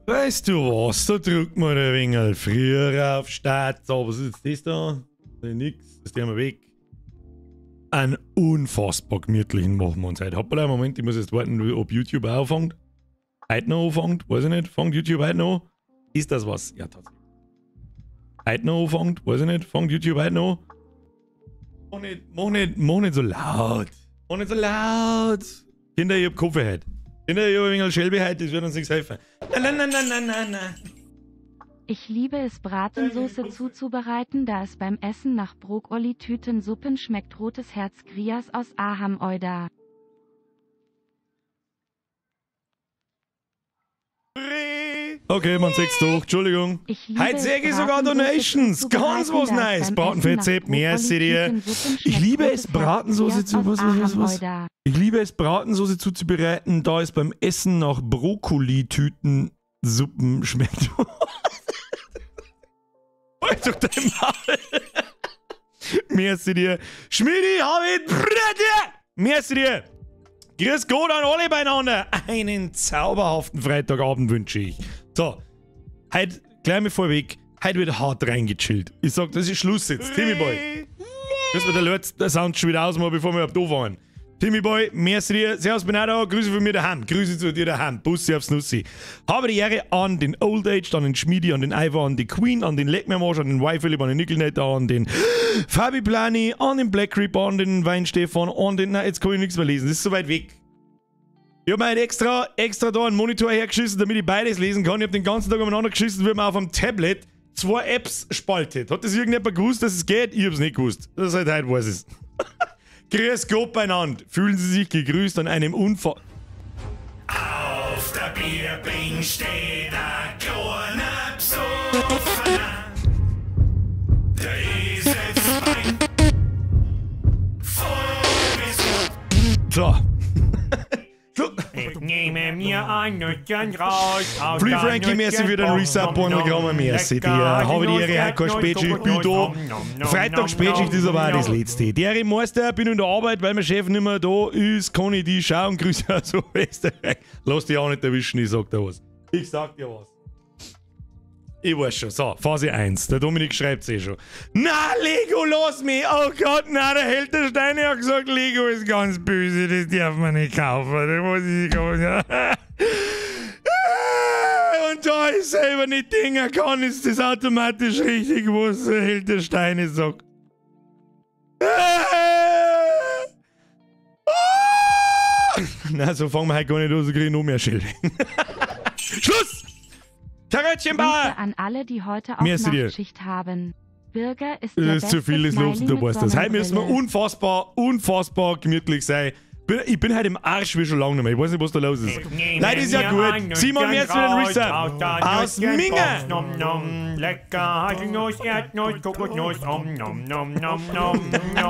Weißt du was, da drückt man ein wenig früher auf Start. So, was ist jetzt das da? Nix, das tun wir weg. Einen unfassbar gemütlichen machen wir uns heute. Hoppala, Moment, ich muss jetzt warten, ob YouTube auch anfängt. Heute noch anfängt, weiß ich nicht. Fängt YouTube heute noch an? Ist das was? Ja, tatsächlich. Heute noch anfängt, weiß ich nicht. Fängt YouTube heute noch an? Mach nicht so laut. Mach nicht so laut. Kinder, ich hab Kaffee heute. Kinder, ich hab ein wenig Schelbe heute, das wird uns nichts helfen. Na, na, na, na, na, na. Ich liebe es, Bratensoße zuzubereiten, da es beim Essen nach Brokkoli-Tütensuppen schmeckt. Rotes Herz Grias aus Aham Oida. Okay, man sieht's doch. Entschuldigung. Heute sehe ich sogar Donations. Ganz was nice. Bratenfett, merci dir. Ich liebe es, Bratensoße zu... Was? Ich liebe es, Bratensoße zuzubereiten, da es beim Essen nach Brokkoli-Tütensuppen schmeckt. Halt doch dein Maul. Merci dir. Schmidi, Habit, Brette. Merci dir. Grüß Gott an alle beieinander. Einen zauberhaften Freitagabend wünsche ich. So, heute, gleich mal vorweg, heute wird hart reingechillt. Ich sag, das ist Schluss jetzt. Timmy Boy. Müssen wir den Sound schon wieder ausmachen, bevor wir ab da fahren. Timmy Boy, merci dir. Servus, bin auch da. Grüße von mir daheim. Grüße zu dir daheim. Bussi aufs Nussi. Habe die Ehre an den Old Age, an den Schmiedi, an den Ivar, an die Queen, an den Leckmeermarsch, an den Y-Philipp, an den Nickelnetter, an den Fabi Plani, an den Black Creeper, an den Weinstefan, an den... Na, jetzt kann ich nichts mehr lesen. Das ist so weit weg. Ich hab mir halt extra da einen Monitor hergeschissen, damit ich beides lesen kann. Ich hab den ganzen Tag umeinander geschissen, wie man auf einem Tablet 2 Apps spaltet. Hat das irgendjemand gewusst, dass es geht? Ich hab's nicht gewusst. Das ist halt heute, weiß ich's. Grüß Gott beieinander. Fühlen Sie sich gegrüßt an einem Unfall. Auf der Bierbing steht ein kleiner Psoffener. Der ist jetzt fein. Voll bis So. So. Ich nehme mir ein Nüsschen raus. Free Frankie, merci für den Resub, Bondelgramm, merci dir. Habe die Ehre, heute keine Spätschicht, bin da. Freitag Spätschicht ist aber auch das letzte. Der Meister, bin in der Arbeit, weil mein Chef nicht mehr da ist, kann ich die schauen. Grüße aus Österreich. Lass dich auch nicht erwischen, ich sag dir was. Ich sag dir was. Ich weiß schon. So, Phase 1. Der Dominik schreibt's eh schon. Na, Lego, lass mich! Oh Gott, na, der Held der Steine hat gesagt, Lego ist ganz böse, das darf man nicht kaufen. Das muss ich kaufen. Und da ich selber nicht dingen kann, ist das automatisch richtig, was der Held der Steine sagt. Na, so fangen wir heute gar nicht an, so kriege ich noch mehr Schilder. Schluss! Grüße an alle, die heute auch Nachtschicht haben. Bürger ist der Das ist zu viel des Lobes, du weißt das. Heute müssen wir unfassbar, unfassbar gemütlich sein. Ich bin heute im Arsch wie schon lange nicht mehr. Ich weiß nicht, was da los ist. Leute, ist ja gut. Simon, merci für den Resub. Aus Minge.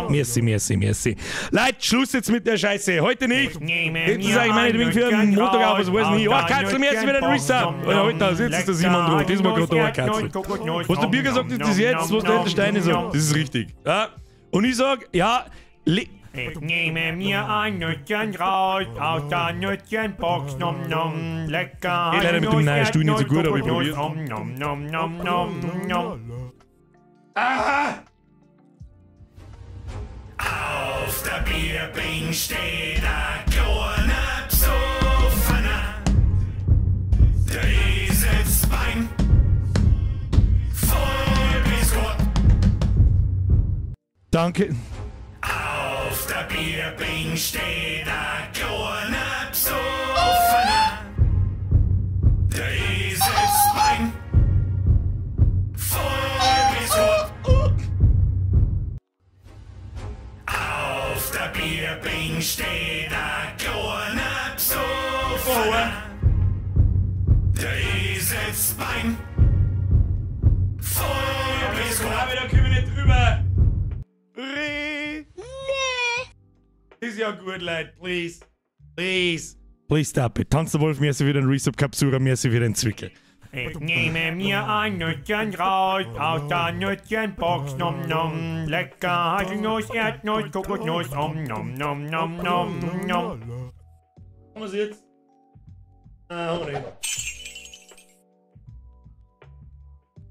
Merci, merci, merci. Leute, Schluss jetzt mit der Scheiße. Heute nicht. Jetzt sage ich meinetwegen für einen Montag auf, was weiß ich nicht. Oh, Katzel, merci für den Resub. Oder heute, jetzt ist der Simon dran. Diesmal gerade da, Katzel. Was der Birger sagt, ist das jetzt. Was der Steine sagt, das ist richtig. Ja. Und ich sag, ja, ich nehme mir ein Nüsschen raus aus der Nüsschenbox, nom nom, lecker. Geht leider mit dem neuen Stuhl nicht so gut, aber ich probier's. Nom nom nom nom nom nom. Aha! Auf der Bierbing steht ein kleiner Psoffener. Der ist jetzt beim voll bis Gott. Danke. Auf der Bierbing steht ein kleiner Psoffener. Der ist jetzt beim voll bis Gott. Auf der Bierbing steht ein kleiner Psoffener. Der ist jetzt beim voll bis Gott. Aber da können wir nicht drüber. Ist ja gut, Leute. Please. Please. Please stop it. Tanz der Wolf, merci für den Resub, Kapsura, merci für den Zwickel. Ich nehme mir ein Nüsschen raus aus der Nüsschenbox, nom nom, lecker Haselnuss, Erdnuss, Kokosnuss, nom nom nom nom nom nom. Haben wir's jetzt? Ah, haben wir nicht.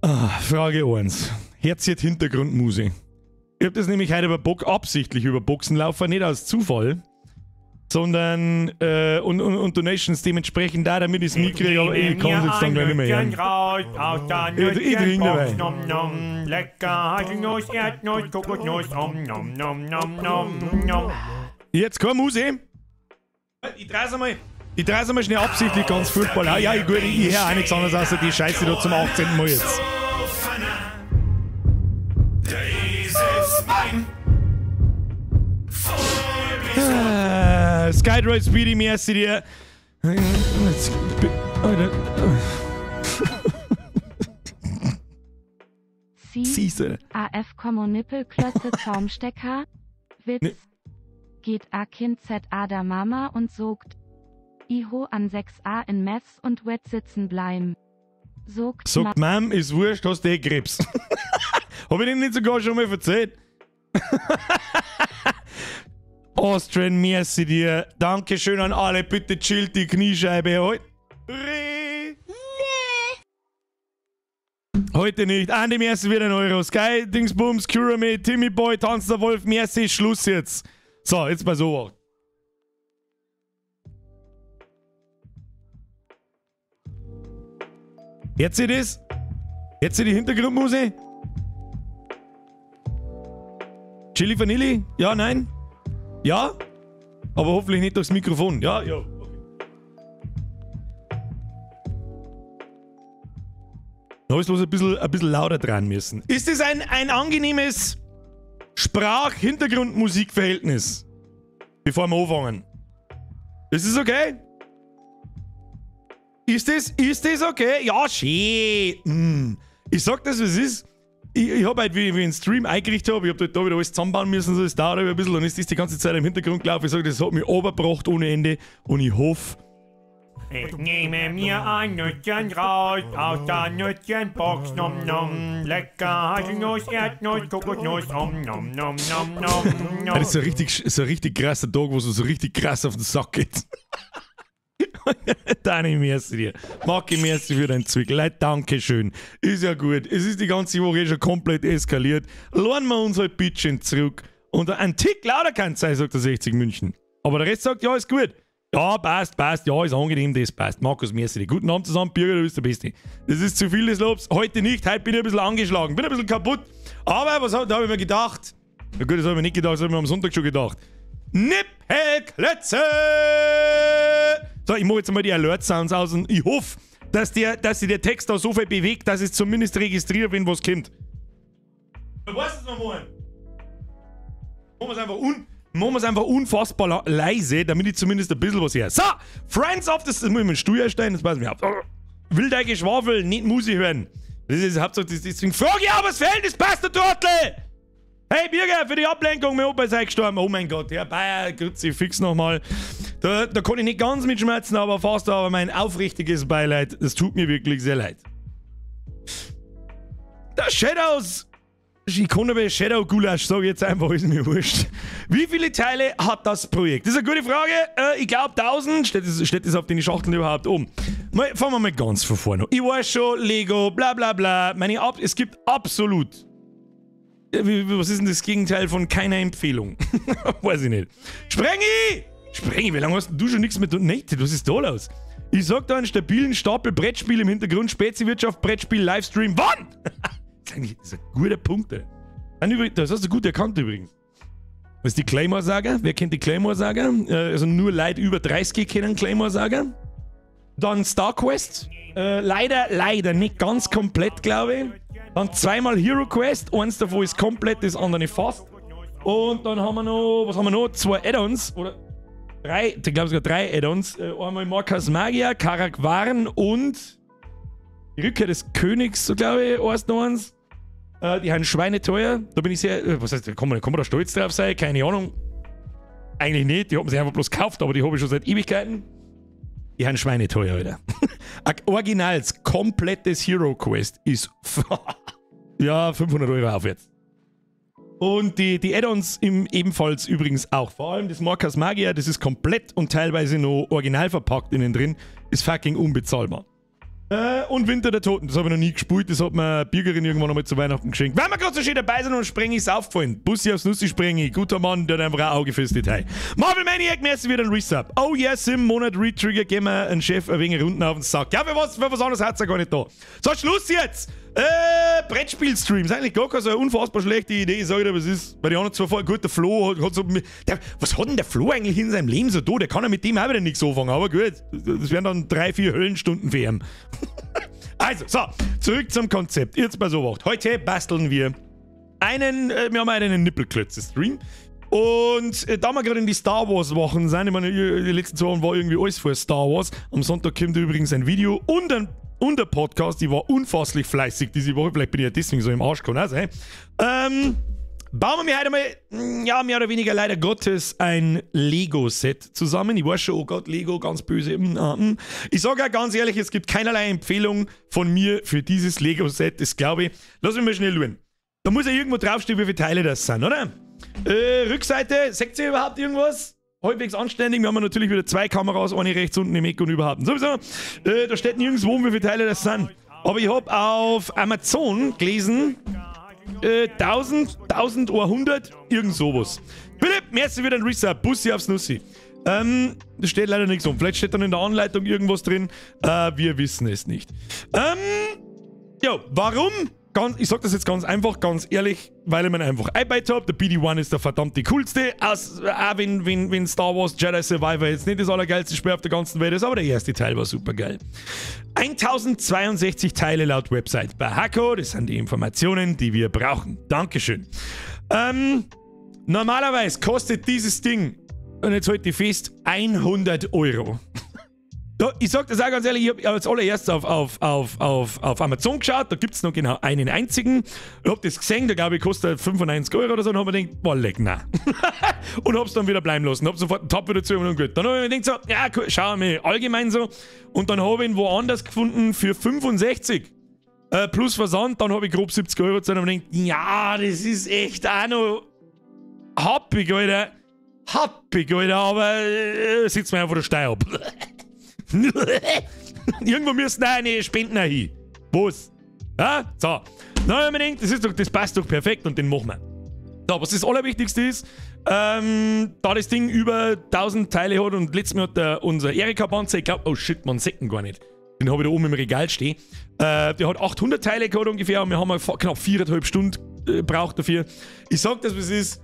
Ah, Frage 1. Herzit Hintergrundmusik. Ich hab das nämlich heute über absichtlich über Boxen laufen, nicht aus Zufall, sondern und Donations dementsprechend da, damit ich es mitkriege, aber ich kann es jetzt dann gleich nicht mehr hören. Ich trinke dabei. Jetzt keine Musik. Ich dreh's einmal schnell absichtlich ganz furchtbar. Ja, gut, ich höre auch nichts anderes außer die Scheiße da zum 18. Mal jetzt. Skydroid Speedy, merci dir. C, A, F, Nippel, Klötze, Zaumstecker, Witz, ne. Geht A Kind Z A da Mama und sogt Iho an 6a in Mess und Wet sitzen bleiben. Sogt, Sogt Mam, ist wurscht, hast du eh Krebs. Hab ich den nicht sogar schon mal erzählt? Austrian, merci dir. Dankeschön an alle. Bitte chillt die Kniescheibe heute. Heute nicht. Andi, merci wieder ein Euro. Sky, Dingsbums, Curame, Timmy Boy, Tanzender Wolf, merci. Schluss jetzt. So, jetzt mal so. Jetzt seht ihr das? Jetzt seht ihr die Hintergrundmusik? Chili Vanilli? Ja, nein? Ja? Aber hoffentlich nicht durchs Mikrofon. Ja, ja. Okay. Da ist bloß ein bisschen lauter dran müssen. Ist das ein angenehmes Sprach-Hintergrund-Musikverhältnis? Bevor wir anfangen. Ist das okay? Ist das okay? Ja, schön. Mm. Ich sag das, was es ist. Ich hab halt, wie ich einen Stream eingerichtet habe, ich hab halt da wieder alles zusammenbauen müssen, so, das dauert ein bisschen, dann ist das die ganze Zeit im Hintergrund gelaufen. Ich sag, das hat mich runtergebracht ohne Ende und ich hoffe. Ich nehme mir ein Nüsschen raus aus der Nüsschenbox, nom nom, lecker Haselnuss, Erdnuss, Kokosnuss, om nom nom nom nom nom. Das ist so ein richtig krasser Tag, wo es so richtig krass auf den Sack geht. Dani, merci dir. Marki, merci für deinen Zwickel. Leute, danke schön. Ist ja gut. Es ist die ganze Woche eh schon komplett eskaliert. Lernen wir uns halt bisschen zurück. Und ein Tick lauter kann es sein, sagt der 60 München. Aber der Rest sagt, ja, ist gut. Ja, passt, passt. Ja, ist angenehm, das passt. Markus, merci dir. Guten Abend zusammen, Birger, du bist der Beste. Das ist zu viel des Lobs. Heute nicht. Heute bin ich ein bisschen angeschlagen. Bin ein bisschen kaputt. Aber was da habe ich mir gedacht? Na gut, das habe ich mir nicht gedacht, das habe ich mir am Sonntag schon gedacht. Nippelklötze! So, ich mache jetzt mal die Alert-Sounds aus und ich hoffe, dass sich der Text da so viel bewegt, dass ich es zumindest registriere, wenn was kommt. Du weißt es noch mal. Machen wir es einfach unfassbar leise, damit ich zumindest ein bisschen was höre. So, Friends of the... Das muss ich mir einen Stuhl herstellen, das passt mir auf. Will dein Geschwafel, nicht Musik hören. Das ist Hauptsache, deswegen frage ich auch, was Verhältnis passt, der Turtle! Hey Birger, für die Ablenkung, mein Opa ist gestorben. Oh mein Gott, Herr Bayer, grüezi fix nochmal. Da kann ich nicht ganz mitschmerzen, aber fast, aber mein aufrichtiges Beileid, das tut mir wirklich sehr leid. Der Shadows, ich kann aber Shadow Gulasch, sag ich jetzt einfach, ist mir wurscht. Wie viele Teile hat das Projekt? Das ist eine gute Frage. Ich glaube 1000. Steht das auf den Schachteln überhaupt um? Mal, fangen wir mal ganz von vorne an. Ich weiß schon, Lego, bla bla bla. Es gibt absolut... Was ist denn das Gegenteil von keiner Empfehlung? Weiß ich nicht. Sprengi! Sprengi, wie lange hast du schon nichts mehr donated? Was ist da los? Ich sag da einen stabilen Stapel Brettspiel im Hintergrund, Speziwirtschaft, Brettspiel, Livestream. Wann? Das ist ein guter Punkt, ey. Das hast du gut erkannt übrigens. Was ist die Claymore-Saga? Wer kennt die Claymore-Saga? Also nur Leute über 30 kennen Claymore-Saga. Dann Star Quest. Leider nicht ganz komplett, glaube ich. Dann zweimal Hero Quest, eins davon ist komplett, das andere fast. Und dann haben wir noch, was haben wir noch? 2 Add-ons, oder 3, ich glaube sogar 3 Add-ons. Einmal Markas Magier, Karak Varn und die Rückkehr des Königs, so glaube ich, eins noch eins. Die haben schweineteuer, da bin ich sehr, was heißt, kann man da stolz drauf sein? Keine Ahnung. Eigentlich nicht, die haben sie einfach bloß gekauft, aber die habe ich schon seit Ewigkeiten. Die haben schweineteuer, Alter. Originals, komplettes Hero Quest ist ja 500 Euro aufwärts. Und die Add-ons ebenfalls übrigens auch. Vor allem das Markas Magier, das ist komplett und teilweise noch original verpackt innen drin, ist fucking unbezahlbar. Und Winter der Toten, das habe ich noch nie gespielt, das hat mir Birgerin irgendwann einmal zu Weihnachten geschenkt. Weil wir gerade so schön dabei sind und Sprengi ist aufgefallen. Bussi aufs Nussi Sprengi, guter Mann, der hat einfach ein Auge fürs Detail. Marvel Maniac, merci wieder ein Resub. Oh yes, im Monat Retrigger geben wir einen Chef ein wenig Runden auf den Sack. Ja, für was anderes hat's ja gar nicht da. So, Schluss jetzt! Brettspiel-Streams, eigentlich gar keine so eine unfassbar schlechte Idee, sag ich dir, was ist. Bei den anderen zwei voll gut, der Flo hat so. Was hat denn der Flo eigentlich in seinem Leben so da? Der kann ja mit dem auch wieder nichts anfangen, aber gut, das wären dann 3, 4 Höllenstunden für ihn. Also, so, zurück zum Konzept. Jetzt bei so was. Heute basteln wir wir haben einen Nippelklötze-Stream. Und da wir gerade in die Star Wars Wochen sind, ich meine, die letzten 2 Wochen war irgendwie alles vor Star Wars. Am Sonntag kommt übrigens ein Video und ein Podcast, die war unfasslich fleißig diese Woche, vielleicht bin ich ja deswegen so im Arsch gekommen, also, hey. Bauen wir mir heute mal, ja, mehr oder weniger leider Gottes, ein Lego-Set zusammen. Ich weiß schon, oh Gott, Lego, ganz böse. Ich sage auch ganz ehrlich, es gibt keinerlei Empfehlung von mir für dieses Lego-Set, das glaube ich. Lass mich mal schnell schauen. Da muss ja irgendwo draufstehen, wie viele Teile das sind, oder? Rückseite, seht ihr überhaupt irgendwas? Halbwegs anständig. Wir haben natürlich wieder 2 Kameras, eine rechts unten im Eck und überhaupt. Sowieso, da steht nirgendwo, wie viele Teile das sind. Aber ich habe auf Amazon gelesen, 1000, 1100, irgend sowas. Philipp, merci wieder ein Resub. Bussi aufs Nussi. Da steht leider nichts um. Vielleicht steht dann in der Anleitung irgendwas drin. Wir wissen es nicht. Ja, warum? Ich sag das jetzt ganz einfach, ganz ehrlich, weil ich mir einfach eingebaut hab. Der BD-1 ist der verdammte coolste. Auch wenn Star Wars Jedi Survivor jetzt nicht das allergeilste Spiel auf der ganzen Welt ist, aber der erste Teil war super geil. 1062 Teile laut Website bei Hako, das sind die Informationen, die wir brauchen. Dankeschön. Normalerweise kostet dieses Ding, und jetzt halte ich fest, 100 Euro. Da, ich sag das auch ganz ehrlich, ich hab als allererstes auf Amazon geschaut, da gibt's noch genau einen einzigen. Ich hab das gesehen, da glaube ich, kostet 95 Euro oder so, und hab mir gedacht, boah, leck, nein. Und hab's dann wieder bleiben lassen, hab sofort einen Tab wieder zu und gut. Dann hab ich mir gedacht, so, ja, schau mir allgemein so. Und dann hab ich ihn woanders gefunden für 65. Plus Versand, dann hab ich grob 70 Euro gezahlt und hab mir gedacht, ja, das ist echt auch noch happig, Alter. Happig, Alter, aber sitzt mir einfach der Stein ab. Irgendwo müssen auch eine Spenden hin. Was? Ja? So. Dann haben wir gedacht, das passt doch perfekt und den machen wir. So, was das Allerwichtigste ist, da das Ding über 1000 Teile hat und letztes Mal hat unser Erika Panzer, ich glaube, oh shit, man sieht ihn gar nicht. Den habe ich da oben im Regal stehen. Der hat 800 Teile gehabt ungefähr und wir haben knapp 4,5 Stunden gebraucht dafür. Ich sag das, was es ist.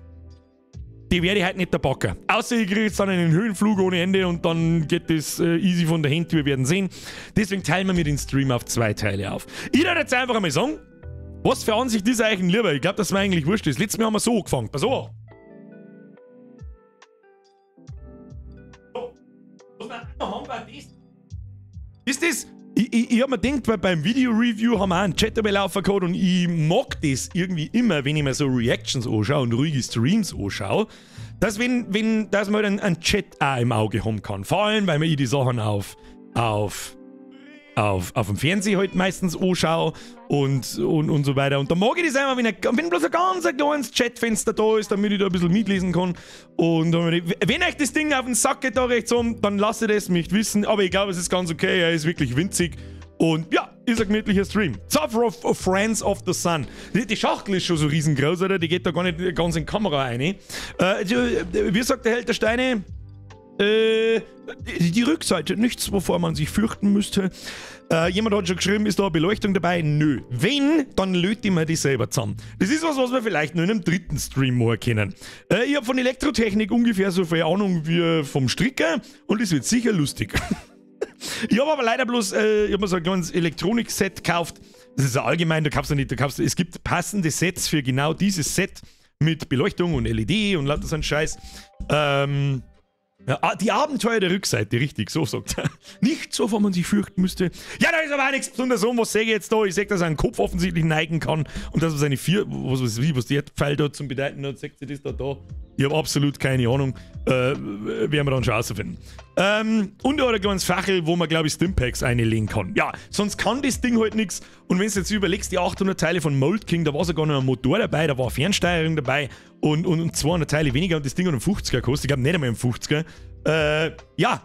Die werde ich heute nicht der Backer. Außer ich kriege jetzt dann einen Höhenflug ohne Ende und dann geht das easy von der Hand, wir werden sehen. Deswegen teilen wir mir den Stream auf 2 Teile auf. Ich werde jetzt einfach einmal sagen, was für Ansicht ist eigentlich lieber? Ich glaube, dass mir eigentlich wurscht ist. Letztes Mal haben wir so angefangen. Pass auf. Ist das? Ich hab mir gedacht, weil beim Video-Review haben wir auch einen Chat dabei laufen gehabt und ich mag das irgendwie immer, wenn ich mir so Reactions anschaue und ruhige Streams anschaue, dass, dass man dann einen Chat auch im Auge haben kann. Vor allem, weil man die Sachen auf dem Fernseher halt meistens anschaue und so weiter. Und da mag ich das einfach, wenn bloß ein ganz ein kleines Chatfenster da ist, damit ich da ein bisschen mitlesen kann. Und wenn euch das Ding auf den Sack geht da rechts um, dann lasst ihr das mich wissen. Aber ich glaube, es ist ganz okay, er ist wirklich winzig. Und ja, ist ein gemütlicher Stream. So, Friends of the Sun. Die Schachtel ist schon so riesengroß, oder? Die geht da gar nicht ganz in die Kamera rein. Wie sagt der Held der Steine? Die Rückseite, nichts, wovor man sich fürchten müsste. Jemand hat schon geschrieben, ist da eine Beleuchtung dabei? Nö. Wenn, dann löte ich mir die selber zusammen. Das ist was, was wir vielleicht nur in einem dritten Stream mal kennen. Ich habe von Elektrotechnik ungefähr so viel Ahnung wie vom Stricker und das wird sicher lustig. Ich habe aber leider bloß, ich habe mir so ein kleines Elektronik-Set gekauft. Das ist ja allgemein, da kaufst du nicht, es gibt passende Sets für genau dieses Set mit Beleuchtung und LED und lauter so ein Scheiß. Ja, die Abenteuer der Rückseite, richtig, so sagt er. Nicht so, wovor man sich fürchten müsste. Ja, da ist aber auch nichts besonders um. Was sehe ich jetzt da? Ich sehe, dass er einen Kopf offensichtlich neigen kann und dass er seine vier, was weiß ich, was der Pfeil da zum Bedeuten hat, seht ihr das da? Ich habe absolut keine Ahnung. Werden wir dann schon rausfinden. Und er hat ein kleines Fachel, wo man, glaube ich, Stimpacks einlegen kann. Ja, sonst kann das Ding halt nichts. Und wenn du jetzt überlegst, die 800 Teile von Mold King, da war sogar noch ein Motor dabei, da war Fernsteuerung dabei und 200 Teile weniger und das Ding hat einen 50er gekostet. Ich glaube nicht einmal einen 50er. Ja.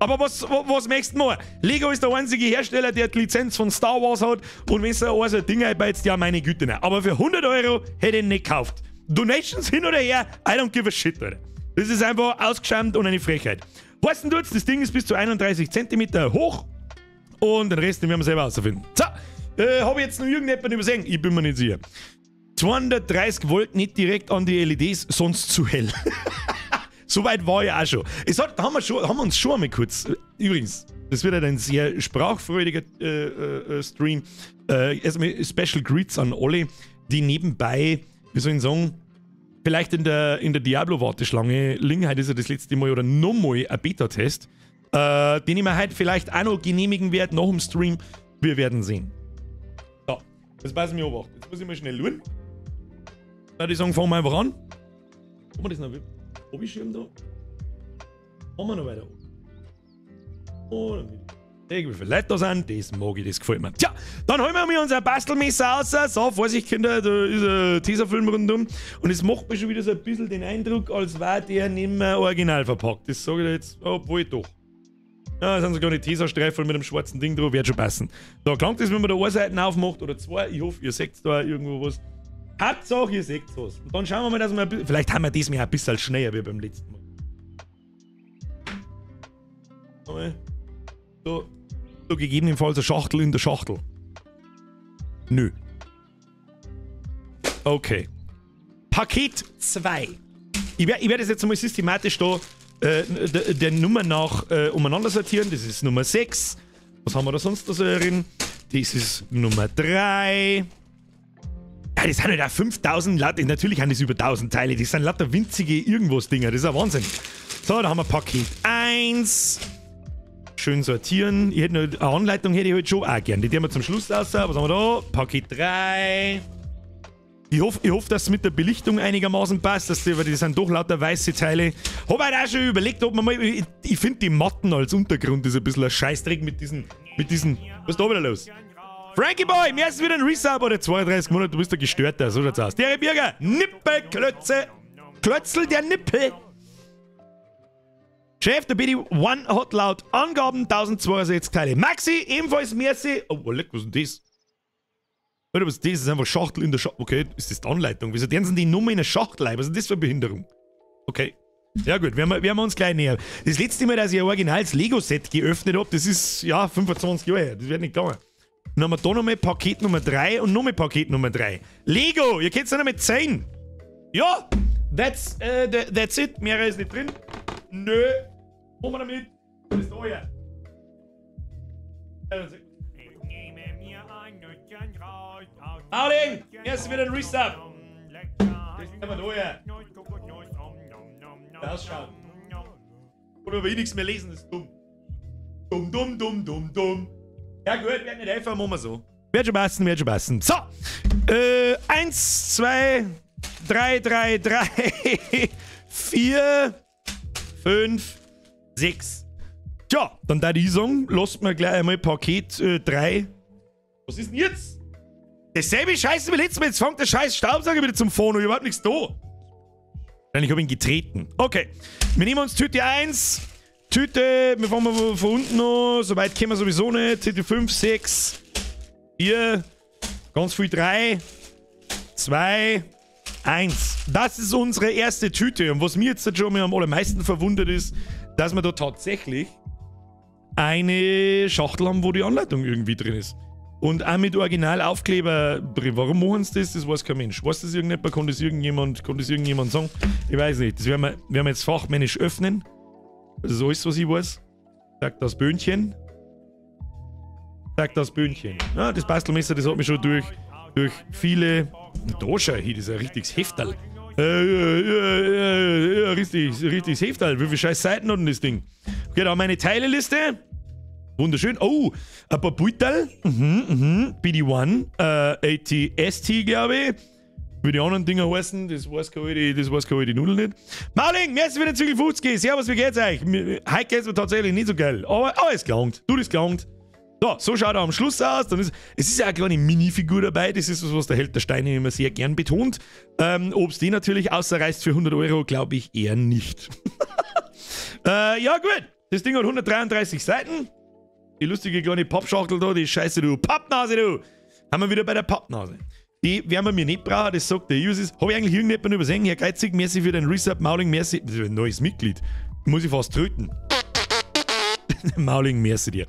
Aber was möchtest du machen? Lego ist der einzige Hersteller, der die Lizenz von Star Wars hat. Und wenn du so ein Ding einbaust, ja, meine Güte, nein. Aber für 100 Euro hätte ich ihn nicht gekauft. Donations hin oder her, I don't give a shit, Alter. Das ist einfach ausgeschämt und eine Frechheit. Weißt du, das Ding ist bis zu 31 cm hoch. Und den Rest, den werden wir selber herausfinden. So, habe ich jetzt noch irgendjemanden übersehen? Ich bin mir nicht sicher. 230 Volt nicht direkt an die LEDs, sonst zu hell. Soweit war ich auch schon. Da haben wir uns schon einmal kurz. Übrigens, das wird halt ein sehr sprachfreudiger Stream. Erstmal Special Greets an alle, die nebenbei, wie soll ich sagen, vielleicht in der Diablo-Warteschlange liegen. Heute ist ja das letzte Mal oder nochmal ein Beta-Test, den ich mir heute vielleicht auch noch genehmigen werde nach dem Stream. Wir werden sehen. So, das passen wir obacht. Jetzt muss ich mal schnell schauen. Na, die sagen, fangen wir einfach an. Haben wir das noch? Hobbyschirm da? Haben wir noch weiter oben. Oh, dann wie viele Leute da sind, das mag ich, das gefällt mir. Tja, dann holen wir unser Bastelmesser raus. So, Vorsicht, Kinder, da ist ein Tesafilm rundum. Und es macht mir schon wieder so ein bisschen den Eindruck, als wäre der nicht mehr original verpackt. Das sage ich jetzt, obwohl doch. Ja, da sind sogar die Tesastreifen mit dem schwarzen Ding drauf, wird schon passen. Da klangt es, wenn man da eine Seite aufmacht oder zwei. Ich hoffe, ihr seht da irgendwo was. Hauptsache, ihr seht was. Und dann schauen wir mal, dass wir ein bisschen, vielleicht haben wir das mehr ein bisschen schneller wie beim letzten Mal. So, so gegebenenfalls eine Schachtel in der Schachtel. Nö. Okay. Paket 2. Ich werde das jetzt mal systematisch da der Nummer nach umeinander sortieren. Das ist Nummer 6. Was haben wir da sonst da so drin? Das ist Nummer 3. Ja, das sind halt auch 5000 Latte. Natürlich sind das über 1000 Teile. Das sind lauter winzige Irgendwas-Dinger. Das ist ein Wahnsinn. So, da haben wir Paket 1. Schön sortieren. Ich hätte noch eine Anleitung, hätte ich halt schon auch gern. Die tun wir zum Schluss raus. Was haben wir da? Paket 3. Ich hoffe, dass es mit der Belichtung einigermaßen passt, dass die, weil die sind doch lauter weiße Teile. Hab halt auch schon überlegt, ob man mal. Ich finde die Matten als Untergrund ist ein bisschen ein Scheißdreck mit diesen. Was ist da wieder los? Frankie Boy, mir ist wieder ein Resub oder 32 Monate, du bist der Gestörter, so schaut's aus. Der Birger, Nippelklötze. Klötzel der Nippel. Chef, der BD-1 hat laut Angaben 1062 Teile. Maxi, ebenfalls merci. Oh, leck, was ist denn das? Alter, was ist das? Das ist einfach Schachtel in der Schachtel. Okay, ist das die Anleitung? Wieso deren sind die Nummer in der Schachtel? Was ist denn das für eine Behinderung? Okay. Ja gut, werden wir uns gleich näher. Das letzte Mal, dass ich ein originales Lego-Set geöffnet habe, das ist, ja, 25 Jahre her. Das wird nicht gegangen. Dann haben wir da nochmal Paket Nummer 3 und nochmal Paket Nummer 3. Lego, ihr könnt's ja noch mit 10. Ja, that's it. Mehr ist nicht drin. Nö. Machen wir damit. Was ist da her? Auling, erst wieder ein Resub. Das haben wir da her. Ausschauen. Oder aber ich nichts mehr lesen, das ist dumm. Dumm, dumm, dumm, dumm, dumm. Ja gut, wird nicht helfen, machen wir so. Wird schon passen, wird schon passen. So, 1, 2, 3, 3, 3, 4, 5, 6. Tja, dann da ich sagen, lasst mir gleich einmal Paket 3. Was ist denn jetzt? Dasselbe Scheiße wie letztes Mal. Jetzt fängt der scheiß Staubsauger wieder zum Fahren und ich hab überhaupt nichts da. Nein, ich hab ihn getreten. Okay, wir nehmen uns Tüte 1. Tüte, wir fahren mal von unten noch, so weit kommen wir sowieso nicht. Tüte 5, 6, 4, ganz viel 3, 2, 1. Das ist unsere erste Tüte. Und was mir jetzt schon mal am allermeisten verwundert ist, dass wir da tatsächlich eine Schachtel haben, wo die Anleitung irgendwie drin ist. Und auch mit Originalaufkleber drin. Warum machen sie das? Das weiß kein Mensch. Weiß das irgendjemand? Kann das irgendjemand sagen? Ich weiß nicht. Das werden wir jetzt fachmännisch öffnen. Das ist alles, was ich weiß. Sagt das Böhnchen. Sagt das Böhnchen. Ja, das Bastelmesser, das hat mich schon durch viele... Da schau, hier, das ist ein richtiges Hefterl. Richtiges Hefterl. Wie viele scheiß Seiten hat denn das Ding? Okay, da haben wir eine Teileliste. Wunderschön. Oh, ein paar Beutel. BD-1. AT-ST, glaube ich. Wie die anderen Dinger heißen, das weiß keine alte Nudel nicht. Mauling, mir ist wieder Zügel 50. Servus, wie geht's euch? Heute geht's mir tatsächlich nicht so geil. Aber es gelangt. Du, das gelangt. So, so schaut er am Schluss aus. Dann ist, es ist ja eine kleine Minifigur dabei. Das ist was, was der Held der Steine immer sehr gern betont. Ob es die natürlich außerreißt für 100 Euro, glaube ich eher nicht. Ja, gut. Das Ding hat 133 Seiten. Die lustige kleine Pappschachtel da, die Scheiße, du Pappnase, du. Haben wir wieder bei der Pappnase. Die werden wir mir nicht brauchen, das sagt der Usis. Habe ich eigentlich irgendjemanden übersehen? Herr Geizig, merci für den Resub, Mauling, merci. Das ist ein neues Mitglied. Muss ich fast tröten. Mauling, merci dir.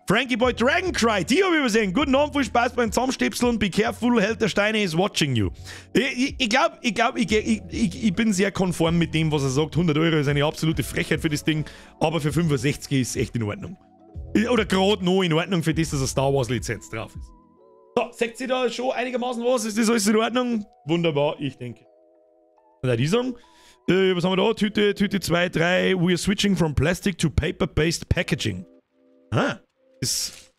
Frankie Boy Dragon Cry, die habe ich übersehen. Guten Abend, viel Spaß beim Zusammenstipseln. Be careful, Held der Steine is watching you. Ich glaube, ich bin sehr konform mit dem, was er sagt. 100 Euro ist eine absolute Frechheit für das Ding, aber für 65 ist es echt in Ordnung. Oder gerade noch in Ordnung für das, dass eine Star Wars Lizenz drauf ist. So, sagt sie da schon einigermaßen was? Ist das alles in Ordnung? Wunderbar, ich denke. Und auch die sagen, was haben wir da? Tüte, Tüte 2, 3. We are switching from plastic to paper-based packaging. Ah, ist.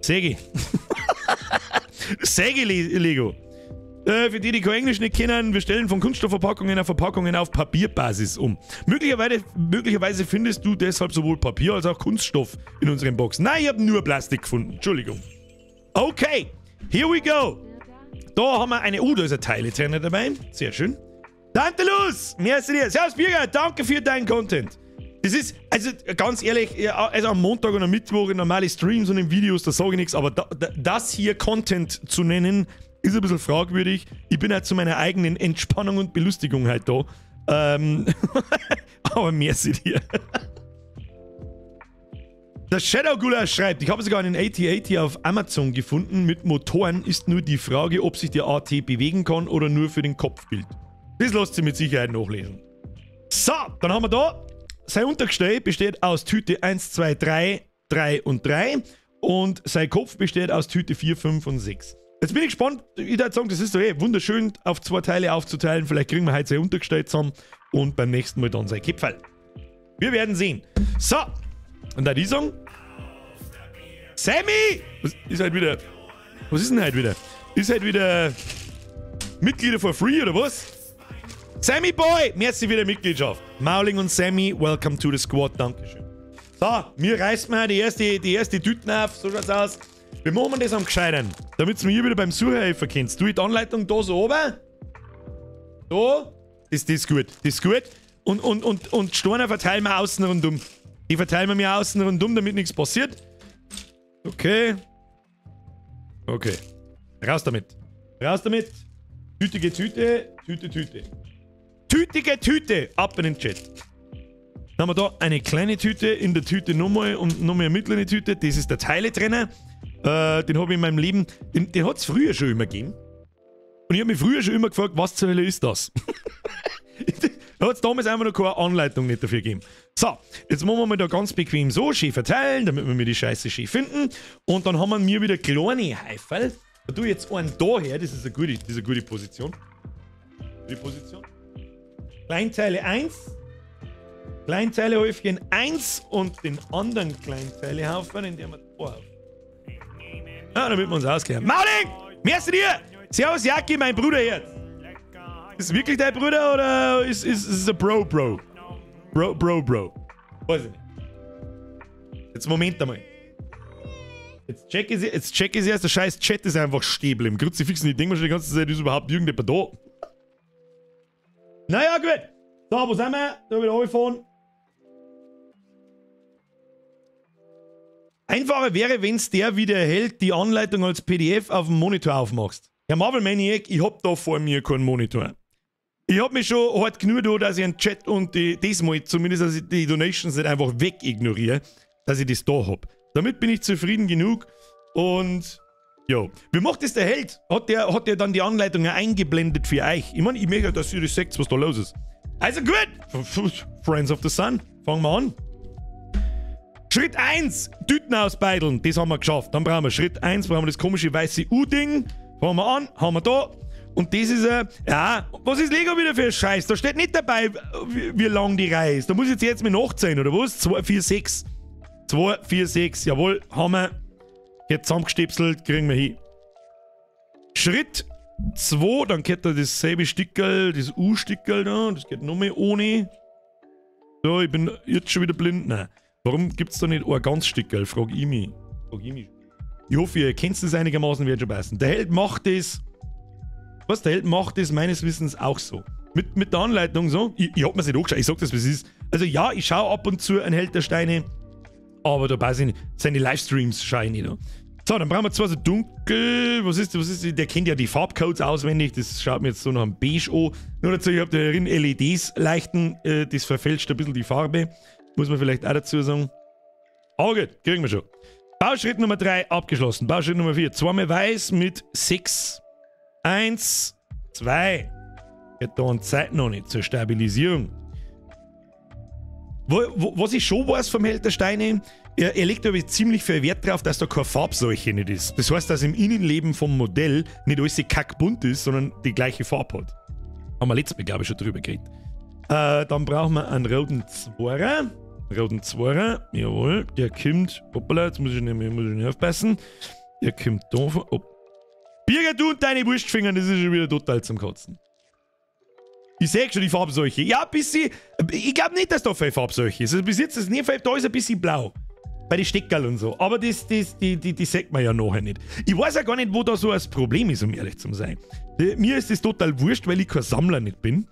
Säge. Säge, Lego. Für die, die kein Englisch nicht kennen, wir stellen von Kunststoffverpackungen auf Verpackungen auf Papierbasis um. Möglicherweise findest du deshalb sowohl Papier als auch Kunststoff in unseren Boxen. Nein, ich habe nur Plastik gefunden. Entschuldigung. Okay, here we go. Da haben wir eine. Oh, da ist ein Teiletrenner dabei. Sehr schön. Tante Luz, merci dir. Servus Birger, danke für deinen Content. Das ist, also ganz ehrlich, also am Montag und am Mittwoch in normale Streams und in Videos, da sage ich nichts, aber das hier Content zu nennen, ist ein bisschen fragwürdig. Ich bin halt zu meiner eigenen Entspannung und Belustigung halt da. Aber merci dir. Der Shadow Gulasch schreibt, ich habe sogar einen AT-AT auf Amazon gefunden. Mit Motoren ist nur die Frage, ob sich der AT bewegen kann oder nur für den Kopf gilt. Das lässt sich mit Sicherheit nachlesen. So, dann haben wir da, sein Untergestell besteht aus Tüte 1, 2, 3, 3 und 3 und sein Kopf besteht aus Tüte 4, 5 und 6. Jetzt bin ich gespannt, ich würde sagen, das ist doch eh wunderschön auf zwei Teile aufzuteilen. Vielleicht kriegen wir heute sein Untergestell zusammen und beim nächsten Mal dann sein Kipferl. Wir werden sehen. So, und da die sagen, Sammy! Was ist halt wieder? Was ist denn halt wieder? Ist halt wieder Mitglieder for free oder was? Sammy Boy, merci für die Mitgliedschaft. Mauling und Sammy, welcome to the squad, dankeschön. So, mir reißt mal die erste Tüten auf, so schaut's aus. Wir machen das am Gescheiten, damit du mir hier wieder beim Suchhelfer kennst. Du die Anleitung da so oben. So, ist das gut, das ist gut. Und Steine verteilen wir außen rundum. Die verteilen wir mir außen rundum, damit nichts passiert. Okay. Okay. Raus damit. Raus damit. Tütige Tüte, Tüte, Tüte. Tütige Tüte! Ab in den Chat. Dann haben wir da eine kleine Tüte, in der Tüte nochmal und nochmal eine mittlere Tüte. Das ist der Teiletrenner. Den habe ich in meinem Leben, den hat es früher schon immer gegeben. Und ich habe mich früher schon immer gefragt, was zur Hölle ist das? Da hat es damals einfach noch keine Anleitung nicht dafür gegeben. So, jetzt machen wir mal da ganz bequem so schön verteilen, damit wir mir die Scheiße schön finden. Und dann haben wir mir wieder kleine Häuferl. Da tue ich jetzt einen da her, das ist eine gute Position. Gute Position. Kleinteile 1. Kleinteilehäufchen 1 und den anderen Kleinteilehaufen, in dem wir da auf. Ja, damit wir uns auskennen. Mauling! Merci dir! Servus Jacki, mein Bruderherz! Ist wirklich dein Bruder oder ist es ein Bro, Bro? Bro, Bro, Bro. Weiß ich nicht. Jetzt Moment einmal. Jetzt check ich erst, der scheiß Chat ist einfach stehen geblieben. Kruzifix, ich denke mir schon die ganze Zeit, ist überhaupt irgendjemand da? Naja, gut. So, wo sind wir? Da wieder runterfahren. Einfacher wäre, wenn's der wieder hält, die Anleitung als PDF auf dem Monitor aufmachst. Herr Marvel Maniac, ich hab da vor mir keinen Monitor. Ich hab mich schon hart genug da, dass ich einen Chat und die, diesmal zumindest, dass ich die Donations nicht einfach wegignoriere, dass ich das da hab. Damit bin ich zufrieden genug und jo. Wie macht das der Held? Hat der dann die Anleitung eingeblendet für euch? Ich meine, ich möchte, dass ihr das seht, was da los ist. Also gut! Friends of the Sun, fangen wir an. Schritt 1, Tüten ausbeideln. Das haben wir geschafft. Dann brauchen wir Schritt 1, brauchen wir das komische weiße U-Ding. Fangen wir an, haben wir da. Und das ist ein. Ja, was ist Lego wieder für ein Scheiß? Da steht nicht dabei, wie lang die Reihe ist. Da muss ich jetzt mit nachzählen, oder was? 2, 4, 6. 2, 4, 6. Jawohl, haben wir. Jetzt zusammengestipselt, kriegen wir hin. Schritt 2, dann geht da dasselbe Stickerl, das U-Stickerl da. Das geht nochmal ohne. So, ich bin jetzt schon wieder blind. Nein. Warum gibt es da nicht ein ganz Stickerl? Frag ich mich. Frag ich mich. Ich hoffe, ihr kennt es einigermaßen, wird schon passen. Der Held macht das. Was? Der Held macht das meines Wissens auch so. Mit der Anleitung so. Ich hab mir's nicht angeschaut, ich sag das, wie es ist. Also ja, ich schaue ab und zu ein Held der Steine, aber da passe ich nicht. Seine Livestreams schaue ich nicht an. So, dann brauchen wir zwar so dunkel, was ist das? Der kennt ja die Farbcodes auswendig, das schaut mir jetzt so nach einem Beige an. Nur dazu, ich habe da drin LEDs leichten, das verfälscht ein bisschen die Farbe. Muss man vielleicht auch dazu sagen. Aber gut, kriegen wir schon. Bauschritt Nummer 3 abgeschlossen. Bauschritt Nummer 4, zweimal weiß mit 6. 1, 2. Geht da an Zeit noch nicht zur Stabilisierung. Was ich schon weiß vom Held der Steine, er legt aber ziemlich viel Wert drauf, dass da keine Farbseuche nicht ist. Das heißt, dass im Innenleben vom Modell nicht alles kackbunt ist, sondern die gleiche Farbe hat. Haben wir letztes Mal, glaube ich, schon drüber geredet. Dann brauchen wir einen roten Zweier. Roten Zweier, jawohl, der kommt. Hoppala, jetzt muss ich nicht aufpassen. Der kommt da vor. Oh. Birger, du und deine Wurstfinger, das ist schon wieder total zum Kotzen. Ich sehe schon die Farbseuche. Ja, ein bisschen. Ich glaube nicht, dass da viel Farbseuche ist. Also bis jetzt ist nicht viel, da ist ein bisschen blau. Bei den Steckerl und so. Aber die sieht man ja nachher nicht. Ich weiß ja gar nicht, wo da so ein Problem ist, um ehrlich zu sein. Mir ist das total wurscht, weil ich kein Sammler nicht bin.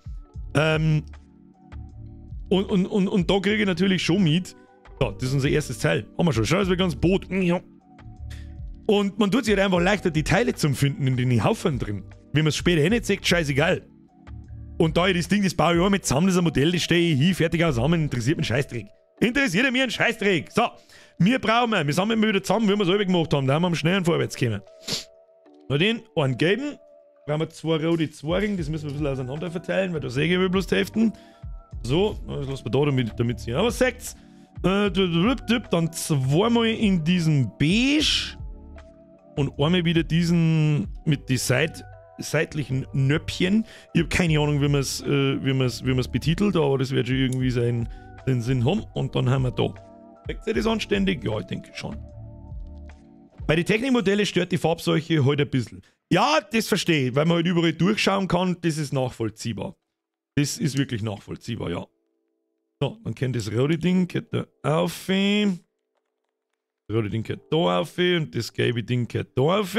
Und da kriege ich natürlich schon mit. So, das ist unser erstes Teil. Haben wir schon. Schau, das wird ganz Boot. Ja. Und man tut sich halt einfach leichter, die Teile zum Finden in den Haufen drin. Wenn man es später eh nicht sieht, scheißegal. Und da ich das Ding, das baue ich auch mit zusammen, das ist ein Modell, das stehe ich hier fertig zusammen, interessiert mich ein Scheißdreck. Interessiert mich ein Scheißdreck. So, wir brauchen, wir sammeln wieder zusammen, wie wir es selber gemacht haben, da haben wir am schnellen vorwärts gekommen. Noch den, einen gelben, brauchen wir zwei rote Zweiring, das müssen wir ein bisschen auseinander verteilen, weil da sehe ich bloß die Hälfte. So, das lassen wir da, damit sie auch was sagt. Dann zweimal in diesen Beige und einmal wieder diesen mit die seitlichen Nöppchen. Ich habe keine Ahnung, wie man es betitelt, aber das wird schon irgendwie seinen Sinn haben. Und dann haben wir da. Seht ihr das anständig? Ja, ich denke schon. Bei den Technikmodellen stört die Farbseuche halt ein bisschen. Ja, das verstehe ich, weil man halt überall durchschauen kann, das ist nachvollziehbar. Das ist wirklich nachvollziehbar, ja. So, dann kennt das rote Ding, geht da auf. Das rote Ding geht da auf und das gelbe Ding geht da auf.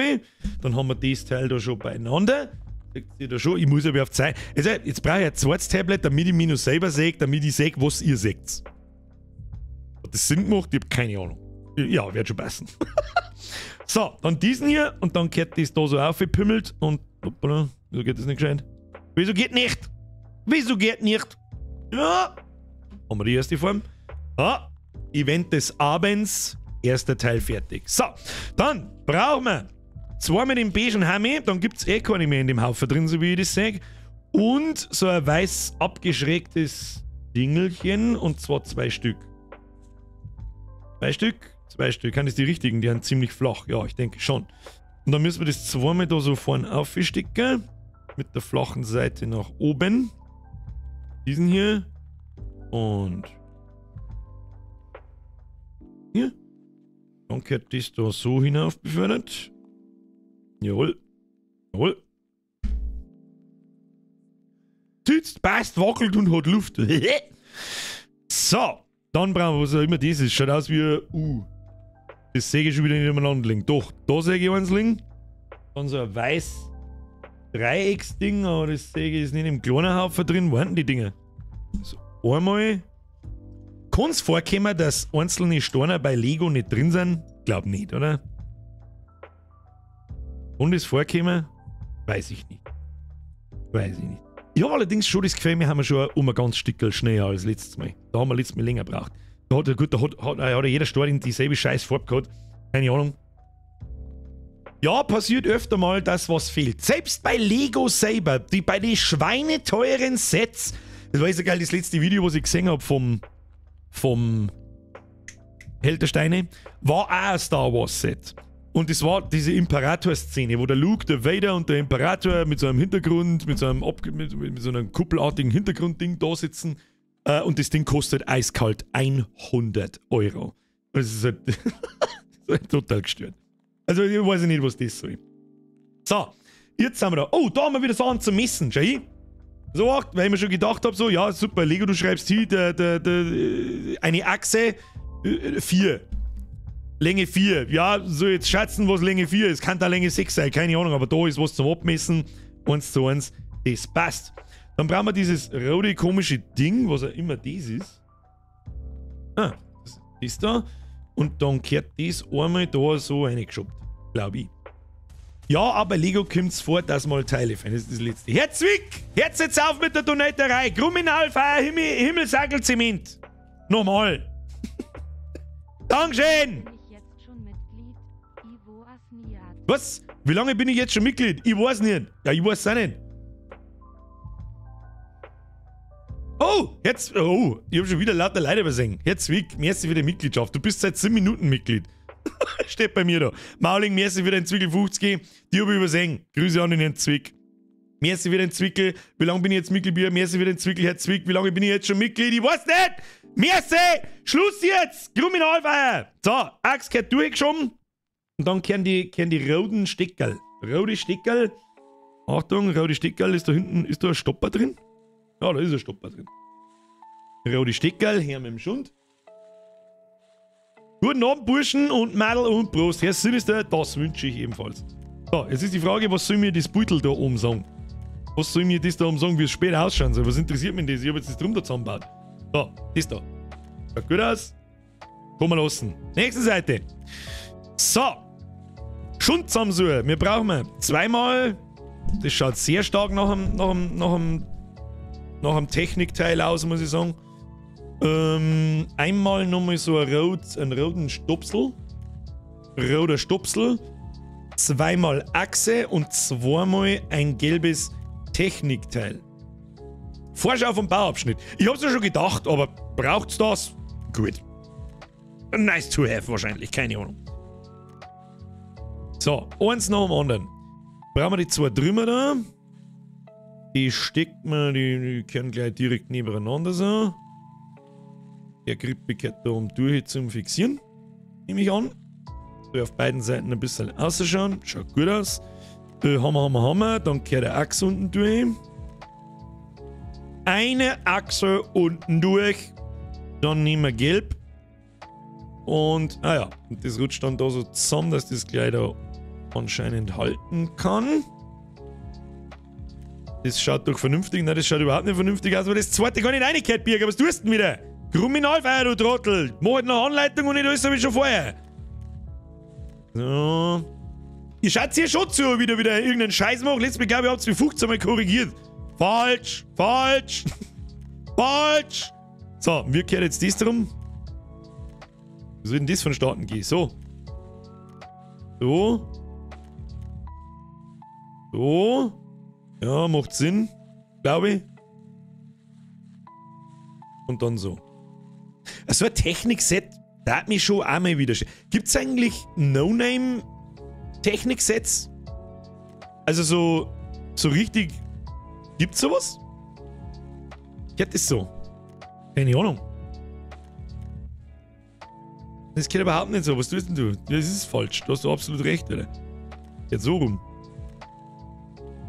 Dann haben wir das Teil da schon beieinander. Seht ihr da schon? Ich muss aber auf Zeit. Also, jetzt brauche ich ein zweites Tablet, damit ich mich noch selber sehe, damit ich sehe, was ihr seht. Hat das Sinn gemacht? Ich habe keine Ahnung. Ja, wird schon passen. So, dann diesen hier und dann geht das da so aufgepimmelt und. Hoppala, wieso geht das nicht gescheit? Wieso geht nicht? Wieso geht nicht? Ja. Haben wir die erste Form? Ah, Event des Abends. Erster Teil fertig. So, dann brauchen wir zwei mit dem beigen Hammi, dann gibt es eh keine mehr in dem Haufen drin, so wie ich das sehe. Und so ein weiß abgeschrägtes Dingelchen und zwar zwei Stück. Zwei Stück, zwei Stück. Kann das die richtigen? Die sind ziemlich flach. Ja, ich denke schon. Und dann müssen wir das zweimal da so vorne aufstecken. Mit der flachen Seite nach oben. Diesen hier. Und hier. Dann gehört das da so hinauf befördert. Jawohl. Jawohl. Tützt, passt, wackelt und hat Luft. So, dann brauchen wir, was auch immer das ist. Schaut aus wie ein U. Das sehe ich schon wieder nicht umeinander liegen. Doch, da sehe ich eins liegen. Dann so ein weiß Dreiecksding, aber das sehe ich ist nicht im kleinen Haufen drin. Wo sind denn die Dinger? So, einmal. Kann es vorkommen, dass einzelne Steine bei Lego nicht drin sind? Glaub nicht, oder? Kann das vorkommen? Weiß ich nicht. Weiß ich nicht. Ich habe allerdings schon das Gefühl, wir haben schon um ein ganz Stückel schneller als letztes Mal. Da haben wir letztes Mal länger gebraucht. Da hat, gut, da hat jeder Stein dieselbe scheiß Farbe gehabt. Keine Ahnung. Ja, passiert öfter mal, dass was fehlt. Selbst bei Lego selber, die bei den schweineteuren Sets. Das war jetzt geil, das letzte Video, was ich gesehen habe vom Held der Steine, war auch ein Star Wars Set. Und das war diese Imperator-Szene, wo der Luke, der Vader und der Imperator mit so einem Hintergrund, mit so einem, mit so einem kuppelartigen Hintergrundding da sitzen. Und das Ding kostet eiskalt 100 Euro. Das ist halt, das ist halt total gestört. Also ich weiß nicht, was das soll. So, jetzt sind wir da. Oh, da haben wir wieder Sachen zum Messen. Schau hin. So, weil ich mir schon gedacht habe, so, ja, super, Lego, du schreibst hier eine Achse 4. Länge 4. Ja, so jetzt schätzen, was Länge 4 ist. Kann da Länge 6 sein, keine Ahnung, aber da ist was zum Abmessen. 1:1, das passt. Dann brauchen wir dieses rote komische Ding, was auch immer das ist. Ah, das ist da. Und dann kehrt das einmal da so reingeschubbt. Glaube ich. Ja, aber Lego kommt's vor, dass mal Teile fallen. Das ist das Letzte. Herr Zwick! Hört's jetzt auf mit der Donaterei! Kriminalfeier, Himmelsackelzement! Nochmal! Dankeschön! Bin ich jetzt schon Mitglied? Ivo Asniat. Was? Wie lange bin ich jetzt schon Mitglied? Ich weiß nicht. Ja, ich weiß auch nicht. Oh, jetzt. Oh, ich hab schon wieder lauter Leute übersehen. Herr Zwick, merci für die Mitgliedschaft. Du bist seit 7 Minuten Mitglied. Steht bei mir da. Mauling, merci für den Zwickel 50. Die hab ich übersehen. Grüße an den Herrn Zwick. Merci für den Zwickel. Wie lange bin ich jetzt Mitglied? Merci für den Zwickel, Herr Zwick. Wie lange bin ich jetzt schon Mitglied? Ich weiß nicht! Merci! Schluss jetzt! Kriminalfeier! So, Axt gehört durchgeschoben. Und dann kehren die roten Steckerl. Rote Steckerl. Achtung, rote Steckerl. Ist da hinten, ist da ein Stopper drin? Ja, da ist ein Stopper drin. Rote Steckerl, her mit dem Schund. Guten Abend, Burschen und Mädel und Prost. Herr Sinister, das wünsche ich ebenfalls. So, jetzt ist die Frage, was soll mir das Beutel da oben sagen? Was soll mir das da oben sagen, wie es später ausschauen soll? Was interessiert mich das? Ich habe jetzt das drum da zusammengebaut. So, das da. Schaut gut aus. Kann man lassen. Nächste Seite. So. Schund zusammensuchen. Wir brauchen zweimal. Das schaut sehr stark nach einem Technikteil aus, muss ich sagen. Einmal nochmal so einen roten Stopsel. Roter Stopsel. Zweimal Achse und zweimal ein gelbes Technikteil. Vorschau vom Bauabschnitt. Ich hab's ja schon gedacht, aber braucht's das? Gut. Nice to have wahrscheinlich, keine Ahnung. So, eins nach dem anderen. Brauchen wir die zwei Trümmer da. Die steckt man, die können gleich direkt nebeneinander so. Der Grippe gehört da oben durch zum Fixieren. Nehme ich an. So auf beiden Seiten ein bisschen ausschauen. Schaut gut aus. Hammer. Dann kehrt der Achse unten durch. Eine Achse unten durch. Dann nehmen wir gelb. Und, naja, und das rutscht dann da so zusammen, dass das gleich da anscheinend halten kann. Das schaut doch vernünftig. Nein, das schaut überhaupt nicht vernünftig aus, weil das zweite gar nicht reingehört, Birger. Was tust du denn wieder? Kriminalfeier, du Trottel! Mach halt noch Anleitung und nicht alles, hab ich schon vorher. So. Ihr schaut hier schon zu, wie der wieder irgendeinen Scheiß macht. Letztes Mal, glaube ich, habt ihr mich 15 Mal korrigiert. Falsch! Falsch! Falsch! So, mir kehrt jetzt das drum. Wie soll denn das vonstatten gehen? So. So. So. Ja, macht Sinn. Glaube ich. Und dann so. So ein Technik-Set, da hat mich schon einmal wieder. Gibt es eigentlich No-Name-Technik-Sets? Also so richtig. Gibt's sowas? Ja, das ist so. Keine Ahnung. Das geht überhaupt nicht so. Was tust denn du? Das ist falsch. Du hast absolut recht, Alter. Jetzt so rum.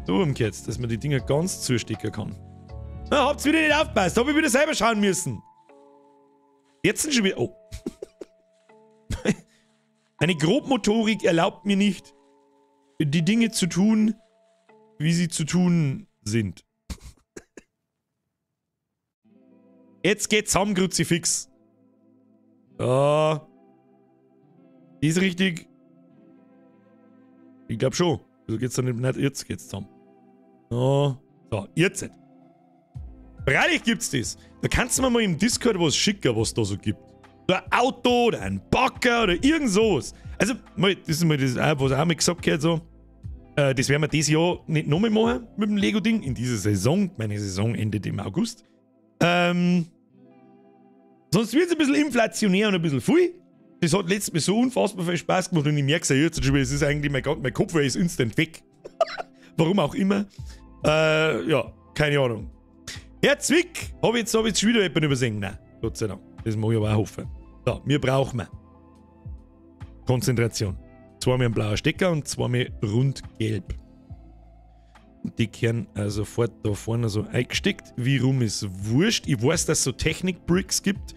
So rum geht's, dass man die Dinger ganz zustecken kann. Na, habt's wieder nicht aufgepasst. Hab ich wieder selber schauen müssen. Jetzt sind schon wieder. Oh. Meine Grobmotorik erlaubt mir nicht, die Dinge zu tun, wie sie zu tun sind. Jetzt geht's am Kruzifix. Ja. Ist richtig. Ich glaube schon. Also geht's dann nicht. Jetzt geht's zusammen. So, so, jetzt. Freilich gibt's das. Da kannst du mir mal im Discord was schicken, was da so gibt. So ein Auto oder ein Bagger oder irgend sowas. Also, mal, das ist mal das, was auch mal gesagt hat, so. Das werden wir dieses Jahr nicht nochmal machen mit dem Lego-Ding. In dieser Saison. Meine Saison endet im August. Sonst wird es ein bisschen inflationär und ein bisschen viel. Das hat letztes Mal so unfassbar viel Spaß gemacht und ich merke es ja jetzt schon, es ist eigentlich mein Kopf ist instant weg. Warum auch immer. Ja, keine Ahnung. Herr Zwick, habe ich jetzt schon wieder jemanden übersehen? Nein, Gott sei Dank. Das mag ich aber auch hoffen. So, wir brauchen Konzentration. Zweimal ein blauer Stecker und zweimal rund gelb. Und die kehren also sofort da vorne so eingesteckt. Wie rum ist wurscht. Ich weiß, dass es so Technik-Bricks gibt.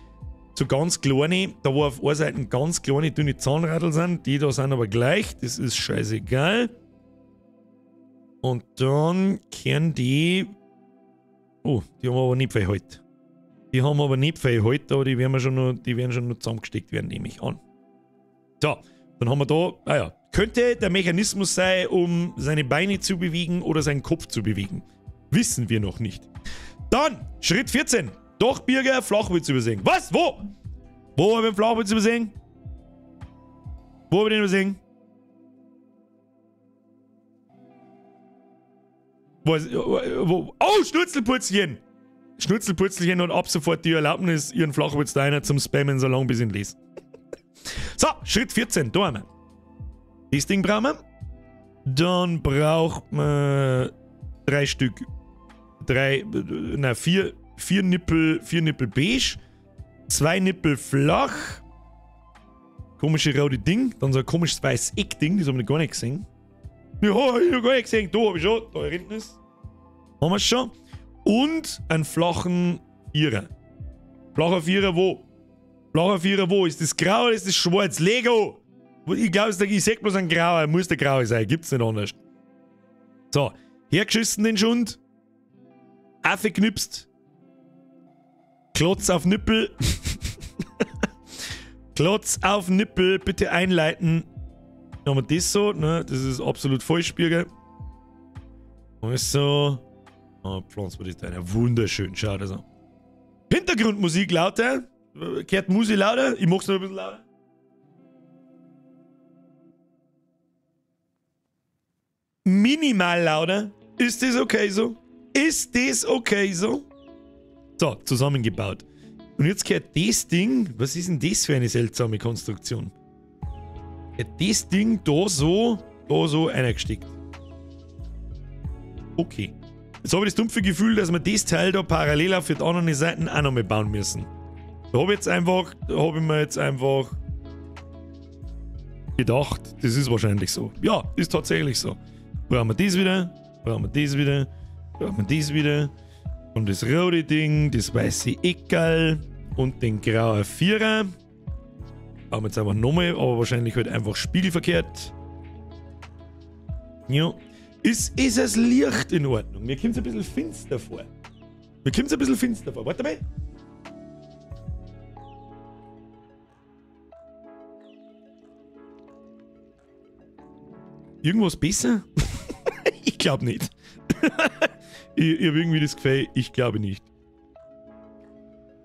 So ganz kleine, da wo auf einer Seite ganz kleine, dünne Zahnradl sind. Die da sind aber gleich. Das ist scheißegal. Und dann kehren die... Oh, die haben wir aber nicht viel heute. Die haben aber nicht viel heute, aber die werden schon noch, zusammengesteckt werden, nehme ich an. So, dann haben wir da, ah ja, könnte der Mechanismus sein, um seine Beine zu bewegen oder seinen Kopf zu bewegen. Wissen wir noch nicht. Dann, Schritt 14. Doch, Birger, Flachwitz übersehen. Was? Wo? Wo habe ich den Flachwitz übersehen? Wo habe ich den übersehen? Wo? Oh, Schnurzelpurzelchen! Schnurzelpurzelchen und ab sofort die Erlaubnis, ihren Flachwitz da einer zum Spammen, so lange bis ich ihn lese. So, Schritt 14, da haben wir. Das Ding brauchen wir. Dann braucht man 3 Stück. 4 Nippel, 4 Nippel beige, 2 Nippel flach. Komische rote Ding, dann so ein komisches weißes Eckding, das haben wir noch gar nicht gesehen. Ja, hab ich noch gar nicht gesehen. Da hab ich schon, da hinten ist. Haben wir schon. Und einen flachen Vierer. Flacher Vierer wo? Flacher Vierer wo? Ist das grau oder ist das schwarz? Lego! Ich glaube, ich sag bloß ein grauer, muss der graue sein, gibt's nicht anders. So, hergeschissen den Schund. Affe knipst. Klotz auf Nippel. Klotz auf Nippel, bitte einleiten. Dann haben wir das so, ne? Das ist absolut falsch, Birger. Also. Oh, pflanzen wir das da rein. Wunderschön, schau das an. Hintergrundmusik lauter. Kehrt Musik lauter? Ich mach's noch ein bisschen lauter. Minimal lauter. Ist das okay so? Ist das okay so? So, zusammengebaut. Und jetzt gehört das Ding. Was ist denn das für eine seltsame Konstruktion? Gehört das Ding da so eingesteckt. Okay. Jetzt habe ich das dumpfe Gefühl, dass wir das Teil da parallel auf die anderen Seiten auch nochmal bauen müssen. Da habe ich mir jetzt einfach gedacht, das ist wahrscheinlich so. Ja, ist tatsächlich so. Brauchen wir das wieder, brauchen wir das wieder, brauchen wir das wieder. Und das rote Ding, das weiße Eckerl und den grauen Vierer. Brauchen wir jetzt einfach nochmal, aber wahrscheinlich halt einfach spiegelverkehrt. Ja. Ist das Licht in Ordnung? Mir kommt es ein bisschen finster vor. Mir kommt es ein bisschen finster vor. Warte mal. Irgendwas besser? Ich glaube nicht. Ich habe irgendwie das Gefühl, ich glaube nicht.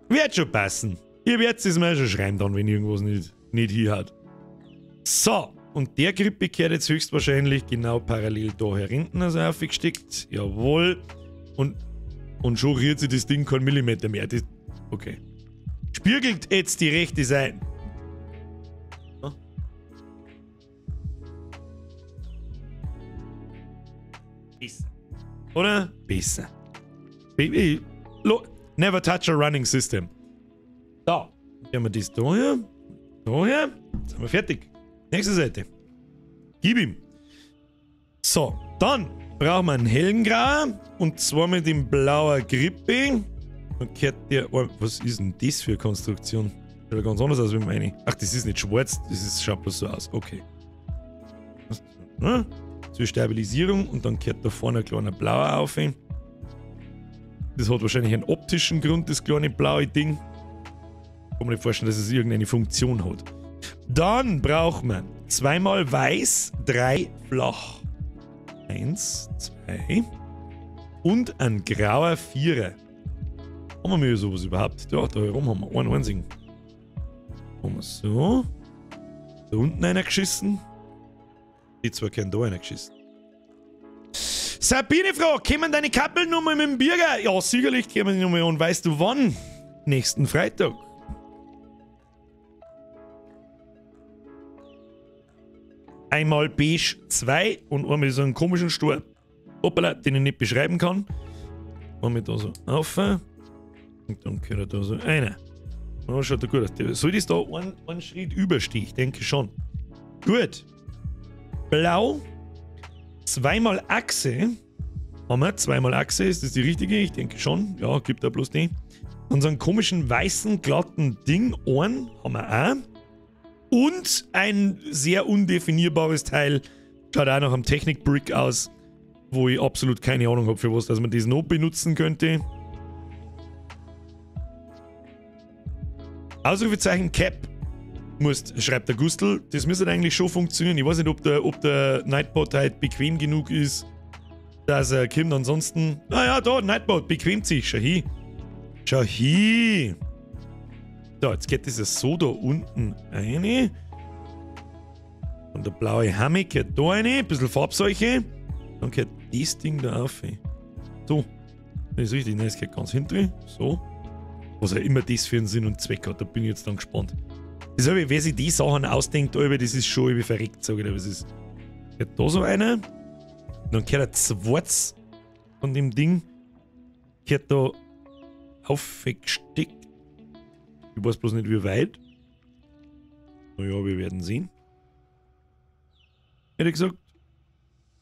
Wird schon passen. Ihr werdet es mir schon schreiben dann, wenn irgendwas nicht hier hat. So. Und der Grippe kehrt jetzt höchstwahrscheinlich genau parallel da hinten also aufgesteckt. Jawohl. Und schon rührt sich das Ding keinen Millimeter mehr. Das, okay. Spiegelt jetzt die rechte Seite. Ja. Besser. Oder? Besser. Never touch a running system. Da. Dann haben wir das da her. Da her. Jetzt sind wir fertig. Nächste Seite. Gib ihm. So, dann brauchen wir einen hellen Grau. Und zwar mit dem blauen Grippe. Dann kehrt der. Oh, was ist denn das für eine Konstruktion? Schaut ja ganz anders aus wie meine. Ach, das ist nicht schwarz, das ist, schaut bloß so aus. Okay. Zur Stabilisierung. Und dann kehrt da vorne ein kleiner blauer auf. Das hat wahrscheinlich einen optischen Grund, das kleine blaue Ding. Kann man nicht vorstellen, dass es irgendeine Funktion hat. Dann braucht man 2x weiß, 3 flach. 1, 2 und ein grauer Vierer. Haben wir sowas überhaupt? Ja, da herum haben wir einen einzigen. Haben wir so. Da unten einer geschissen. Die zwei können da einer geschissen. Sabine fragt, kommen deine Kappelnummer mit dem Birger? Ja, sicherlich kommen die Nummer und weißt du wann? Nächsten Freitag. Einmal beige 2 und einmal so einen komischen Stor. Hoppala, den ich nicht beschreiben kann. Einmal da so auf. Und dann gehört da so einer. Oh, schaut da gut aus. Soll das da einen Schritt überstehen? Ich denke schon. Gut. Blau. Zweimal Achse. Haben wir zweimal Achse? Ist das die richtige? Ich denke schon. Ja, gibt da bloß die. Und so einen komischen weißen, glatten Ding. Ohren haben wir auch. Und ein sehr undefinierbares Teil. Schaut auch noch am Technik-Brick aus, wo ich absolut keine Ahnung habe, für was, dass man das noch benutzen könnte. Ausrufezeichen Cap musst, schreibt der Gustl. Das müsste eigentlich schon funktionieren. Ich weiß nicht, ob der Nightbot halt bequem genug ist, dass er kommt. Ansonsten, naja, da, Nightbot bequemt sich. Schau hin. Schau hin. So, jetzt geht das so da unten rein. Und der blaue Hammer geht da rein. Ein bisschen Farbseuche. Dann geht das Ding da auf. So. Das ist richtig. Nein, es geht ganz hinten. So. Was auch immer das für einen Sinn und Zweck hat, da bin ich jetzt dann gespannt. Das ist, wer sich die Sachen ausdenkt, das ist schon irgendwie verreckt, sag ich dir, was ist. Geht da so einer. Und dann gehört ein zweites von dem Ding. Gehört da aufgesteckt. Ich weiß bloß nicht, wie weit. Naja, wir werden sehen. Hätte ich gesagt,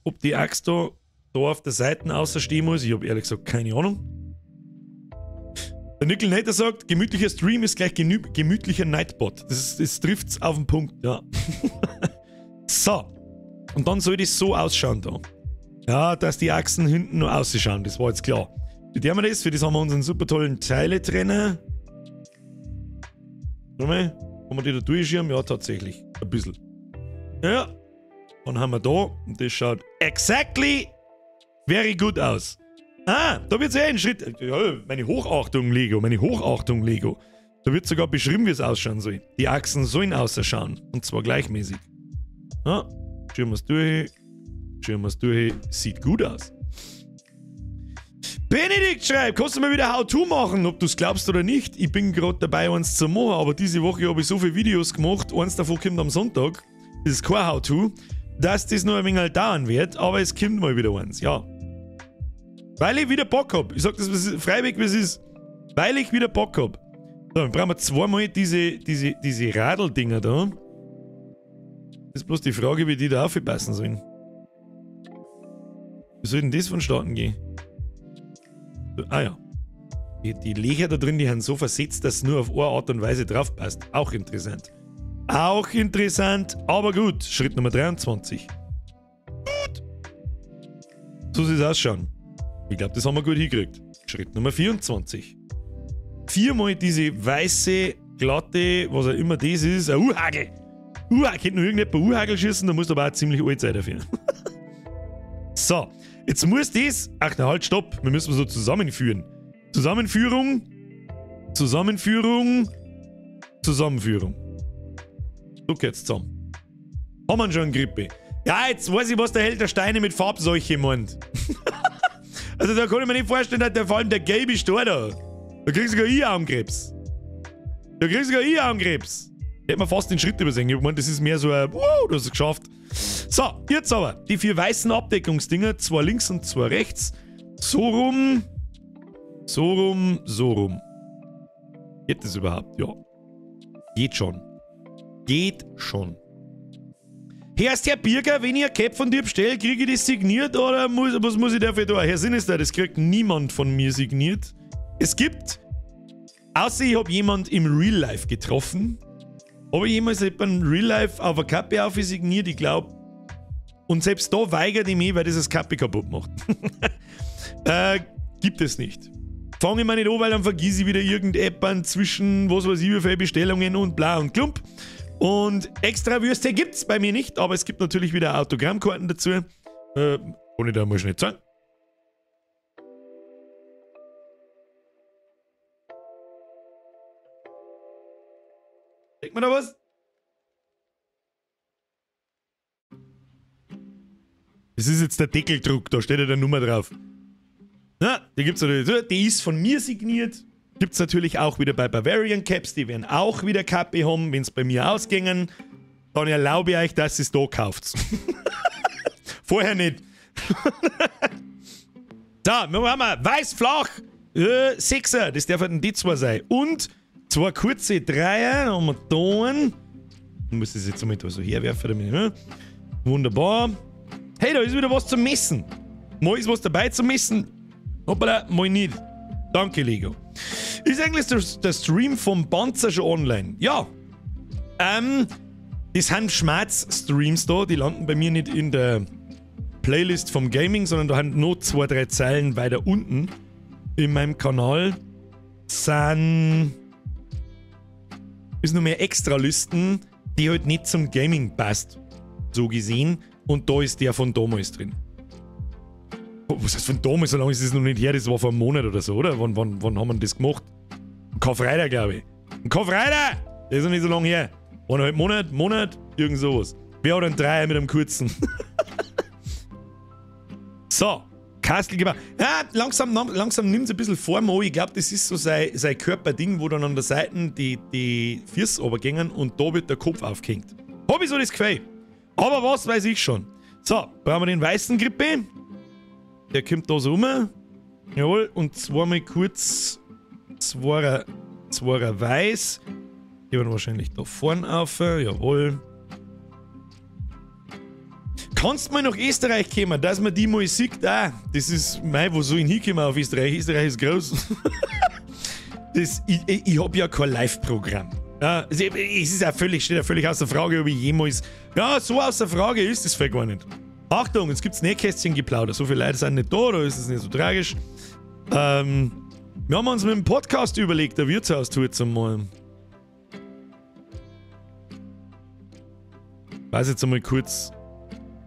ob die Axt da auf der Seite außer stehen muss, ich habe ehrlich gesagt keine Ahnung. Der Nickel Nater sagt, gemütlicher Stream ist gleich gemütlicher Nightbot. Das trifft's auf den Punkt, ja. So. Und dann soll das so ausschauen da. Ja, dass die Achsen hinten nur ausschauen, das war jetzt klar. Für die haben wir das, für das haben wir unseren super tollen Teiletrenner. Schau mal, kann man die da durchschirmen? Ja, tatsächlich. Ein bisschen. Ja. Dann haben wir da, und das schaut exactly very good aus. Ah, da wird es eh ein Schritt. Ja, meine Hochachtung, Lego, meine Hochachtung, Lego. Da wird sogar beschrieben, wie es ausschauen soll. Die Achsen sollen ausschauen. Und zwar gleichmäßig. Ja, schauen wir's durch. Schauen wir's durch. Sieht gut aus. Benedikt schreibt, kannst du mal wieder How-To machen, ob du's glaubst oder nicht. Ich bin gerade dabei, eins zu machen, aber diese Woche habe ich so viele Videos gemacht. Eins davon kommt am Sonntag. Das ist kein How-To. Dass das noch ein wenig dauern wird, aber es kommt mal wieder eins, ja. Weil ich wieder Bock hab. Ich sag das freiwillig, wie es ist. Weil ich wieder Bock hab. So, dann brauchen wir zweimal diese Radeldinger da. Das ist bloß die Frage, wie die da aufpassen sollen. Wie soll denn das vonstatten gehen? So, ah ja. Die Löcher da drin, die haben so versetzt, dass es nur auf eine Art und Weise drauf passt. Auch interessant. Auch interessant, aber gut. Schritt Nummer 23. Gut. So soll es ausschauen. Ich glaub, das haben wir gut hingekriegt. Schritt Nummer 24. Viermal diese weiße, glatte, was auch immer das ist, ein U-Hagel. U-Hagel, könnte nur irgendjemand U-Hagel schießen, da musst du aber auch ziemlich alt sein dafür. So, jetzt muss das... Ach, na halt, stopp. Wir müssen so zusammenführen. Zusammenführung. Zusammenführung. Zusammenführung. So geht's zusammen. Haben wir schon Grippe. Ja, jetzt weiß ich, was der Held der Steine mit Farbseuche meint. Also da kann ich mir nicht vorstellen, dass der vor allem der gelbe Stor da. Da kriegst du sogar ich Augenkrebs. Da kriegst du sogar ich Augenkrebs. Hätte man fast den Schritt übersehen. Ich meine, das ist mehr so ein, wow, du hast es geschafft. So, jetzt aber. Die vier weißen Abdeckungsdinger, zwei links und zwei rechts. So rum. So rum, so rum. Geht das überhaupt? Ja. Geht schon. Geht schon. Herr Herr Birger, wenn ich ein Cap von dir bestelle, kriege ich das signiert oder was muss ich dafür tun? Herr Sinister, das kriegt niemand von mir signiert. Es gibt, außer ich hab jemand im Real Life getroffen, habe ich jemals jemanden im Real Life auf eine Kappe auf signiert, ich glaub. Und selbst da weigert ich mich, weil das das Kappe kaputt macht. Gibt es nicht. Fange ich mir nicht an, weil dann vergiss ich wieder irgendjemand zwischen was weiß ich wie viele Bestellungen und bla und klump. Und extra Würste gibt's bei mir nicht, aber es gibt natürlich wieder Autogrammkarten dazu. Kann ich da mal schnell zeigen. Denkt man da was? Das ist jetzt der Deckeldruck, da steht ja der Nummer drauf. Na, die gibt's natürlich. Die ist von mir signiert. Gibt's natürlich auch wieder bei Bavarian Caps, die werden auch wieder Kappe haben, wenn's bei mir ausgingen. Dann erlaube ich euch, dass ihr's da kauft. Vorher nicht. So, wir haben wir weiß flach, Sechser, das darf halt ein D2 sein. Und zwei kurze Dreier, haben wir da einen. Ich muss das jetzt einmal da so herwerfen, damit, ne? Wunderbar. Hey, da ist wieder was zum Messen. Mal ist was dabei zum Messen. Hoppala, mal nicht. Danke, Lego. Ist eigentlich der Stream vom Panzer schon online? Ja. Das sind Schmerz-Streams da, die landen bei mir nicht in der Playlist vom Gaming, sondern da haben nur 2, 3 Zeilen weiter unten in meinem Kanal sind Ist nur mehr Extra-Listen, die halt nicht zum Gaming passt. So gesehen. Und da ist der von damals drin. Was heißt von damals? So lange ist es noch nicht her, das war vor einem Monat oder so, oder? Wann haben wir das gemacht? Karfreitag, glaube ich. Ein Karfreitag! Der ist noch nicht so lange her. 1,5 Monat, irgend sowas. Wer hat einen Dreier mit einem kurzen? So, Kastelgeber. Ja, langsam nimmt es ein bisschen Form an. Ich glaube, das ist so sein Körperding, wo dann an der Seite die Füße runtergehen und da wird der Kopf aufgehängt. Hab ich so das Gefühl. Aber was weiß ich schon. So, brauchen wir den weißen Grippe. Der kommt da so rum. Jawohl, und zweimal kurz. Zweier weiß. Die werden wahrscheinlich da vorne auf. Jawohl. Kannst mal nach Österreich kommen, dass man die mal sieht? Ah, das ist, mei, wo soll ich hinkommen auf Österreich? Österreich ist groß. Das, ich hab ja kein Live-Programm. Ja, es ist ja völlig, steht ja völlig außer Frage, ob ich jemals. Ja, so außer Frage ist das voll gar nicht. Achtung, jetzt gibt's Nähkästchen-Geplauder. So viele Leute sind nicht da, da ist es nicht so tragisch. Wir haben uns mit dem Podcast überlegt, der Wirtshaustour zu machen. Ich weiß jetzt einmal kurz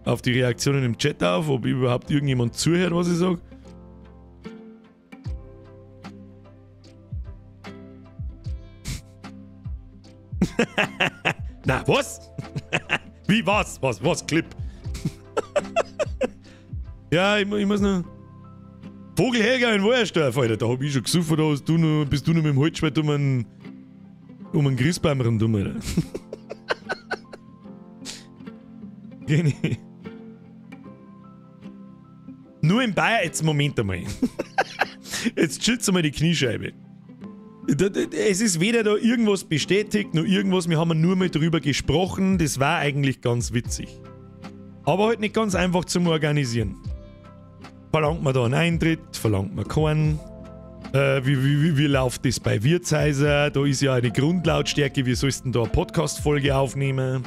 auf die Reaktionen im Chat auf, ob überhaupt irgendjemand zuhört, was ich sage. Na, was? Wie, was? Was? Clip? Ja, ich muss noch... Vogel Helga in Woyersdorf, Alter, da hab ich schon gesoffen, da hast du noch, bist du noch mit dem Holzschwert um einen Christbaum rundum, Alter. Genau. Nur in Bayern, jetzt Moment einmal. Jetzt chillst du mal die Kniescheibe. Es ist weder da irgendwas bestätigt, noch irgendwas, wir haben nur mal drüber gesprochen, das war eigentlich ganz witzig. Aber halt nicht ganz einfach zum Organisieren. Verlangt man da einen Eintritt, verlangt man keinen? Wie läuft das bei Wirtshäusern? Da ist ja eine Grundlautstärke, wie sollst du denn da eine Podcast-Folge aufnehmen?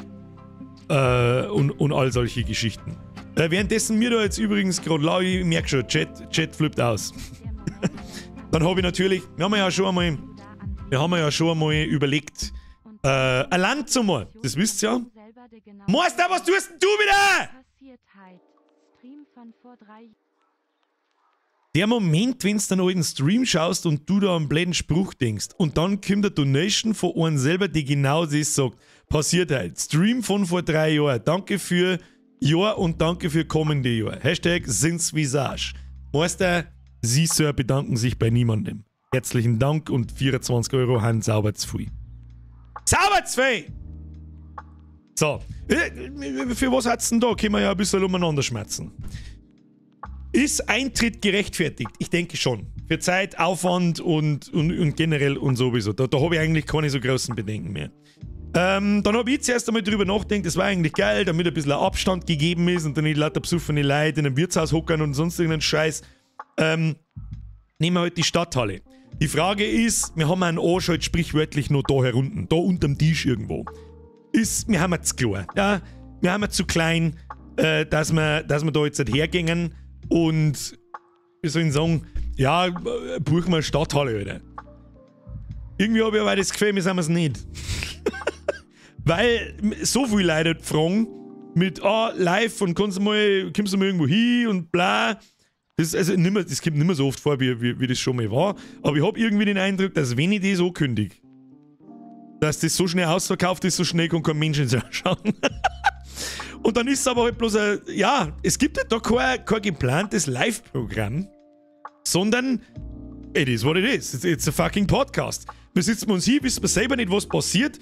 Und all solche Geschichten. Währenddessen mir da jetzt übrigens gerade, ich merke schon, Chat flippt aus. Dann habe ich natürlich, wir haben ja schon einmal überlegt, ein Land zu machen, das wisst ihr ja. Meister, was tust denn du wieder? Der Moment, wenn du dann alten Stream schaust und du da einen blöden Spruch denkst und dann kommt eine Donation von einem selber, die genau das sagt. Passiert halt. Stream von vor 3 Jahren. Danke für Jahr und danke für kommende Jahr. Hashtag SinsVisage. Meister, Sie, Sir, bedanken sich bei niemandem. Herzlichen Dank und 24 Euro haben sauber zu viel. Sauber zu viel! So. Für was hat's denn da? Können wir ja ein bisschen umeinander schmerzen. Ist Eintritt gerechtfertigt? Ich denke schon. Für Zeit, Aufwand und generell und sowieso. Da habe ich eigentlich keine so großen Bedenken mehr. Dann habe ich zuerst einmal drüber nachgedacht, das war eigentlich geil, damit ein bisschen Abstand gegeben ist und dann nicht lauter besoffene Leute in einem Wirtshaus hockern und sonst irgendeinen Scheiß. Nehmen wir halt die Stadthalle. Die Frage ist, wir haben einen Arsch halt sprichwörtlich noch da herunten, da unterm Tisch irgendwo. Ist, wir haben zu klein, ja? Wir haben zu klein, dass wir da jetzt halt hergehen und wir sollen sagen, ja, buchen wir eine Stadthalle, Alter. Irgendwie habe ich aber das Gefühl, wir sind es nicht. Weil so viele Leute fragen mit, live und kommst du mal irgendwo hin und bla. Das, also nimmer, das kommt nicht mehr so oft vor, wie das schon mal war. Aber ich habe irgendwie den Eindruck, dass wenn ich das ankündige, dass das so schnell ausverkauft ist, so schnell kann kein Mensch ins schauen. Und dann ist es aber halt bloß ein, ja, es gibt halt da kein geplantes Live-Programm, sondern it is what it is. It's a fucking podcast. Wir sitzen uns hier, wissen wir selber nicht, was passiert.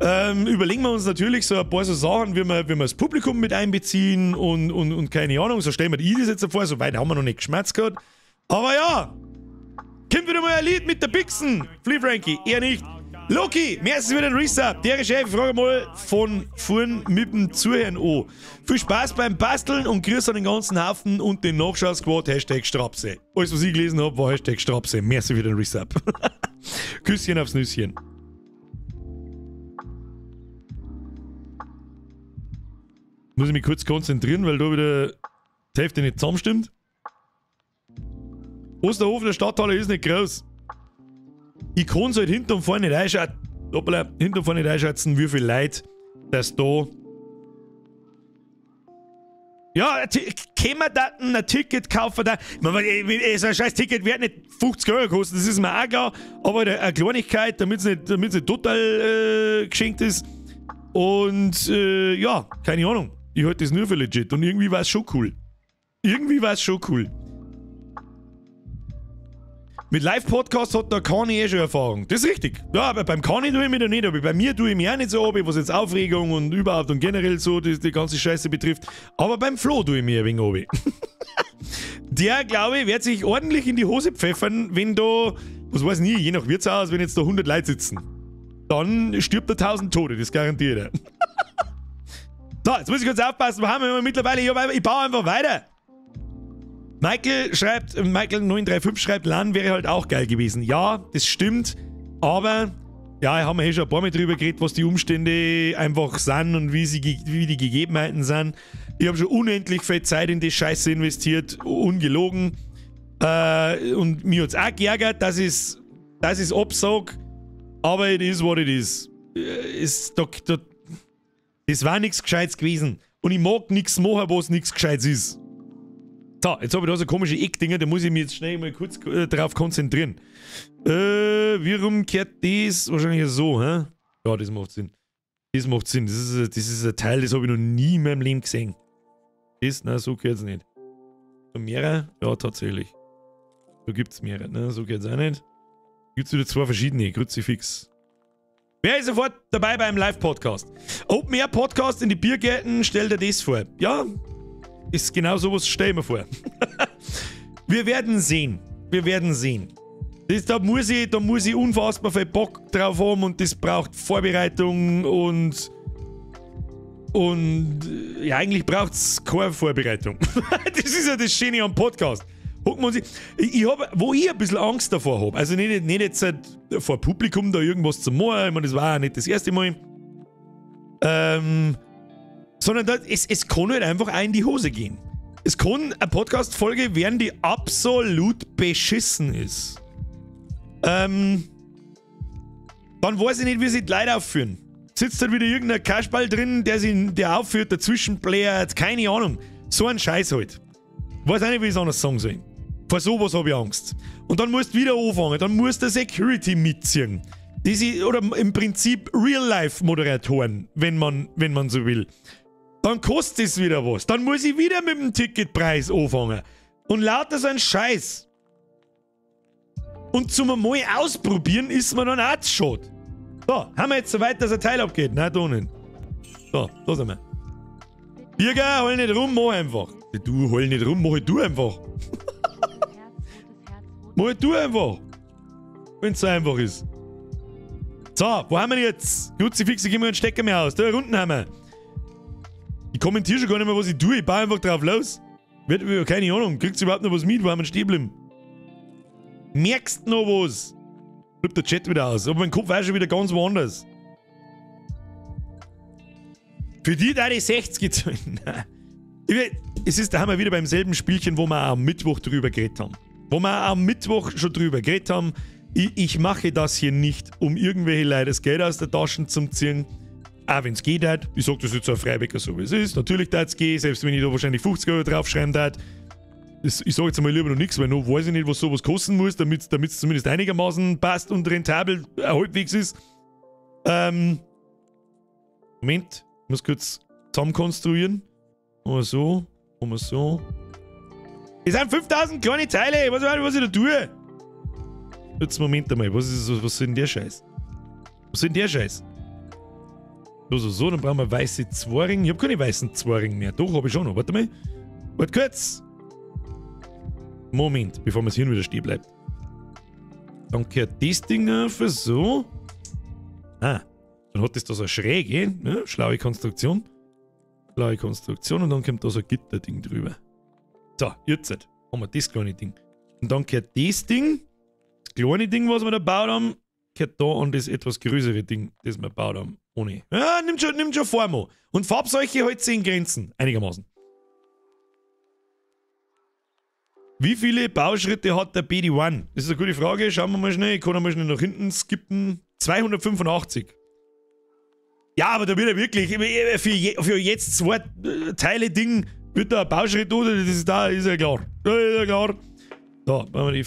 Überlegen wir uns natürlich so ein paar so Sachen, wie wir das Publikum mit einbeziehen und keine Ahnung, so stellen wir die das jetzt vor, so weit haben wir noch nicht geschmerzt gehabt. Aber ja, kommt wieder mal ein Lied mit der Bixen. Flea Frankie, er nicht. Loki, merci für den Resub. Der Chef, frage mal von vorn mit dem Zuhören an. Viel Spaß beim Basteln und Grüß an den ganzen Haufen und den Nachschau-Squad, Hashtag Strapse. Alles, was ich gelesen habe, war Hashtag Strapse. Merci für den Resub. Küsschen aufs Nüsschen. Muss ich mich kurz konzentrieren, weil da wieder die Hälfte nicht zusammenstimmt. Osterhof der Stadthalle ist nicht groß. Ich kann es halt hinten und vorne nicht reinschauen. Hoppala, hinten und vorne nicht einschätzen, wie viel Leute das da. Ja, können wir da ein Ticket kaufen? Da? Ich meine, so ein scheiß Ticket wird nicht 50 Euro kosten, das ist mir auch klar. Aber eine Kleinigkeit, damit es nicht total geschenkt ist. Und ja, keine Ahnung. Ich halte das nur für legit. Und irgendwie war es schon cool. Irgendwie war es schon cool. Mit Live-Podcast hat der Kani eh schon Erfahrung. Das ist richtig. Ja, aber beim Kani tue ich mich da nicht, aber bei mir tue ich mich auch nicht so ab, was jetzt Aufregung und überhaupt und generell so die ganze Scheiße betrifft. Aber beim Flo tue ich mich ein wenig ab. Der, glaube ich, wird sich ordentlich in die Hose pfeffern, wenn da, was weiß ich nie, je nach Wirtshaus, wenn jetzt da 100 Leute sitzen. Dann stirbt er 1000 Tote, das garantiert er. So, jetzt muss ich kurz aufpassen, wo haben wir mittlerweile? Ich baue einfach weiter. Michael schreibt, Michael935 schreibt, LAN wäre halt auch geil gewesen. Ja, das stimmt, aber ja, haben wir eh schon ein paar Mal drüber geredet, was die Umstände einfach sind und wie die Gegebenheiten sind. Ich habe schon unendlich viel Zeit in die Scheiße investiert, ungelogen. Und mir hat es auch geärgert, dass ich es absag, aber it is what it is. Das war nichts Gescheites gewesen. Und ich mag nichts machen, was nichts Gescheites ist. So, jetzt habe ich da so komische Eckdinger, da muss ich mich jetzt schnell mal kurz drauf konzentrieren. Wie rum kehrt das? Wahrscheinlich so, hä? Ja, das macht Sinn. Das macht Sinn. Das ist ein Teil, das habe ich noch nie in meinem Leben gesehen. Das? Nein, so geht's nicht. So mehrere? Ja, tatsächlich. Da gibt's mehrere, ne? So geht's auch nicht. Gibt's wieder zwei verschiedene, Kruzifix. Wer ist sofort dabei beim Live-Podcast? Open Air Podcast in die Biergärten, stell dir das vor. Ja, ist genau sowas, stell ich mir vor. Wir werden sehen. Wir werden sehen. Da muss ich unfassbar viel Bock drauf haben und das braucht Vorbereitung und ja, eigentlich braucht es keine Vorbereitung. Das ist ja das Schöne am Podcast. Ich hab, wo ich ein bisschen Angst davor habe, also nicht jetzt halt vor Publikum da irgendwas zu machen, ich meine, das war auch nicht das erste Mal, sondern da, es kann halt einfach auch in die Hose gehen. Es kann eine Podcast-Folge werden, die absolut beschissen ist. Dann weiß ich nicht, wie sich die Leute aufführen. Sitzt halt wieder irgendein Kasperl drin, der aufführt, dazwischen plärt, keine Ahnung. So ein Scheiß halt. Weiß auch nicht, wie ich es anders sagen soll. Vor sowas habe ich Angst. Und dann musst du wieder anfangen, dann musst du Security mitziehen. Oder im Prinzip Real-Life-Moderatoren, wenn man so will. Dann kostet es wieder was. Dann muss ich wieder mit dem Ticketpreis anfangen. Und lauter so ein Scheiß. Und zum einmal ausprobieren ist mir dann auch zu schade. So, haben wir jetzt so weit, dass ein Teil abgeht? Nein, da nicht. So, da sind wir. Birger, heul nicht rum, mach einfach. Du heul nicht rum, mach du einfach. Mach du einfach. Wenn's so einfach ist. So, wo haben wir jetzt? Kruzifixe, gib mir einen Stecker mehr aus. Da unten haben wir. Ich kommentiere schon gar nicht mehr, was ich tue. Ich baue einfach drauf los. Keine Ahnung. Kriegst du überhaupt noch was mit? Wo haben wir stehen geblieben? Merkst du noch was? Flippt der Chat wieder aus. Aber mein Kopf war schon wieder ganz woanders. Für die da die 60 gezahlt. Nein. Es ist, da haben wir wieder beim selben Spielchen, wo wir am Mittwoch drüber geredet haben. Wo wir am Mittwoch schon drüber geredet haben. Ich mache das hier nicht, um irgendwelche Leute das Geld aus der Tasche zu ziehen. Auch wenn es geht halt. Ich sag das jetzt auch Freibecker so, wie es ist. Natürlich darf es gehen, selbst wenn ich da wahrscheinlich 50 Euro draufschreiben darf. Ich sage jetzt einmal lieber noch nichts, weil noch weiß ich nicht, was sowas kosten muss, damit es zumindest einigermaßen passt und rentabel halbwegs ist. Moment, ich muss kurz zusammenkonstruieren. Mal so, mal so. Es sind 5000 kleine Teile, ich weiß nicht, was ich da tue. Jetzt Moment einmal, was soll denn der Scheiß? Was soll denn der Scheiß? So, so, so, dann brauchen wir weiße Zwaring. Ich habe keine weißen Zwaring mehr. Doch, habe ich schon noch. Warte mal. Warte kurz. Moment, bevor man hier wieder stehen bleibt. Dann gehört das Ding auf, so. Ah, dann hat das da so eine Schräge, ne? Schlaue Konstruktion. Schlaue Konstruktion und dann kommt da so ein Gitterding drüber. So, jetzt haben wir das kleine Ding. Und dann gehört das Ding, das kleine Ding, was wir da gebaut haben, gehört da an das etwas größere Ding, das wir gebaut haben. Ohne. Ja, nimmt schon Form an. Und Farbseuche hält sich in Grenzen, einigermaßen. Wie viele Bauschritte hat der BD-1? Das ist eine gute Frage. Schauen wir mal schnell. Ich kann mal schnell nach hinten skippen. 285. Ja, aber da wird er wirklich, für jetzt 2 Teile Ding, wird da ein Bauschritt oder das ist da, ist ja klar. Da ist ja klar. So, machen wir die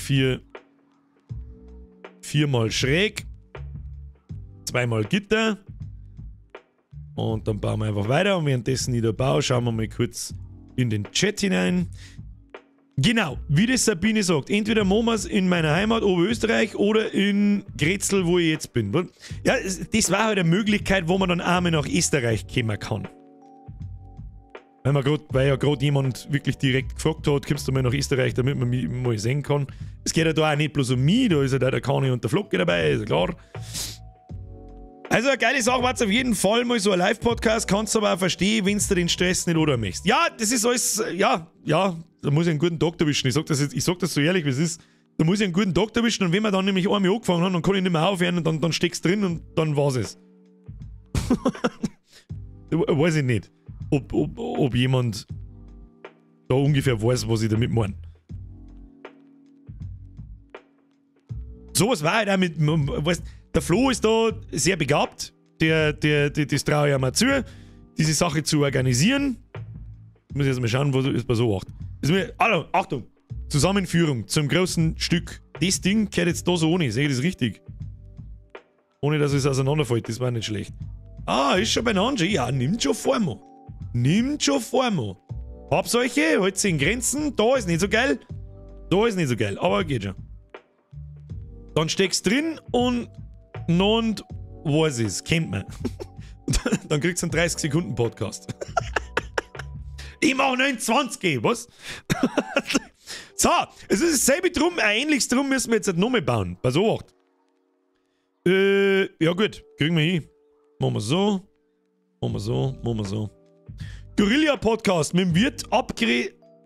4 mal schräg. 2 mal Gitter. Und dann bauen wir einfach weiter. Und währenddessen ich da baue, schauen wir mal kurz in den Chat hinein. Genau, wie das Sabine sagt, entweder machen wir's in meiner Heimat Oberösterreich oder in Grätzl, wo ich jetzt bin. Ja, das war halt eine Möglichkeit, wo man dann einmal nach Österreich kommen kann. Weil ja grad jemand wirklich direkt gefragt hat, kommst du mal nach Österreich, damit man mich mal sehen kann. Es geht ja da auch nicht bloß um mich, da ist ja da der Kani und der Flocke dabei, ist ja klar. Also eine geile Sache war's auf jeden Fall mal so ein Live-Podcast, kannst du aber auch verstehen, wenn du den Stress nicht oder möchtest. Ja, das ist alles, ja, ja, da muss ich einen guten Tag erwischen. Ich sag das jetzt, ich sag das so ehrlich, wie es ist. Da muss ich einen guten Tag erwischen und wenn wir dann nämlich einmal angefangen haben, dann kann ich nicht mehr aufhören und dann steckst du drin und dann war's es. Weiß ich nicht, ob jemand da ungefähr weiß, was ich damit meine. Sowas war halt auch mit, weißt, der Flo ist da sehr begabt, das traue ich auch mal zu, diese Sache zu organisieren. Ich muss jetzt mal schauen, was ist bei so macht. Also, Achtung! Zusammenführung zum großen Stück. Das Ding gehört jetzt da so ohne, sehe ich das richtig? Ohne, dass es auseinanderfällt, das war nicht schlecht. Ah, ist schon beieinander. Ja, nimmt schon Form. Nimmt schon Form. Hab solche, halt sie in Grenzen. Da ist nicht so geil. Da ist nicht so geil, aber geht schon. Dann steckst drin und weiß es, kennt man. Dann kriegst du einen 30-Sekunden-Podcast. Ich mach 29, was? So, es ist dasselbe drum, ein ähnliches drum müssen wir jetzt nochmal bauen. Pass auf. Ja gut, kriegen wir hin. Machen wir so. Machen wir so, machen wir so. Gorilla-Podcast mit dem Wirt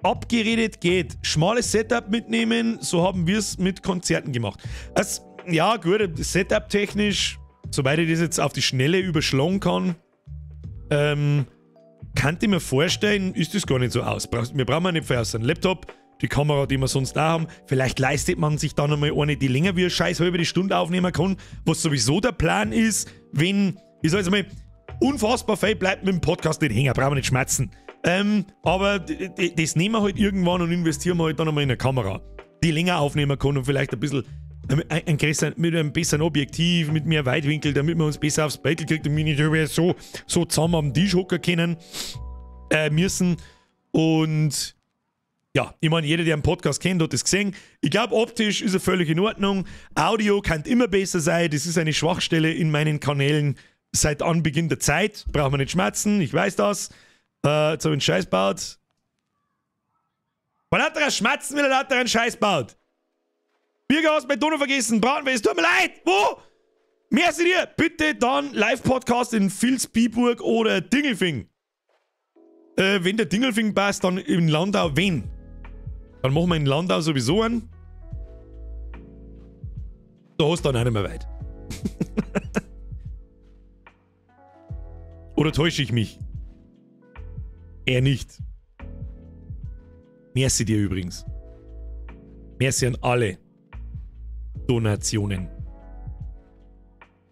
abgeredet geht. Schmales Setup mitnehmen, so haben wir es mit Konzerten gemacht. Also, ja gut, Setup-technisch, soweit ich das jetzt auf die Schnelle überschlagen kann, kann ich mir vorstellen, ist das gar nicht so aus. Wir brauchen ja nicht viel aus einem Laptop, die Kamera, die wir sonst da haben. Vielleicht leistet man sich dann einmal eine, die länger wie eine scheiß halbe Stunde aufnehmen kann, was sowieso der Plan ist, wenn, ich sag jetzt mal, unfassbar viel bleibt mit dem Podcast nicht hängen, brauchen wir nicht schmerzen. Aber das nehmen wir halt irgendwann und investieren wir halt dann einmal in eine Kamera, die länger aufnehmen kann und vielleicht ein bisschen ein größer, mit einem besseren Objektiv, mit mehr Weitwinkel, damit wir uns besser aufs Beitel kriegt und wir nicht so zusammen am Tisch hocken können müssen. Und ja, ich meine, jeder, der einen Podcast kennt, hat das gesehen. Ich glaube, optisch ist er völlig in Ordnung. Audio kann immer besser sein. Das ist eine Schwachstelle in meinen Kanälen seit Anbeginn der Zeit. Braucht man nicht schmerzen, ich weiß das. Jetzt habe ich einen Scheiß gebaut. Von lauter Schmerzen wieder lauter einen Scheiß baut. Birger, hast mein Donau vergessen. Braunweh, es tut mir leid. Wo? Merci dir. Bitte dann Live-Podcast in Vilsbiburg oder Dingelfing. Wenn der Dingelfing passt, dann in Landau. Wenn? Dann machen wir in Landau sowieso einen. Da hast du dann auch nicht mehr weit. Oder täusche ich mich? Er nicht. Merci dir übrigens. Merci an alle Donationen.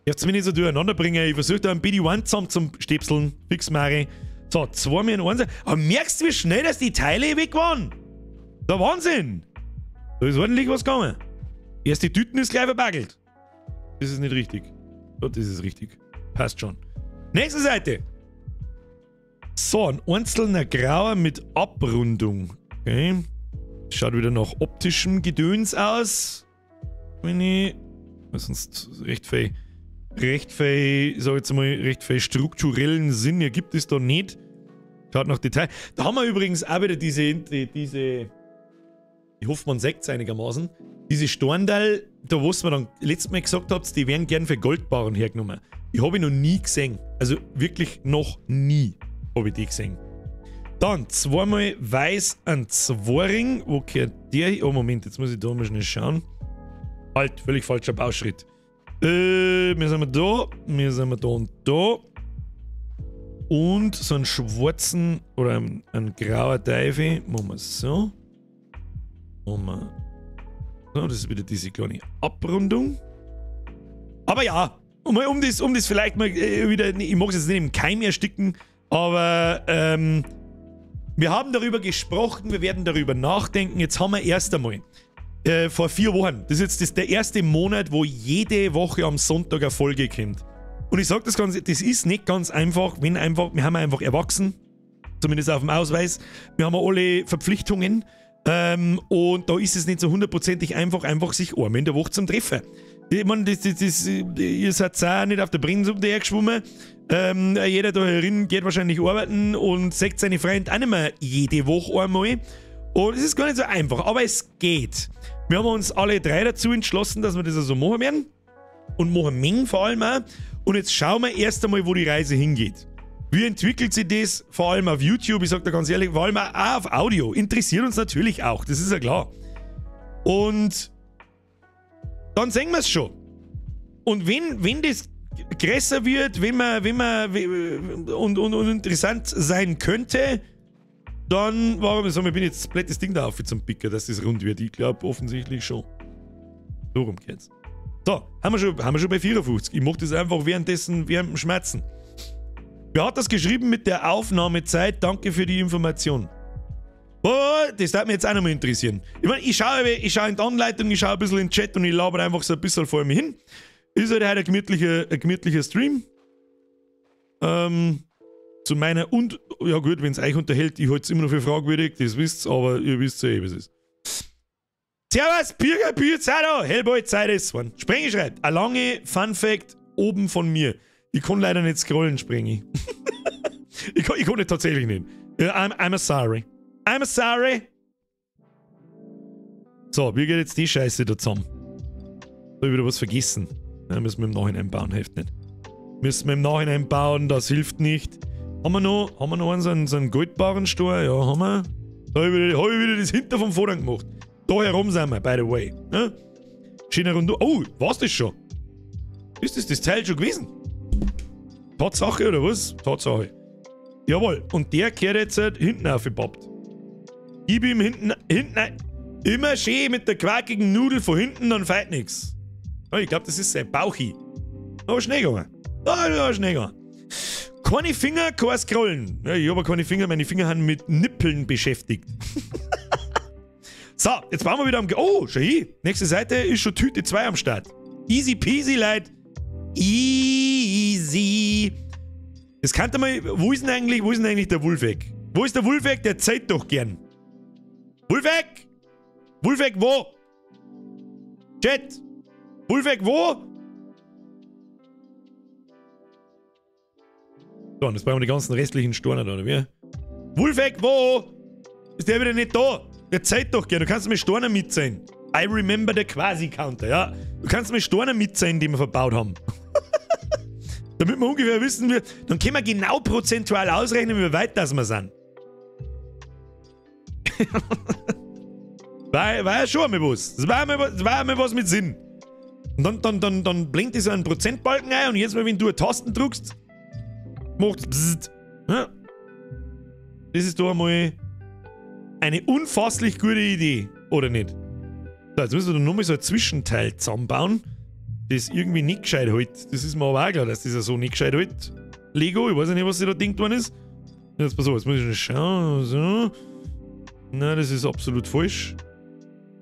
Ich hab's mir nicht so durcheinander bringen. Ich versuche da einen BD-1 zusammen zum Stäpseln. Fix, Mari. So, 2 mehr in 1. Aber merkst du, wie schnell, dass die Teile weg waren? Der Wahnsinn! Da ist ordentlich was gegangen. Erst die Tüten ist gleich verbaggelt. Das ist nicht richtig. Oh, das ist richtig. Passt schon. Nächste Seite. So, ein einzelner Grauer mit Abrundung. Okay. Schaut wieder nach optischem Gedöns aus. Wenn ich. Sonst recht viel, sag ich jetzt mal, recht viel strukturellen Sinn ergibt es da nicht. Schaut nach Detail. Da haben wir übrigens auch wieder diese, ich hoffe, man sagt es einigermaßen. Diese Storndal, da was mir dann letztes Mal gesagt habt, die werden gern für Goldbarren hergenommen. Die habe ich noch nie gesehen. Also wirklich noch nie habe ich die gesehen. Dann zweimal weiß ein Zworing. Wo gehört der hin? Oh Moment, jetzt muss ich da mal schnell schauen. Halt, völlig falscher Bauschritt. Wir sind da, wir sind da und da. Und so einen schwarzen oder einen grauer Teufel. Machen wir so. Machen wir so, das ist wieder diese kleine Abrundung. Aber ja, Um das vielleicht mal wieder, ich mag es jetzt nicht im Keim ersticken, aber wir haben darüber gesprochen, wir werden darüber nachdenken. Jetzt haben wir erst einmal vor 4 Wochen, das ist jetzt der erste Monat, wo jede Woche am Sonntag eine Folge kommt. Und ich sag das ganz, das ist nicht ganz einfach, wenn einfach, wir haben einfach erwachsen, zumindest auf dem Ausweis, wir haben alle Verpflichtungen und da ist es nicht so hundertprozentig einfach sich einmal in der Woche zum Treffen. Ich meine, ihr seid auch nicht auf der Bremse um die geschwommen. Jeder da herin geht wahrscheinlich arbeiten und sagt seine Freunde auch nicht mehr jede Woche einmal. Und es ist gar nicht so einfach, aber es geht. Wir haben uns alle drei dazu entschlossen, dass wir das so machen werden. Und machen Mengen vor allem auch. Und jetzt schauen wir erst einmal, wo die Reise hingeht. Wie entwickelt sich das? Vor allem auf YouTube, ich sag da ganz ehrlich, vor allem auch auf Audio. Interessiert uns natürlich auch, das ist ja klar. Und dann sehen wir es schon. Und wenn das größer wird, wenn man und interessant sein könnte, dann, warum so, ich bin jetzt das blödes Ding da auf zum Picker, dass das rund wird. Ich glaube offensichtlich schon. So rum geht's. So, haben wir schon bei 54. Ich mach das einfach währenddessen, während dem Schmerzen. Wer hat das geschrieben mit der Aufnahmezeit? Danke für die Information. Oh, das würde mich jetzt auch nochmal interessieren. Ich meine, ich schaue in die Anleitung, ich schaue ein bisschen in den Chat und ich laber einfach so ein bisschen vor mir hin. Ist halt heute ein gemütlicher Stream. Zu meiner und, ja gut, wenn es euch unterhält, ich halte es immer noch für fragwürdig, das wisst ihr, aber ihr wisst ja eh, was es ist. Servus, Birger, Bier, Hellboy, Zeit ist. Sprengi schreibt, ein lange Fun Fact oben von mir. Ich kann leider nicht scrollen, Sprengi. ich kann nicht tatsächlich nicht. I'm sorry. I'm sorry. So, wie geht jetzt die Scheiße da zusammen? Da hab ich wieder was vergessen. Ja, müssen wir im Nachhinein bauen, hilft nicht. Müssen wir im Nachhinein bauen, das hilft nicht. Haben wir noch einen so einen Goldbarrenstore? Ja, haben wir. Da hab ich wieder das Hinter vom Vorderen gemacht. Da herum sind wir, by the way. Ja? Schöner Runde. Oh, war's das schon? Ist das Teil schon gewesen? Tatsache oder was? Tatsache. Jawohl, und der kehrt jetzt halt hinten aufgepappt. Gib ihm hinten immer schön mit der quackigen Nudel von hinten, dann fällt nix. Oh, ich glaube, das ist sein Bauchi. Aber schnell gegangen. Oh, schnell gegangen. Keine Finger, kein Scrollen. Ja, ich habe keine Finger, meine Finger haben mit Nippeln beschäftigt. So, jetzt bauen wir wieder am... Oh, schau hier. Nächste Seite ist schon Tüte 2 am Start. Easy peasy, Leute. Easy. Das kann mal... Wo ist denn eigentlich der Wulfeck? Wo ist der Wulfeck? Der zeigt doch gern. Wulfeck! Wulfeck wo? Chat! Wulfeck wo? So, und jetzt brauchen wir die ganzen restlichen Storner da, oder wie? Wulfeck wo? Ist der wieder nicht da? Der zeigt doch gern. Du kannst mir Storner mitzählen. I remember the Quasi-Counter, ja. Du kannst mir Storner mitzählen, die wir verbaut haben. Damit wir ungefähr wissen, dann können wir genau prozentual ausrechnen, wie weit das wir sind. War ja schon einmal was. Das war einmal was mit Sinn. Und dann blinkt es so einen Prozentbalken ein und jedes Mal, wenn du eine Tasten drückst, macht's bzzzt. Ja. Das ist doch einmal eine unfasslich gute Idee, oder nicht? So, jetzt müssen wir nochmal so ein Zwischenteil zusammenbauen, das irgendwie nicht gescheit hält. Das ist mir aber auch klar, dass das ja so nicht gescheit hält. Lego, ich weiß ja nicht, was sich da denkt worden ist. Jetzt pass auf, jetzt muss ich schon schauen. So. Nein, das ist absolut falsch.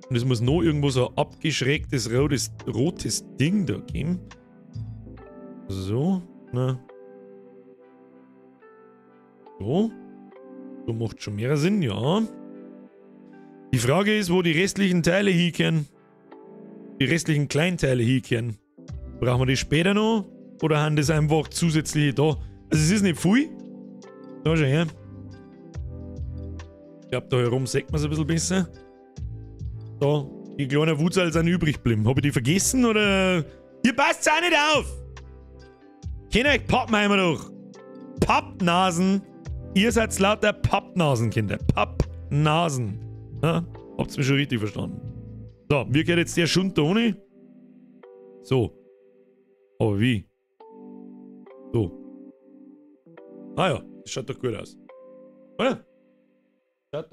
Und es muss noch irgendwo so ein abgeschrägtes rotes Ding da geben. So, na. So. So macht schon mehr Sinn, ja. Die Frage ist, wo die restlichen Teile hinkehren. Die restlichen Kleinteile hinkehren. Brauchen wir die später noch? Oder haben das einfach zusätzlich da? Also es ist nicht viel. Da schau her. Ich glaube, da herum sieht man es ein bisschen besser. Da, die kleinen Wutzel sind übrig geblieben. Habe ich die vergessen oder? Ihr passt auch nicht auf! Kennt euch Pappenheimer doch! Pappnasen! Ihr seid lauter Pappnasen, Kinder. Pappnasen. Ja, habt's mich schon richtig verstanden. So, mir geht jetzt der Schund da ohne. So. Aber wie? So. Ah ja, das schaut doch gut aus. Oder? Das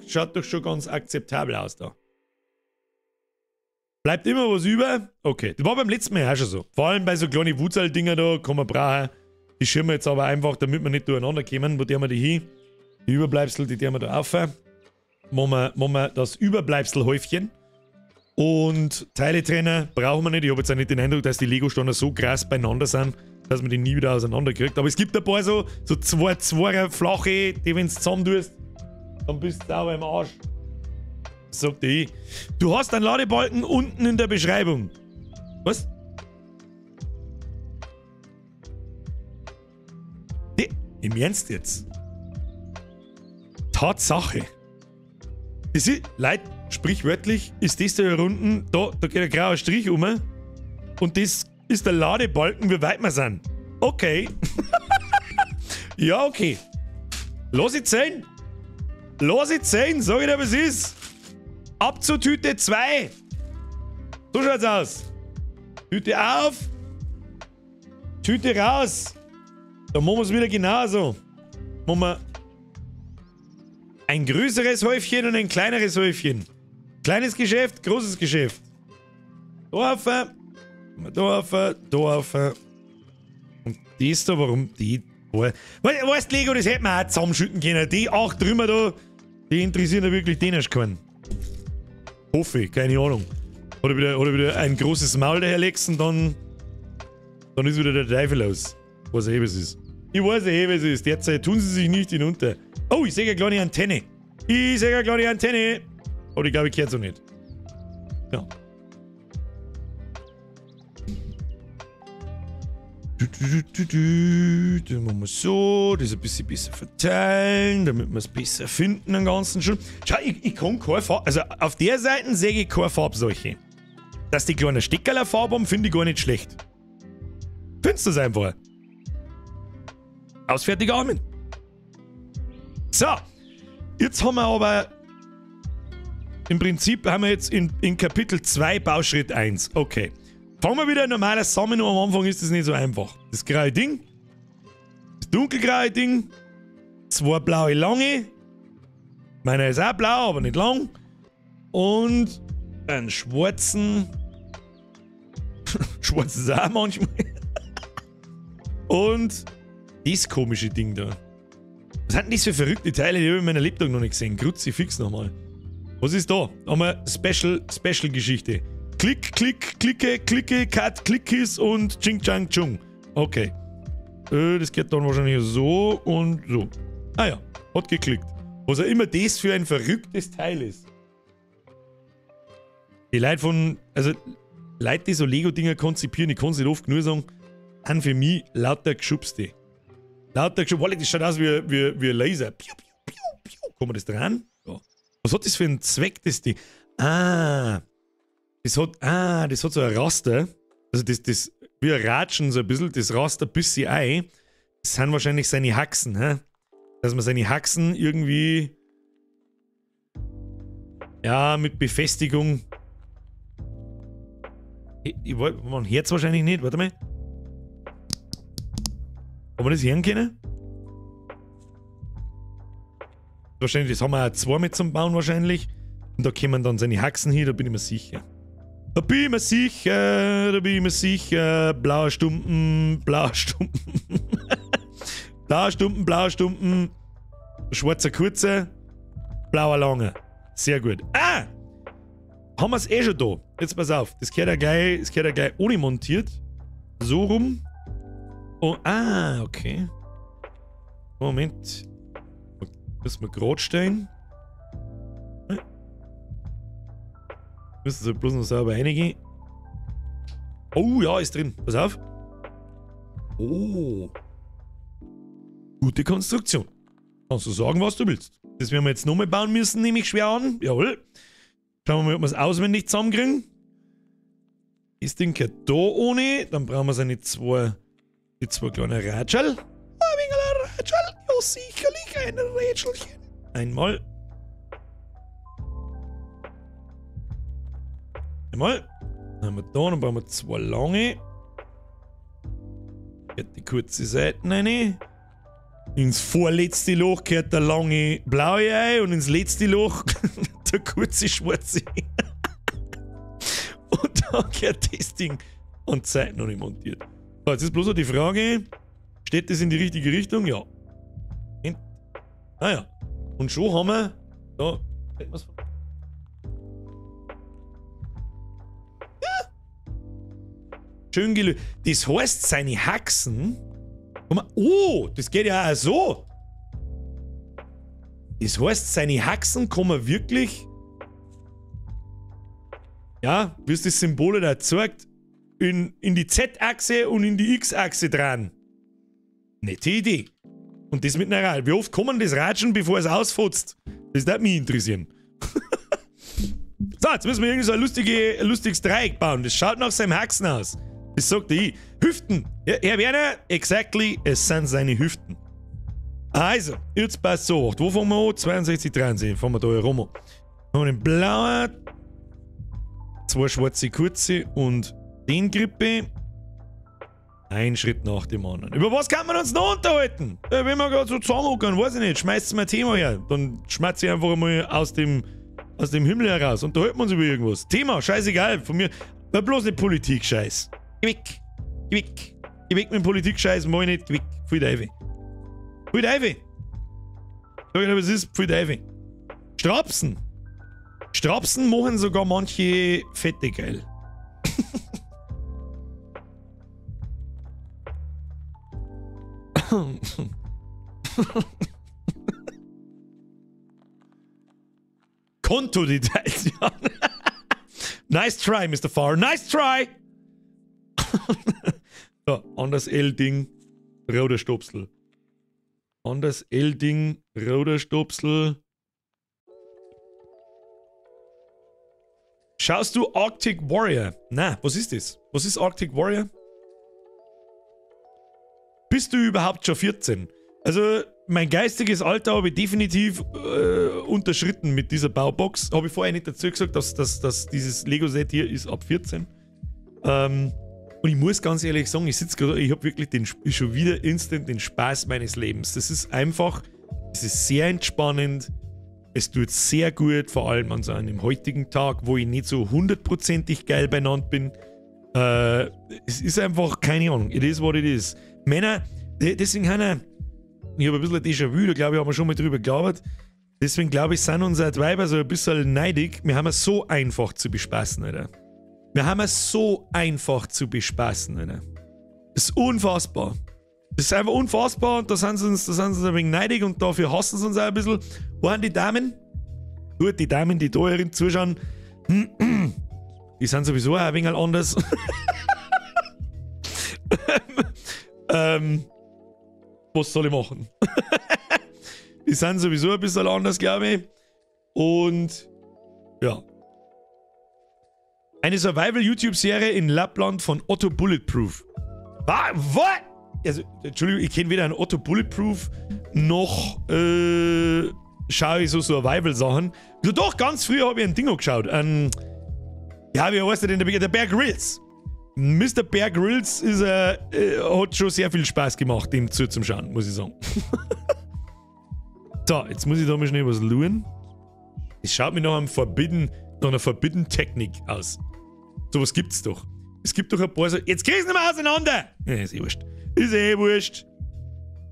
schaut doch schon ganz akzeptabel aus da. Bleibt immer was über. Okay, das war beim letzten Mal auch schon so. Vor allem bei so kleinen Wutzel-Dinger da, kann man brauchen. Die schirmen wir jetzt aber einfach, damit wir nicht durcheinander kommen. Wo tun wir die hin? Die Überbleibsel, die tun wir da auf. Machen wir das Überbleibselhäufchen. Und Teile trennen brauchen wir nicht. Ich habe jetzt auch nicht den Eindruck, dass die Lego-Steine so krass beieinander sind, dass man die nie wieder auseinander kriegt. Aber es gibt ein paar so zwei flache, die wenn du zusammen tust, dann bist du sauber im Arsch. Sagt ich. Du hast einen Ladebalken unten in der Beschreibung. Was? Im Ernst jetzt? Tatsache. Das ist, Leute, sprichwörtlich, ist das da hier unten, da geht ein grauer Strich um. Und das ist der Ladebalken, wie weit wir sind. Okay. Ja, okay. Lass ich zählen. Lass ich zählen, sag ich dir, was ist. Ab zur Tüte 2. So schaut's aus. Tüte auf. Tüte raus. Da machen wir es wieder genauso. Machen wir ein größeres Häufchen und ein kleineres Häufchen. Kleines Geschäft, großes Geschäft. Da auf, da auf, da auf. Und das da, warum die? Weißt du, Lego, das hätten wir auch zusammenschütten können. Die 8 Trümmer da, die interessieren ja wirklich den erst keinen. Hoffe ich, keine Ahnung. Oder wieder ein großes Maul daherlegst und dann ist wieder der Teufel los. Ich weiß eh, was es ist. Ich weiß eh, was es ist. Derzeit tun sie sich nicht hinunter. Oh, ich sehe eine kleine Antenne. Ich sehe eine kleine Antenne. Aber die glaube ich gehört so nicht. Ja. Das machen wir so, das ein bisschen besser verteilen, damit wir es besser finden, den ganzen schon. Schau, ich kann keine Farbe, also auf der Seite sehe ich keine Farbseuche. Dass die kleinen Steckerl Farbe haben, finde ich gar nicht schlecht. Findest du das einfach? Ausfertige Armen. So, jetzt haben wir aber, im Prinzip haben wir jetzt in Kapitel 2 Bauschritt 1. Okay. Fangen wir wieder normal zusammen, nur am Anfang ist das nicht so einfach. Das graue Ding, das dunkelgraue Ding, zwei blaue lange, meiner ist auch blau, aber nicht lang, und einen schwarzen, schwarz ist auch manchmal, und das komische Ding da. Was sind denn das für verrückte Teile, die habe ich in meiner Lebtag noch nicht gesehen? Kruzifix nochmal. Was ist da? Haben wir Special-Geschichte. Klick, klick, klicke, klicke, cut, klickis und ching, chang, chung. Okay. Das geht dann wahrscheinlich so und so. Ah ja, hat geklickt. Was auch immer das für ein verrücktes Teil ist. Die Leute von, also Leute, die so Lego-Dinger konzipieren, ich kann es nicht oft genug sagen, sind für mich lauter Geschubste. Lauter Geschubste. Das schaut aus wie ein Laser. Piu, piu, piu, piu. Kann man das dran? Ja. Was hat das für einen Zweck, das Ding? Ah. Das hat so ein Raster, also das wie ein Ratschen so ein bisschen, das Raster ein bisschen ein. Das sind wahrscheinlich seine Haxen, hä? Dass man seine Haxen irgendwie, ja, mit Befestigung. Man hört es wahrscheinlich nicht, warte mal. Kann man das hören können? Wahrscheinlich, das haben wir auch zwei mit zum Bauen wahrscheinlich. Und da kommen dann seine Haxen hin, da bin ich mir sicher. Da bin ich mir sicher, da bin ich mir sicher. Blauer Stumpen, blauer Stumpen. Blauer Stumpen, blauer Stumpen. Schwarzer kurzer, blauer langer. Sehr gut. Ah! Haben wir es eh schon da. Jetzt pass auf, das gehört ja gleich, das gehört ja gleich ohne montiert. So rum. Oh, ah, okay. Moment. Müssen wir gerade stellen. Müssen sie bloß noch sauber reingehen. Oh ja, ist drin. Pass auf. Oh. Gute Konstruktion. Kannst du sagen, was du willst. Das werden wir jetzt nochmal bauen müssen, nehme ich schwer an. Jawohl. Schauen wir mal, ob wir es auswendig zusammenkriegen. Das Ding gehört da ohne. Dann brauchen wir seine zwei, die zwei kleinen Rätschel. Ein wenig Rätschel. Ja, sicherlich ein Rätschelchen. Einmal. Einmal. Dann haben wir da, dann brauchen wir zwei lange. Geht die kurze Seite rein. Ins vorletzte Loch gehört der lange blaue ein und ins letzte Loch der kurze schwarze. Dann gehört das Ding und Zeit noch nicht montiert. So, jetzt ist bloß noch die Frage, steht das in die richtige Richtung? Ja. Naja. Und schon haben wir da etwas von. Ja. Schön gelöst. Das heißt, seine Haxen. Oh, das geht ja auch so. Das heißt, seine Haxen kommen wirklich. Ja, wie es das Symbol da zeigt, in die Z-Achse und in die X-Achse dran. Nette Idee. Und das mit einer Rad. Wie oft kann man das ratschen, bevor es ausfotzt? Das würde mich interessieren. So, jetzt müssen wir irgendwie so ein lustiges Dreieck bauen. Das schaut nach seinem Haxen aus. Das sagte ich. Hüften. Ja, Herr Werner, exactly, es sind seine Hüften. Also, jetzt passt so. Wo fangen wir an? 62, 63. Fangen wir da herum an. Haben wir den blauen, zwei schwarze kurze und den Grippe. Ein Schritt nach dem anderen. Über was kann man uns noch unterhalten? Ja, wenn wir gerade so zusammenhocken, weiß ich nicht. Schmeißt mir ein Thema her. Dann schmeißt ich einfach mal aus dem Himmel heraus. Unterhalten wir uns über irgendwas. Thema, scheißegal. Von mir. Ja, bloß nicht Politik-Scheiß. Geh weg. Geh weg. Geh weg mit dem Politik-Scheiß, mach ich nicht. Geh weg. Pfui Teufel. Pfui Teufel. Sag ich dir, was ist? Pfui Teufel. Strapsen. Strapsen machen sogar manche Fette geil. Kontodetails, ja. Nice try, Mr. Farr. Nice try! So, anders L-Ding, roter Stopsel. Anders L-Ding, roter Stopsel. Schaust du Arctic Warrior? Na, was ist das? Was ist Arctic Warrior? Bist du überhaupt schon 14? Also, mein geistiges Alter habe ich definitiv unterschritten mit dieser Baubox. Habe ich vorher nicht dazu gesagt, dass dieses Lego-Set hier ist ab 14. Und ich muss ganz ehrlich sagen, ich sitze gerade, ich habe wirklich schon wieder instant den Spaß meines Lebens. Das ist einfach, es ist sehr entspannend. Es tut sehr gut, vor allem an so einem heutigen Tag, wo ich nicht so hundertprozentig geil beieinander bin. Es ist einfach, keine Ahnung, it is what it is. Männer, deswegen haben ich habe ein bisschen Déjà-vu, da glaube ich, haben wir schon mal drüber gelabert. Deswegen glaube ich, sind unsere Weiber so ein bisschen neidig. Wir haben es so einfach zu bespaßen, Alter. Wir haben es so einfach zu bespaßen, Alter. Das ist unfassbar. Das ist einfach unfassbar und da sind sie uns ein wenig neidig und dafür hassen sie uns auch ein bisschen. Wo sind die Damen? Gut, die Damen, die da herin zuschauen, die sind sowieso auch ein wenig anders. Was soll ich machen? Die sind sowieso ein bisschen anders, glaube ich. Und ja. Eine Survival-YouTube-Serie in Lappland von Otto Bulletproof. Was? Also, Entschuldigung, ich kenne weder einen Otto Bulletproof noch schaue ich so Survival-Sachen. So, doch, ganz früher habe ich ein Ding geschaut. Ja, wie heißt der denn? Der Bear Grylls. Mr. Bear Grylls ist, hat schon sehr viel Spaß gemacht, dem zuzuschauen, muss ich sagen. So, jetzt muss ich da mal schnell was schauen. Es schaut mir nach einem Forbidden, nach einer Forbidden Technik aus. Sowas gibt's doch. Es gibt doch ein paar so. Jetzt krieg's nicht mehr auseinander! Ja, ist eh wurscht. Ist eh wurscht.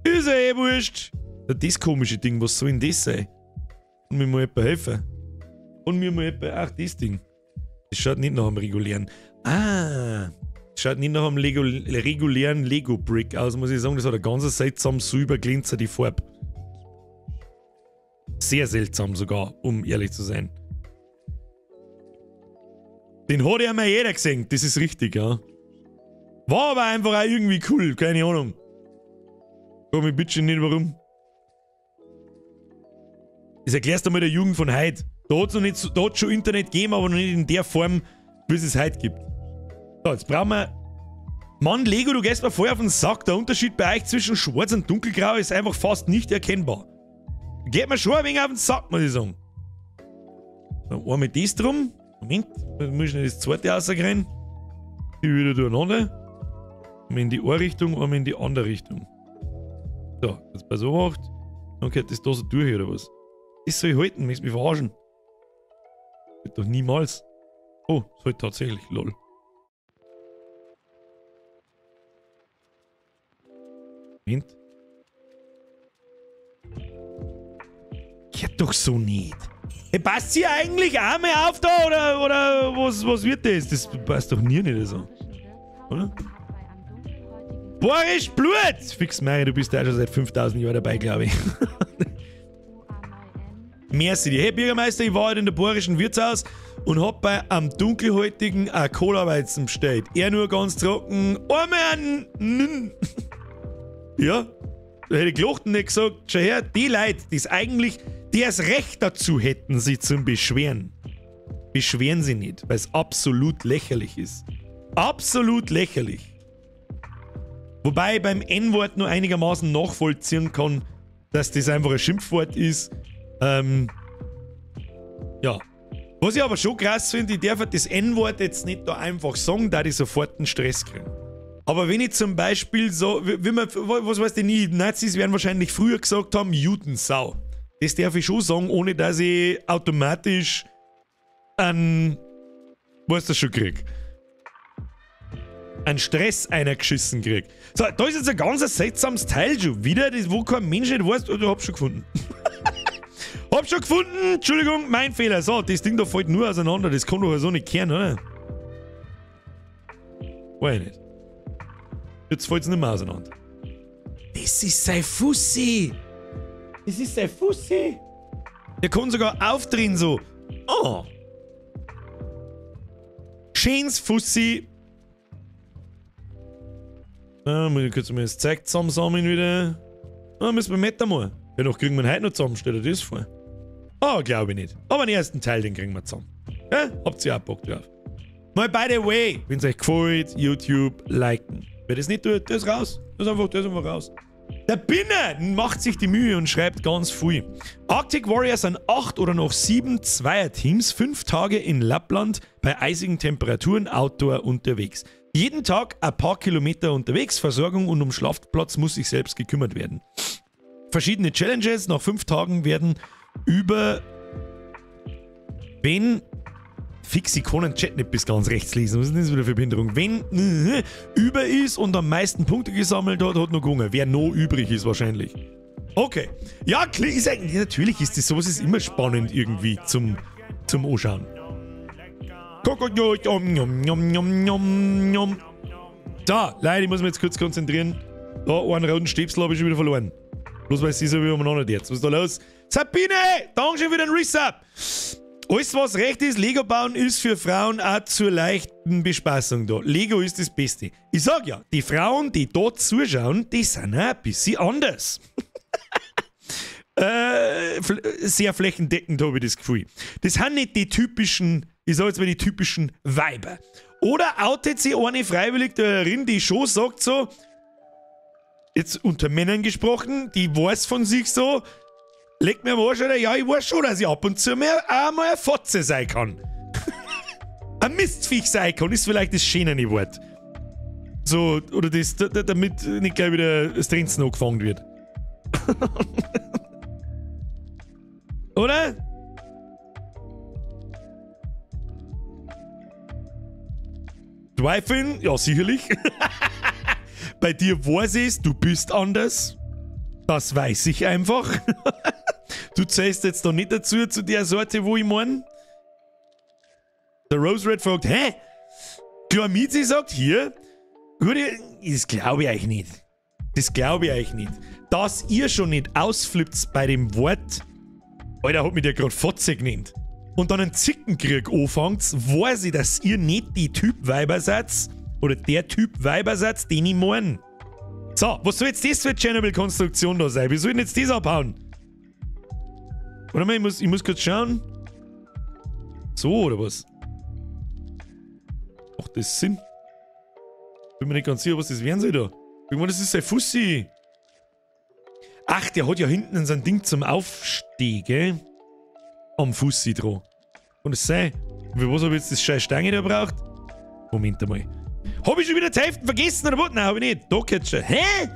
Ist eh wurscht. Das komische Ding, was soll denn das sein? Und mir mal jemand helfen. Und mir mal jemand. Ach, das Ding. Das schaut nicht nach einem regulären. Ah. Das schaut nicht nach einem regulären Lego-Brick aus, muss ich sagen. Das hat eine ganz seltsam silberglänzende Farbe. Sehr seltsam sogar, um ehrlich zu sein. Den hat ja mal jeder gesehen, das ist richtig, ja. War aber einfach auch irgendwie cool, keine Ahnung. Frag mich bitte nicht warum. Das erklärst du mal der Jugend von heute. Da hat es da hat's schon Internet gegeben, aber noch nicht in der Form, wie es heute gibt. So, jetzt brauchen wir... Mann, Lego, du gehst mir voll auf den Sack. Der Unterschied bei euch zwischen Schwarz und Dunkelgrau ist einfach fast nicht erkennbar. Geht mir schon ein wenig auf den Sack, muss ich sagen. So, einmal das drum. Moment, da muss ich nicht das zweite rauskriegen. Die wieder durcheinander. Einmal in die eine Richtung, einmal in die andere Richtung. So, jetzt pass auf. Dann geht das da so durch, oder was? Das soll ich halten, möchtest du mich verarschen? Geht doch niemals. Oh, das hält tatsächlich, lol. Moment. Geht doch so nicht. Hey, passt sie eigentlich auch mal auf da oder was wird das? Das passt doch nie nicht so. Oder? Boris Blut! Fix Mary, du bist ja schon seit 5000 Jahren dabei, glaube ich. Merci dir. Hey Bürgermeister, ich war heute in der Bayerischen Wirtshaus und hab bei am dunkelhäutigen a Cola-Weizen bestellt. Er nur ganz trocken. Einmal ein. Ja, da hätte ich gelacht und nicht gesagt, schau her, die Leute, die es eigentlich, die es Recht dazu hätten, sich zum Beschweren, beschweren sie nicht, weil es absolut lächerlich ist. Absolut lächerlich. Wobei ich beim N-Wort nur einigermaßen nachvollziehen kann, dass das einfach ein Schimpfwort ist. Ja. Was ich aber schon krass finde, ich darf das N-Wort jetzt nicht da einfach sagen, da ich sofort einen Stress kriege. Aber wenn ich zum Beispiel so, wie man, was weiß ich nie, Nazis werden wahrscheinlich früher gesagt haben, Judensau. Das darf ich schon sagen, ohne dass ich automatisch einen, was das schon krieg. Einen Stress einer geschissen krieg. So, da ist jetzt ein ganz seltsames Teil schon wieder, das, wo kein Mensch nicht weiß, oh, ich hab's schon gefunden. Hab schon gefunden, Entschuldigung, mein Fehler. So, das Ding da fällt nur auseinander, das kann doch so nicht kehren, oder? Weiß ich nicht. Jetzt fällt's nicht mehr auseinander. Das ist sein Fussi! Das ist sein Fussi! Der kann sogar aufdrehen so. Oh! Schönes Fussi! Ah, muss ich kurz mal das Zeug zusammensammeln wieder. Ah, müssen wir mit einmal. Ja, noch kriegen wir ihn heute noch zusammen, stell dir das vor. Ah, glaube ich nicht. Aber den ersten Teil, den kriegen wir zusammen. Ja? Habt ihr auch Bock drauf? Mal by the way, wenn es euch gefällt, YouTube liken. Wer das nicht tut, der ist raus. Der ist einfach raus. Der Binner macht sich die Mühe und schreibt ganz viel. Arctic Warriors sind 8 oder noch 7 Zweierteams, 5 Tage in Lappland bei eisigen Temperaturen outdoor unterwegs. Jeden Tag ein paar Kilometer unterwegs, Versorgung und um Schlafplatz muss sich selbst gekümmert werden. Verschiedene Challenges nach 5 Tagen werden über... Wenn... Fix, ich kann den Chat nicht bis ganz rechts lesen. Was ist denn das wieder für Behinderung? Wenn über ist und am meisten Punkte gesammelt hat, hat noch gewonnen. Wer noch übrig ist wahrscheinlich. Okay. Ja, ist eigentlich, natürlich ist das sowas ist immer spannend irgendwie zum Anschauen. Da, Leute, ich muss mich jetzt kurz konzentrieren. Da, einen roten Stäbsel habe ich schon wieder verloren. Bloß weil sie so wie umeinander jetzt. Was ist da los? Sabine! Dankeschön für den Resub! Alles, was recht ist, Lego bauen ist für Frauen auch zur leichten Bespaßung da. Lego ist das Beste. Ich sag ja, die Frauen, die dort zuschauen, die sind auch ein bisschen anders. Sehr flächendeckend habe ich das Gefühl. Das sind nicht die typischen, ich sag jetzt mal die typischen Weiber. Oder outet sie eine freiwillig darin, die schon sagt so, jetzt unter Männern gesprochen, die weiß von sich so, legt mir am Arsch, oder? Ja, ich weiß schon, dass ich ab und zu mehr auch mal eine Fotze sein kann. Ein Mistviech sein kann, ist vielleicht das schönere Wort. So, oder das, damit nicht gleich wieder das Trinzen angefangen wird. Oder? Zweifeln? Ja, sicherlich. Bei dir weiß ich es, du bist anders. Das weiß ich einfach. Du zählst jetzt noch nicht dazu, zu der Sorte, wo ich meine. Der Rose Red fragt, hä? Chlormizi sagt, hier, gut, das glaube ich euch nicht. Das glaube ich euch nicht. Dass ihr schon nicht ausflippt bei dem Wort, Alter, hat mich der gerade Fotze genannt. Und dann einen Zickenkrieg anfangt, weiß ich, dass ihr nicht die Typ Weiber seid, oder der Typ Weiber seid, den ich meine. So, was soll jetzt das für eine Chernobyl-Konstruktion da sein? Wie soll denn jetzt das abhauen? Warte mal, ich muss kurz schauen. So, oder was? Macht das Sinn? Bin mir nicht ganz sicher, was das werden soll da. Irgendwann, das ist sein Fussi. Ach, der hat ja hinten so ein Ding zum Aufstehen, gell? Am Fussi dran. Kann das sein? Für was habe ich jetzt das scheiß Stange da braucht? Moment einmal. Hab ich schon wieder die Hälfte vergessen oder was? Nein, hab ich nicht. Da geht's schon. Hä?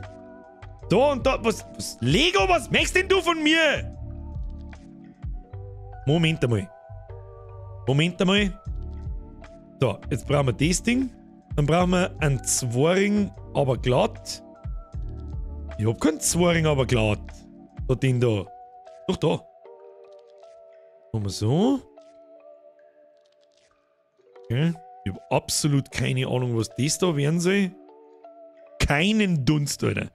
Da und da. Was? Lego, was möchtest denn du von mir? Moment einmal. Moment einmal. So, jetzt brauchen wir das Ding. Dann brauchen wir einen Zweiring, aber glatt. Ich hab keinen Zweiring, aber glatt. Da, den da. Doch, da. Machen wir so. Okay. Ich hab absolut keine Ahnung, was das da werden soll. Keinen Dunst, Alter.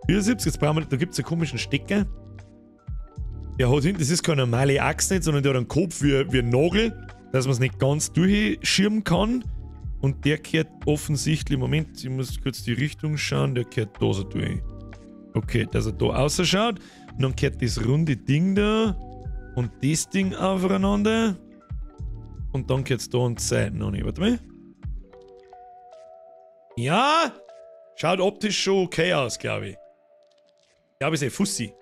74, jetzt brauchen wir, da gibt's einen komischen Stecker. Der hat hinten, das ist keine normale Achse nicht, sondern der hat einen Kopf wie ein Nagel, dass man es nicht ganz durchschirmen kann. Und der kehrt offensichtlich, Moment, ich muss kurz die Richtung schauen, der kehrt da so durch. Okay, dass er da ausschaut. Und dann kehrt das runde Ding da und das Ding aufeinander. Und dann geht's da und Seiten noch nicht. Warte mal. Ja! Schaut optisch schon okay aus, glaube ich. Ich glaube, ist ein Fussi.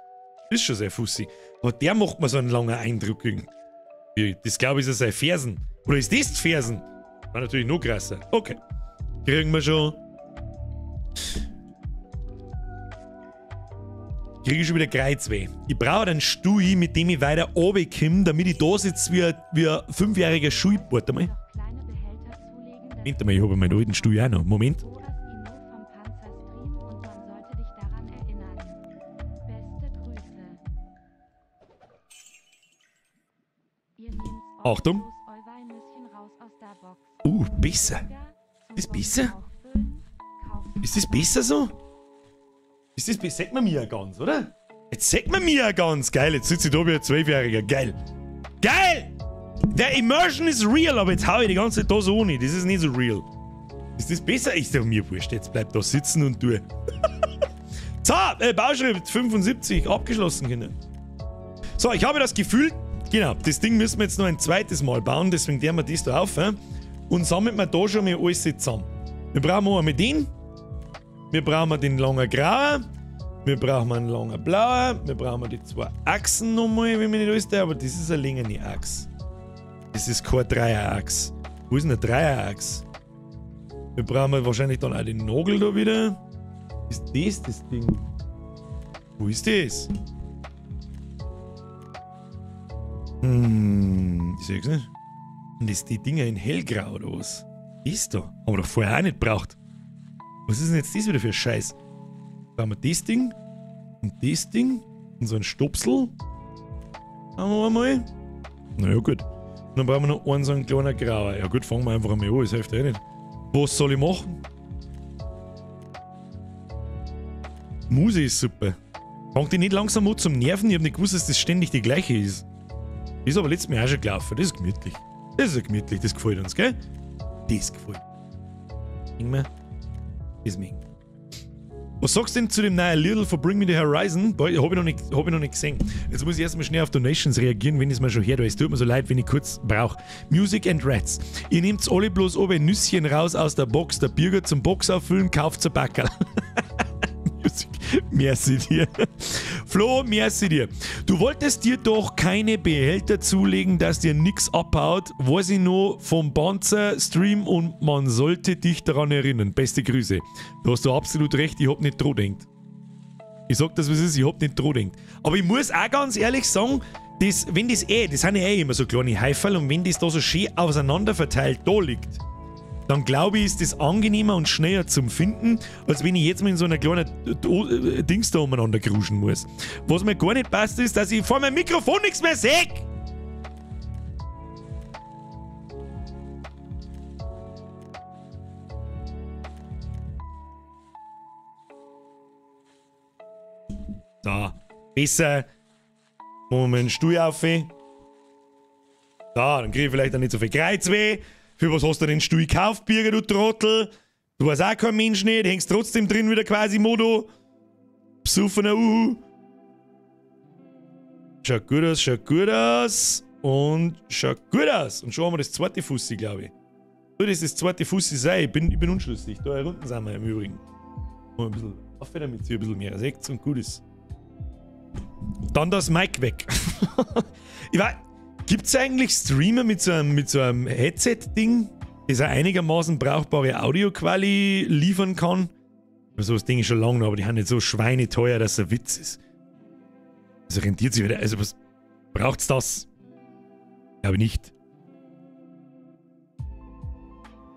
Ist schon sehr Fussi. Aber der macht mir so einen langen Eindruck irgendwie. Das, glaube ich, ist ja sein Fersen. Oder ist das die Fersen? War natürlich noch krasser. Okay. Kriegen wir schon. Kriege ich schon wieder Kreuzweh. Ich brauche einen Stuhl, mit dem ich weiter runterkomme, damit ich da sitze wie ein fünfjähriger Schulbub. Warte mal. Moment mal, ich habe meinen alten Stuhl auch noch. Moment. Achtung. Besser. Ist das besser? Ist das besser so? Ist das besser? Sieht man mir ja ganz, oder? Jetzt sieht man mir ja ganz. Geil, jetzt sitze ich da wie ein 12-Jähriger. Geil. Geil! Der Immersion ist real, aber jetzt hau ich die ganze Zeit da so ohne. Das ist nicht so real. Ist das besser? Ist doch mir wurscht. Jetzt bleib da sitzen und tu. So, Bauschritt 75, abgeschlossen, Kinder. So, ich habe das Gefühl, genau, das Ding müssen wir jetzt noch ein zweites Mal bauen, deswegen tun wir das da auf. Und sammeln wir da schon mal alles zusammen. Wir brauchen einmal den. Wir brauchen den langen grauen. Wir brauchen einen langen blauen. Wir brauchen die zwei Achsen nochmal, wenn mich nicht alles da, aber das ist eine längere Achse. Das ist keine Dreierachse. Wo ist denn eine Dreierachse? Wir brauchen wahrscheinlich dann auch den Nagel da wieder. Ist das das Ding? Wo ist das? Ich seh's nicht. Und ist die Dinger in hellgrau oder was? Das da? Haben wir doch vorher auch nicht gebraucht. Was ist denn jetzt das wieder für ein Scheiß? Brauchen wir das Ding und das Ding und so ein Stopsel. Haben wir einmal. Na ja, gut. Und dann brauchen wir noch einen so einen kleinen grauer. Ja gut, fangen wir einfach einmal an, das hilft eh nicht. Was soll ich machen? Muse ist super. Fangt die nicht langsam an zum Nerven? Ich hab nicht gewusst, dass das ständig die gleiche ist. Ist aber letztes Mal auch schon gelaufen. Das ist gemütlich. Das ist ja gemütlich, das gefällt uns, gell? Das gefällt. Immer. Das mögen. Was sagst du denn zu dem neuen Lidl von Bring Me The Horizon? Hab ich noch nicht gesehen. Jetzt muss ich erstmal schnell auf Donations reagieren, wenn ich es mal schon her. Es tut mir so leid, wenn ich kurz brauche. Music and Rats. Ihr nehmt alle bloß oben Nüsschen raus aus der Box. Der Bürger zum Box auffüllen, kauft ein Backerl. Music. Merci dir. Flo, merci dir. Du wolltest dir doch keine Behälter zulegen, dass dir nix abhaut. Weiß ich noch vom Panzer-Stream und man sollte dich daran erinnern. Beste Grüße. Da hast du absolut recht, ich hab nicht dran gedacht. Ich sag das, was es ist, ich hab nicht dran gedacht. Aber ich muss auch ganz ehrlich sagen, das, wenn das das sind ja eh immer so kleine Häuferl und wenn das da so schön auseinander verteilt da liegt, dann glaube ich, ist das angenehmer und schneller zum Finden, als wenn ich jetzt mal in so einer kleinen Dings da umeinander gruschen muss. Was mir gar nicht passt, ist, dass ich vor meinem Mikrofon nichts mehr sehe. Da, besser. Machen wir einen Stuhl auf. Da, dann kriege ich vielleicht auch nicht so viel Kreuzweh. Für was hast du den Stuhl gekauft, Birger, du Trottel? Du warst auch kein Mensch nicht, hängst trotzdem drin wieder quasi Modo. Besoffener Uhu. Schaut gut aus, schaut gut aus. Und schaut gut aus. Und schon haben wir das zweite Fussi, glaube ich. Soll das das zweite Fussi sein? Ich bin unschlüssig. Da unten sind wir im Übrigen. Mal ein bisschen auf, damit sie ein bisschen mehr seht und gut ist. Dann das Mic weg. Ich weiß, gibt es eigentlich Streamer mit so einem Headset-Ding, das auch einigermaßen brauchbare Audio-Quali liefern kann? So das Ding ist schon lange noch, aber die haben nicht so schweineteuer, dass es ein Witz ist. Also rentiert sich wieder. Also was braucht's das? Glaube ich nicht.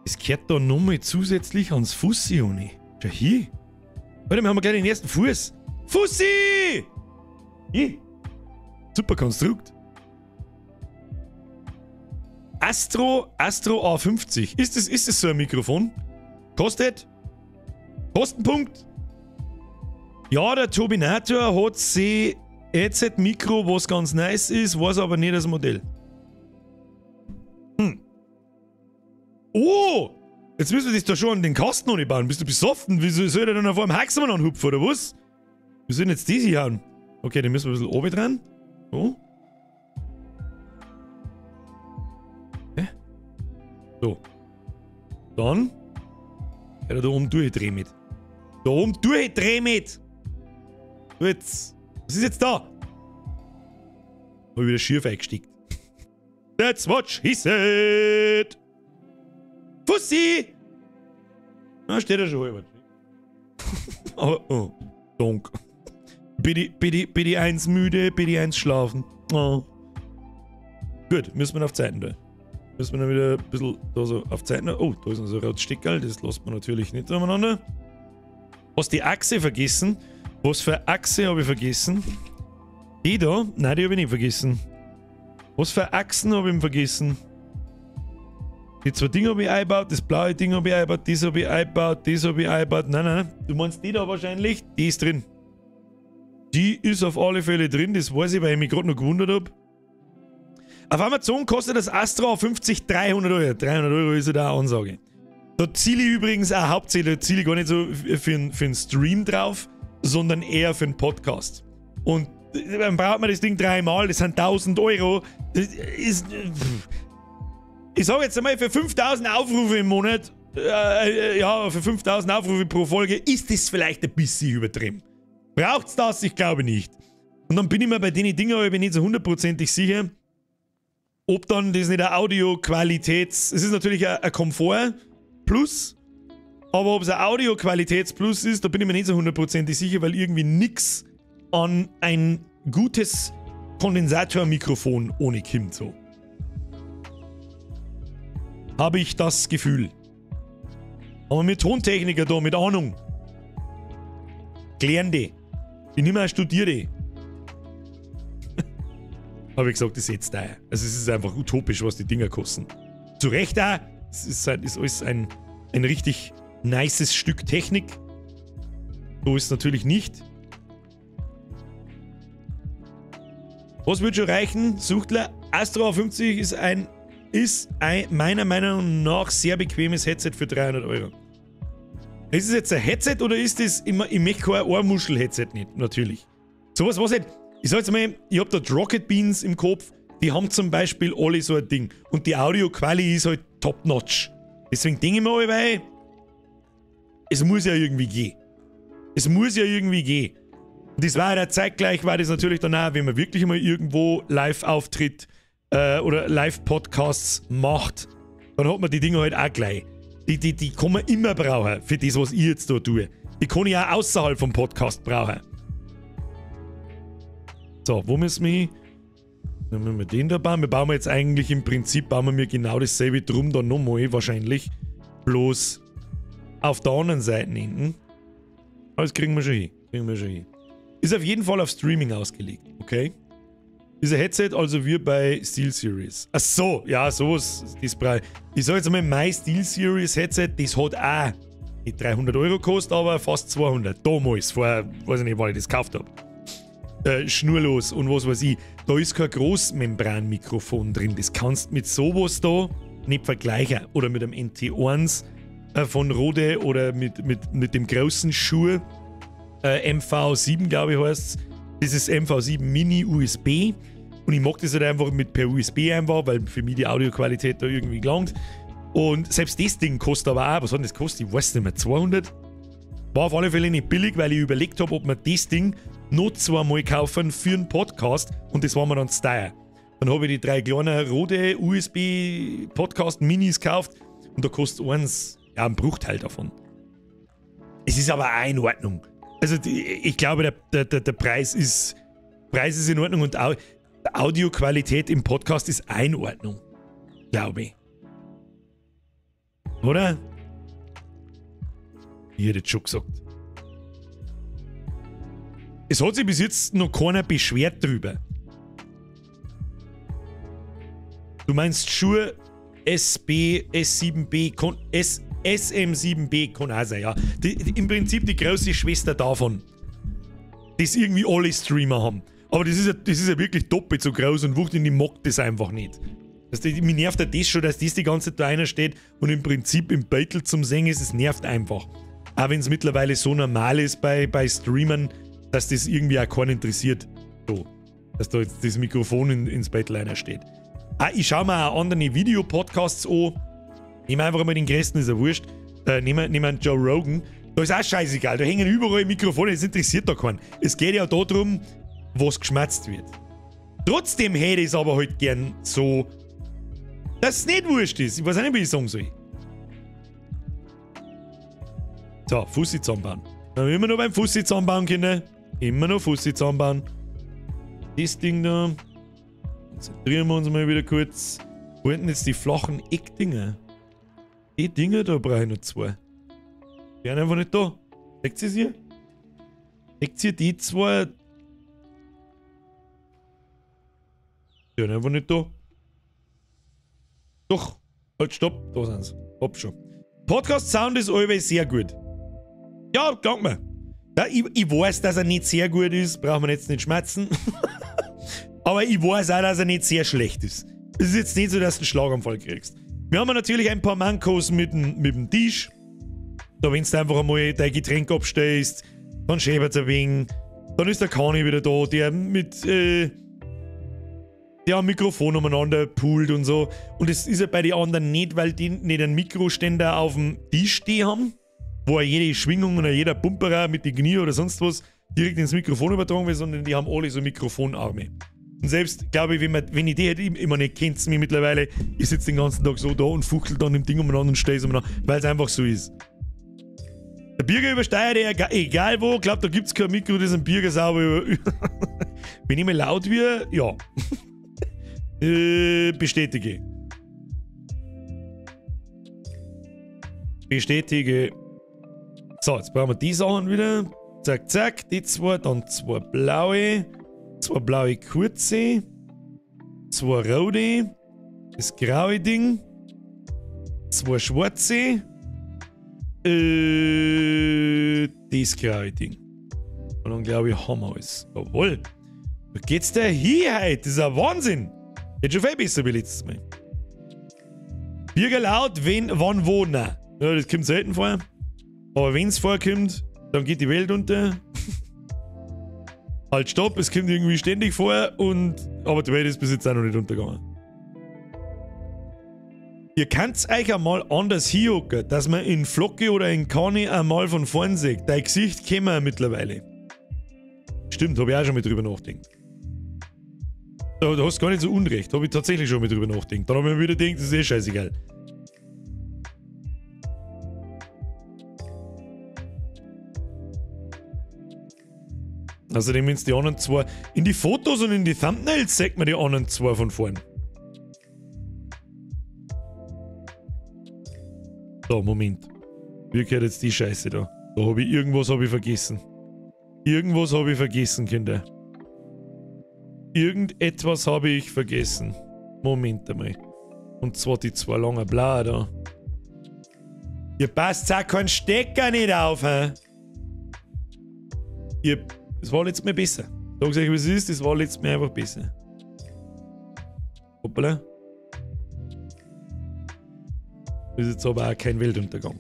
Es kehrt da nochmal zusätzlich ans Fussi, Juni. Schau hier. Warte, wir haben gleich den ersten Fuß. Fussi! Ih, super Konstrukt. Astro A50. Ist das so ein Mikrofon? Kostet? Kostenpunkt? Ja, der Tobinator hat C Headset Mikro, was ganz nice ist, weiß aber nicht das Modell. Hm. Oh! Jetzt müssen wir das da schon an den Kasten noch nicht bauen. Bist du besoffen? Wieso soll der dann auf einem Haxmann anhupfen, oder was? Wir sollen jetzt diese hier haben. Okay, den müssen wir ein bisschen oben dran. So. Okay. So. Dann. Ja, da oben durchdrehen mit. Da oben durchdrehen mit! So jetzt. Was ist jetzt da? Hab ich wieder schief eingesteckt. That's what she said! Fussi! Na, steht er schon halb. Aber, oh, donk. Bitte eins müde, bitte eins schlafen. Oh. Gut, müssen wir auf Zeiten da. Müssen wir dann wieder ein bisschen da so auf Zeiten. Oh, da ist noch so ein rotes Stickerl, das lässt man natürlich nicht umeinander. Hast die Achse vergessen? Was für Achse habe ich vergessen? Die da? Nein, die habe ich nicht vergessen. Was für Achsen habe ich vergessen? Die zwei Dinge habe ich eingebaut, das blaue Ding habe ich eingebaut, das habe ich eingebaut, das habe ich eingebaut. Nein, nein, du meinst die da wahrscheinlich? Die ist drin. Die ist auf alle Fälle drin, das weiß ich, weil ich mich gerade noch gewundert habe. Auf Amazon kostet das Astro 50 300 Euro. 300 Euro ist ja da eine Ansage. Da ziele ich übrigens auch hauptsächlich, da ziele ich gar nicht so für einen Stream drauf, sondern eher für einen Podcast. Und dann braucht man das Ding dreimal, das sind 1000 Euro. Das ist... Ich sage jetzt einmal, für 5000 Aufrufe im Monat, ja, für 5000 Aufrufe pro Folge, ist das vielleicht ein bisschen übertrieben. Braucht's das? Ich glaube nicht. Und dann bin ich mir bei den Dingen aber nicht so hundertprozentig sicher, ob dann das nicht eine Audioqualitäts... Es ist natürlich ein Komfort Plus, aber ob es ein Audioqualitäts-Plus ist, da bin ich mir nicht so hundertprozentig sicher, weil irgendwie nix an ein gutes Kondensatormikrofon ohne kommt so. Habe ich das Gefühl. Aber mit Tontechniker da, mit Ahnung. Klären die. Ich nehme auch Studierte. Habe ich gesagt, das ist jetzt teuer. Also es ist einfach utopisch, was die Dinger kosten. Zu Recht auch. Es ist, halt, ist alles ein richtig nices Stück Technik. So ist es natürlich nicht. Was wird schon reichen? Suchtler, Astro A50 ist ein meiner Meinung nach sehr bequemes Headset für 300 Euro. Ist es jetzt ein Headset oder ist das immer, ich möchte kein Ohrmuschel-Headset nicht, natürlich. Sowas, was nicht. Ich sag jetzt mal, ich hab da Rocket Beans im Kopf, die haben zum Beispiel alle so ein Ding. Und die Audio-Quali ist halt top-notch. Deswegen denke ich mir allweil, es muss ja irgendwie gehen. Es muss ja irgendwie gehen. Und das war ja zeitgleich, war das natürlich dann auch, wenn man wirklich mal irgendwo live auftritt, oder Live-Podcasts macht, dann hat man die Dinger halt auch gleich. Die kann man immer brauchen für das, was ich jetzt da tue. Die kann ich auch außerhalb vom Podcast brauchen. So, wo müssen wir hin? Dann müssen wir den da bauen. Wir bauen jetzt eigentlich im Prinzip, bauen wir genau dasselbe drum dann nochmal wahrscheinlich. Bloß auf der anderen Seite hinten. Aber das kriegen wir schon hin. Kriegen wir schon hin. Ist auf jeden Fall auf Streaming ausgelegt, okay? Ist ein Headset, also wie bei SteelSeries. Ach so, ja, sowas. Das brauche ich. Ich sag jetzt einmal, mein SteelSeries Headset, das hat auch nicht 300 Euro gekostet, aber fast 200. Damals, vor, weiß ich nicht, wann ich das gekauft habe. Schnurlos und was weiß ich. Da ist kein Großmembranmikrofon drin. Das kannst mit sowas da nicht vergleichen. Oder mit einem NT1 von Rode oder mit dem großen Schuh. MV7, glaube ich, heißt es. Dieses MV7 Mini USB. Und ich mag das halt einfach mit per USB einfach, weil für mich die Audioqualität da irgendwie gelangt. Und selbst das Ding kostet aber auch, was hat denn das gekostet? Ich weiß nicht mehr, 200? War auf alle Fälle nicht billig, weil ich überlegt habe, ob wir das Ding noch zweimal kaufen für einen Podcast und das war mir dann zu teuer. Dann habe ich die drei kleinen Rode USB Podcast Minis gekauft und da kostet eins, ja, ein Bruchteil davon. Es ist aber auch in Ordnung. Also ich glaube, der Preis ist in Ordnung und auch die Audioqualität im Podcast ist auch in Ordnung. Glaube ich. Oder? Ich hätte jetzt schon gesagt. Es hat sich bis jetzt noch keiner beschwert drüber. Du meinst Shure SB, S7B, SM7B kann auch sein, ja. Im Prinzip die große Schwester davon. Das irgendwie alle Streamer haben. Aber das ist ja wirklich doppelt so groß und wucht in die mag das einfach nicht. Mich nervt ja das schon, dass das die ganze Zeit da einer steht und im Prinzip im Beutel zum Singen ist, es nervt einfach. Auch wenn es mittlerweile so normal ist bei Streamern, dass das irgendwie auch keinen interessiert. So, dass da jetzt das Mikrofon ins Beutel einer steht. Ah, ich schaue mir auch andere Videopodcasts an. Nehmen einfach mal den größten, ist ja wurscht. Nehmen einen Joe Rogan. Da ist auch scheißegal, da hängen überall Mikrofone, das interessiert da keinen. Es geht ja darum, was geschmatzt wird. Trotzdem hätte ich es aber halt gern so, dass es nicht wurscht ist. Ich weiß auch nicht, wie ich sagen soll. So, Fussi zusammenbauen. Dann immer noch beim Fussi zusammenbauen, Kinder. Immer noch Fussi zusammenbauen. Das Ding da. Konzentrieren wir uns mal wieder kurz. Wo sind denn jetzt die flachen Eckdinger? Die Dinger da brauche ich noch zwei. Die sind einfach nicht da. Seht ihr sie hier? Seht ihr die zwei? Die sind einfach nicht da. Doch. Halt, stopp. Da sind sie. Hopp schon. Podcast-Sound ist allweil sehr gut. Ja, danke mir. Ja, ich weiß, dass er nicht sehr gut ist. Braucht man jetzt nicht schmerzen. Aber ich weiß auch, dass er nicht sehr schlecht ist. Es ist jetzt nicht so, dass du einen Schlaganfall kriegst. Wir haben natürlich ein paar Mankos mit dem Tisch. Da, wenn du einfach einmal dein Getränk abstellst, dann schäbert es ein wenig. Dann ist der Kani wieder da, der mit der am Mikrofon umeinander poolt und so. Und das ist ja bei den anderen nicht, weil die nicht einen Mikroständer auf dem Tisch stehen haben, wo jede Schwingung oder jeder Pumperer mit den Knie oder sonst was direkt ins Mikrofon übertragen wird, sondern die haben alle so Mikrofonarme. Und selbst, glaube ich, wenn ich die hätte, immer nicht, kennt es mich mittlerweile, ich sitze den ganzen Tag so da und fuchtel dann im Ding umeinander und stehe umeinander, weil es einfach so ist. Der Birger übersteuert ja, egal wo, glaubt, da gibt es kein Mikro, das ein Birger sauber über. Wenn ich mal laut wird, ja. Bestätige. Bestätige. So, jetzt brauchen wir die Sachen wieder. Zack, zack, die zwei, dann zwei blaue. Zwei blaue kurze, zwei rote, das graue Ding, zwei schwarze, das graue Ding. Und dann glaube ich, haben wir alles. Jawohl. Da geht's da hier heute? Das ist ein Wahnsinn. Geht schon viel besser wie letztes Mal. Birger laut, wenn, wann, wo, nein. Ja, das kommt selten vor. Aber wenn es vorkommt, dann geht die Welt unter. Halt, stopp, es kommt irgendwie ständig vor und. Aber die Welt ist bis jetzt auch noch nicht untergegangen. Ihr könnt euch einmal anders hinhocken, dass man in Flocke oder in Kani einmal von vorn sieht. Dein Gesicht kennen wir mittlerweile. Stimmt, habe ich auch schon mal drüber nachgedacht. Da hast du gar nicht so unrecht, habe ich tatsächlich schon mal drüber nachgedacht. Dann habe ich mir wieder gedacht, das ist eh scheißegal. Außerdem, wenn die anderen zwei. In die Fotos und in die Thumbnails sieht man die anderen zwei von vorn. So, Moment. Wie gehört jetzt die Scheiße da? Da habe ich irgendwas habe ich vergessen. Irgendwas habe ich vergessen, Kinder. Irgendetwas habe ich vergessen. Moment einmal. Und zwar die zwei langen Blaue da. Ihr passt auch keinen Stecker nicht auf, hä? Ihr. Das war letztes Mal besser. Sag ich euch, wie es ist, das war letztes Mal einfach besser. Hoppala. Ist jetzt aber auch kein Weltuntergang.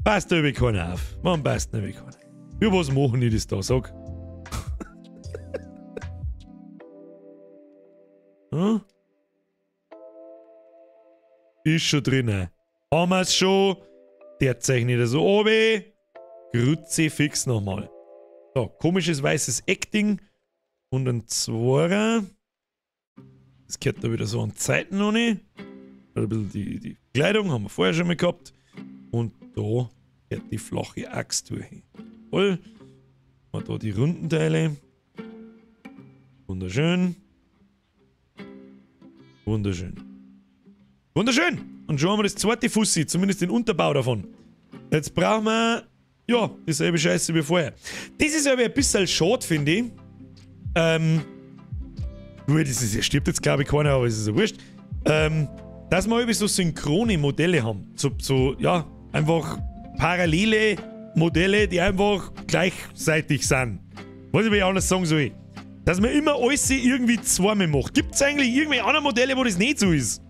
Passt da über keiner auf. Man passt da über keiner. Für was machen die das da, sag? Hm? Ist schon drin. Haben wir's schon. Der zeichnet er so oben. Kruzifix nochmal. So, komisches weißes Eckding. Und ein Zworer. Das gehört da wieder so an Zeiten noch nicht. Ein bisschen die Kleidung haben wir vorher schon mal gehabt. Und da gehört die flache Axt durch. Jawohl. Mal da die runden Teile. Wunderschön. Wunderschön. Wunderschön! Und schon haben wir das zweite Fussi, zumindest den Unterbau davon. Jetzt brauchen wir Ja, dieselbe Scheiße wie vorher. Das ist aber ein bisschen schade, finde ich. Gut, das ist, stirbt jetzt glaube ich keiner, aber es ist ja wurscht. Dass wir irgendwie so synchrone Modelle haben. So, ja, einfach parallele Modelle, die einfach gleichzeitig sind. Weiß ich, wie ich anders sagen soll. Dass man immer alles irgendwie zweimal macht. Gibt's eigentlich irgendwelche anderen Modelle, wo das nicht so ist?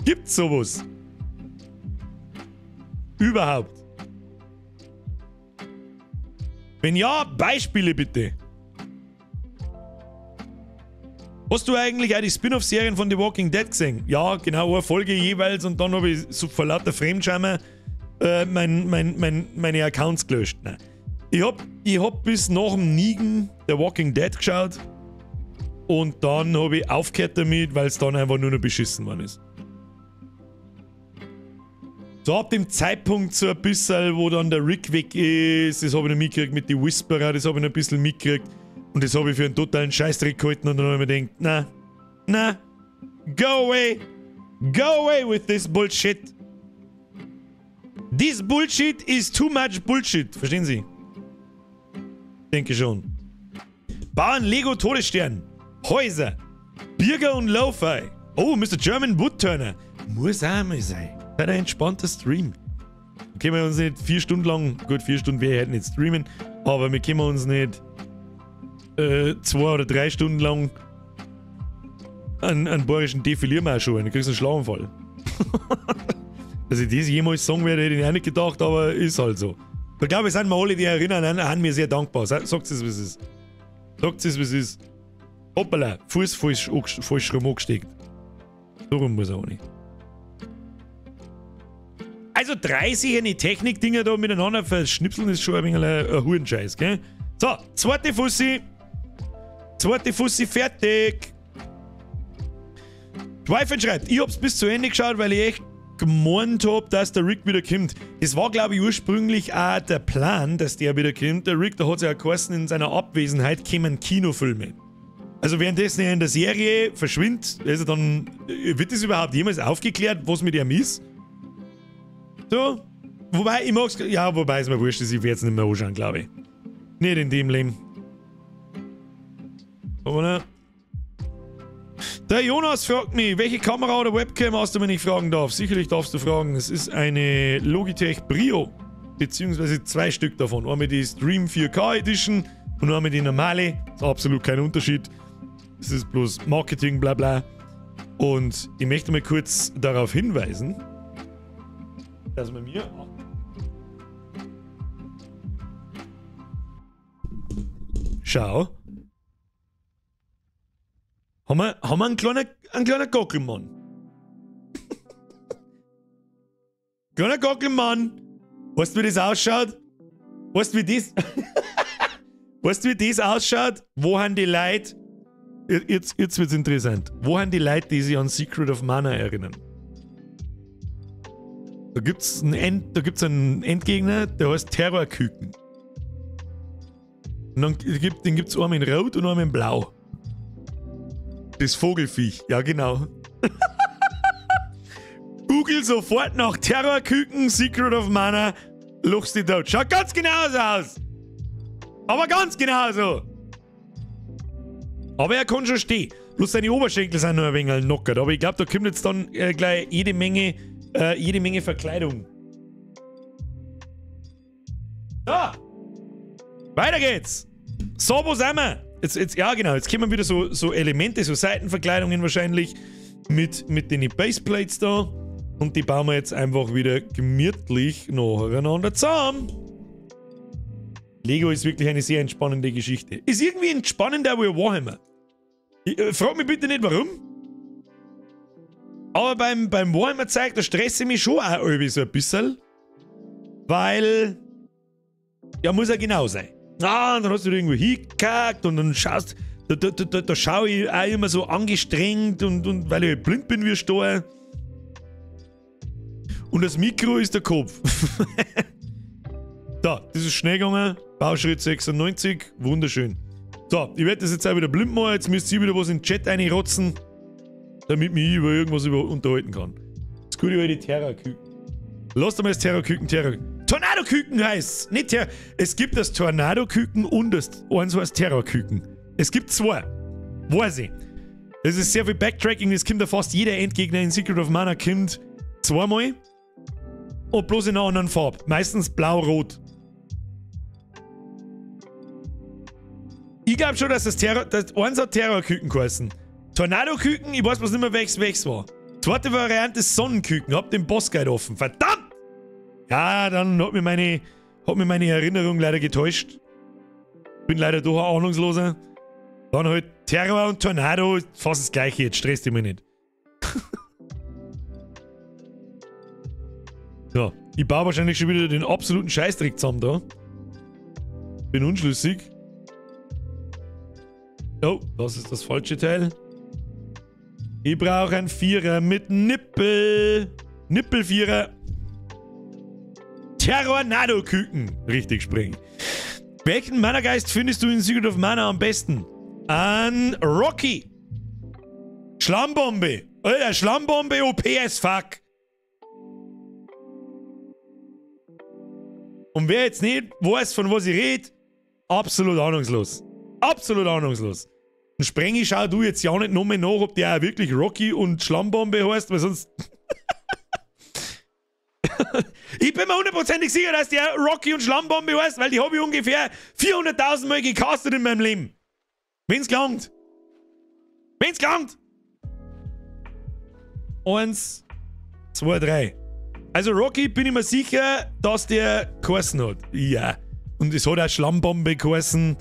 Gibt's sowas? Überhaupt? Wenn ja, Beispiele bitte. Hast du eigentlich auch die Spin-off-Serien von The Walking Dead gesehen? Ja, genau, eine Folge jeweils und dann habe ich so vor lauter Fremdscheimer meine Accounts gelöscht. Nein. Ich hab bis nach dem Negan The Walking Dead geschaut und dann habe ich aufgehört damit, weil es dann einfach nur noch beschissen worden ist. So ab dem Zeitpunkt so ein bisschen, wo dann der Rick weg ist, das habe ich noch mitgekriegt mit den Whisperer, das habe ich noch ein bisschen mitgekriegt und das habe ich für einen totalen Scheißdreck gehalten und dann habe ich mir gedacht, na, na, go away with this bullshit. This bullshit is too much bullshit, verstehen Sie? Denke schon. Bauen Lego Todesstern, Häuser, Birger und Lo-Fi. Oh, Mr. German Woodturner. Muss auch mal sein. Ein entspannter Stream. Da können wir uns nicht 4 Stunden lang, gut, 4 Stunden wäre halt nicht streamen, aber wir können uns nicht 2 oder 3 Stunden lang einen bayerischen Defiliermarsch holen. Da kriegst du einen Schlaganfall. Dass ich das jemals sagen werde, hätte ich auch nicht gedacht, aber ist halt so. Da glaube ich, sind wir alle, die erinnern, an mir sehr dankbar. Sagt es, wie es ist. Sagt es, wie es ist. Hoppala, Fuß falsch rum angesteckt. So rum muss er auch nicht. Also 3 sicher Technik-Dinger da miteinander verschnipseln ist schon ein wenig ein Hurenscheiß, gell? So, zweite Fussi. Zweite Fussi fertig. Twyfeld schreibt, ich hab's bis zu Ende geschaut, weil ich echt gemeint hab, dass der Rick wieder kommt. Das war, glaube ich, ursprünglich auch der Plan, dass der wieder kommt. Der Rick, da hat's ja auch geheißen, in seiner Abwesenheit kämen Kinofilme. Also währenddessen er in der Serie verschwindet, also dann wird das überhaupt jemals aufgeklärt, was mit ihm ist? So, wobei, ich mag's, ja, wobei es mir wurscht ist, ich werde es nicht mehr anschauen, glaube ich. Nicht in dem Leben. Aber ne. Der Jonas fragt mich, welche Kamera oder Webcam hast du, wenn ich fragen darf? Sicherlich darfst du fragen. Es ist eine Logitech Brio, beziehungsweise 2 Stück davon. Einmal die Stream 4K Edition und einmal die normale. Ist absolut kein Unterschied. Es ist bloß Marketing, bla bla. Und ich möchte mal kurz darauf hinweisen, dass man mir... Schau. Haben wir einen kleinen Gockelmann. Kleiner Gockelmann. Weißt du, wie das ausschaut? Weißt du, wie das... Weißt du, wie das ausschaut? Wo haben die Leute... Jetzt wird's interessant. Wo haben die Leute, die sich an Secret of Mana erinnern? Da gibt's einen Endgegner, der heißt Terrorküken. Und dann den gibt's einen in Rot und einen in Blau. Das Vogelfiech, ja genau. Google sofort nach Terrorküken, Secret of Mana, lachst dich tot. Schaut ganz genauso aus. Aber ganz genauso. Aber er kann schon stehen. Bloß seine Oberschenkel sind noch ein wenig knockert. Aber ich glaube, da kommt jetzt dann gleich jede Menge Verkleidung. So. Weiter geht's. So, wo sind wir? Jetzt, ja genau, jetzt kommen wieder so Elemente, so Seitenverkleidungen wahrscheinlich mit den Baseplates da. Und die bauen wir jetzt einfach wieder gemütlich nacheinander zusammen. Lego ist wirklich eine sehr entspannende Geschichte. Ist irgendwie entspannender wie Warhammer. Frag mich bitte nicht warum. Aber beim Warhammer-Zeug, da stresse ich mich schon auch irgendwie so ein bisschen. Weil, ja, muss ja genau sein. Ah, und dann hast du irgendwo hingekackt und dann schaust, da schaue ich auch immer so angestrengt und weil ich blind bin wie Stor. Und das Mikro ist der Kopf. Da, das ist schnell gegangen. Bauschritt 96, wunderschön. So, ich werde das jetzt auch wieder blind machen. Jetzt müsst ihr wieder was in den Chat reinrotzen, damit mich über irgendwas unterhalten kann. Das gute alte Terrorküken. Lasst einmal das Terrorküken, Terror. Tornado-Küken heißt's. Nicht Terror. Es gibt das Tornado-Küken und das eins heißt Terror-Küken. Es gibt zwei. Weiß ich. Das ist sehr viel Backtracking, es kommt ja fast jeder Endgegner in Secret of Mana kommt zweimal. Und bloß in einer anderen Farbe. Meistens blau-rot. Ich glaube schon, dass das Terror. Das eins hat Terrorküken geheißen. Tornado-Küken, ich weiß bloß nicht mehr, welches war. Zweite Variante ist Sonnenküken. Hab den Bossguide offen. Verdammt! Ja, dann hat mir meine Erinnerung leider getäuscht. Bin leider doch ein Ahnungsloser. Dann halt Terror und Tornado, fast das gleiche, jetzt stresst dich mich nicht. So, ich baue wahrscheinlich schon wieder den absoluten Scheißdreck zusammen da. Bin unschlüssig. Oh, das ist das falsche Teil. Ich brauche einen Vierer mit Nippel. Nippelvierer. Terrornado-Küken. Richtig springen. Welchen Mana-Geist findest du in Secret of Mana am besten? An Rocky. Schlammbombe. Alter, Schlammbombe OP as fuck. Und wer jetzt nicht weiß, von was ich rede, absolut ahnungslos. Absolut ahnungslos. Und Sprengi, schau du jetzt ja nicht nochmal nach, ob der auch wirklich Rocky und Schlammbombe heißt, weil sonst... Ich bin mir hundertprozentig sicher, dass der Rocky und Schlammbombe heißt, weil die habe ich ungefähr 400.000 Mal gecastet in meinem Leben. Wenn's gelangt. Wenn's gelangt. 1, 2, 3. Also Rocky bin ich mir sicher, dass der geheißen hat. Ja. Und es hat auch Schlammbombe geheißen.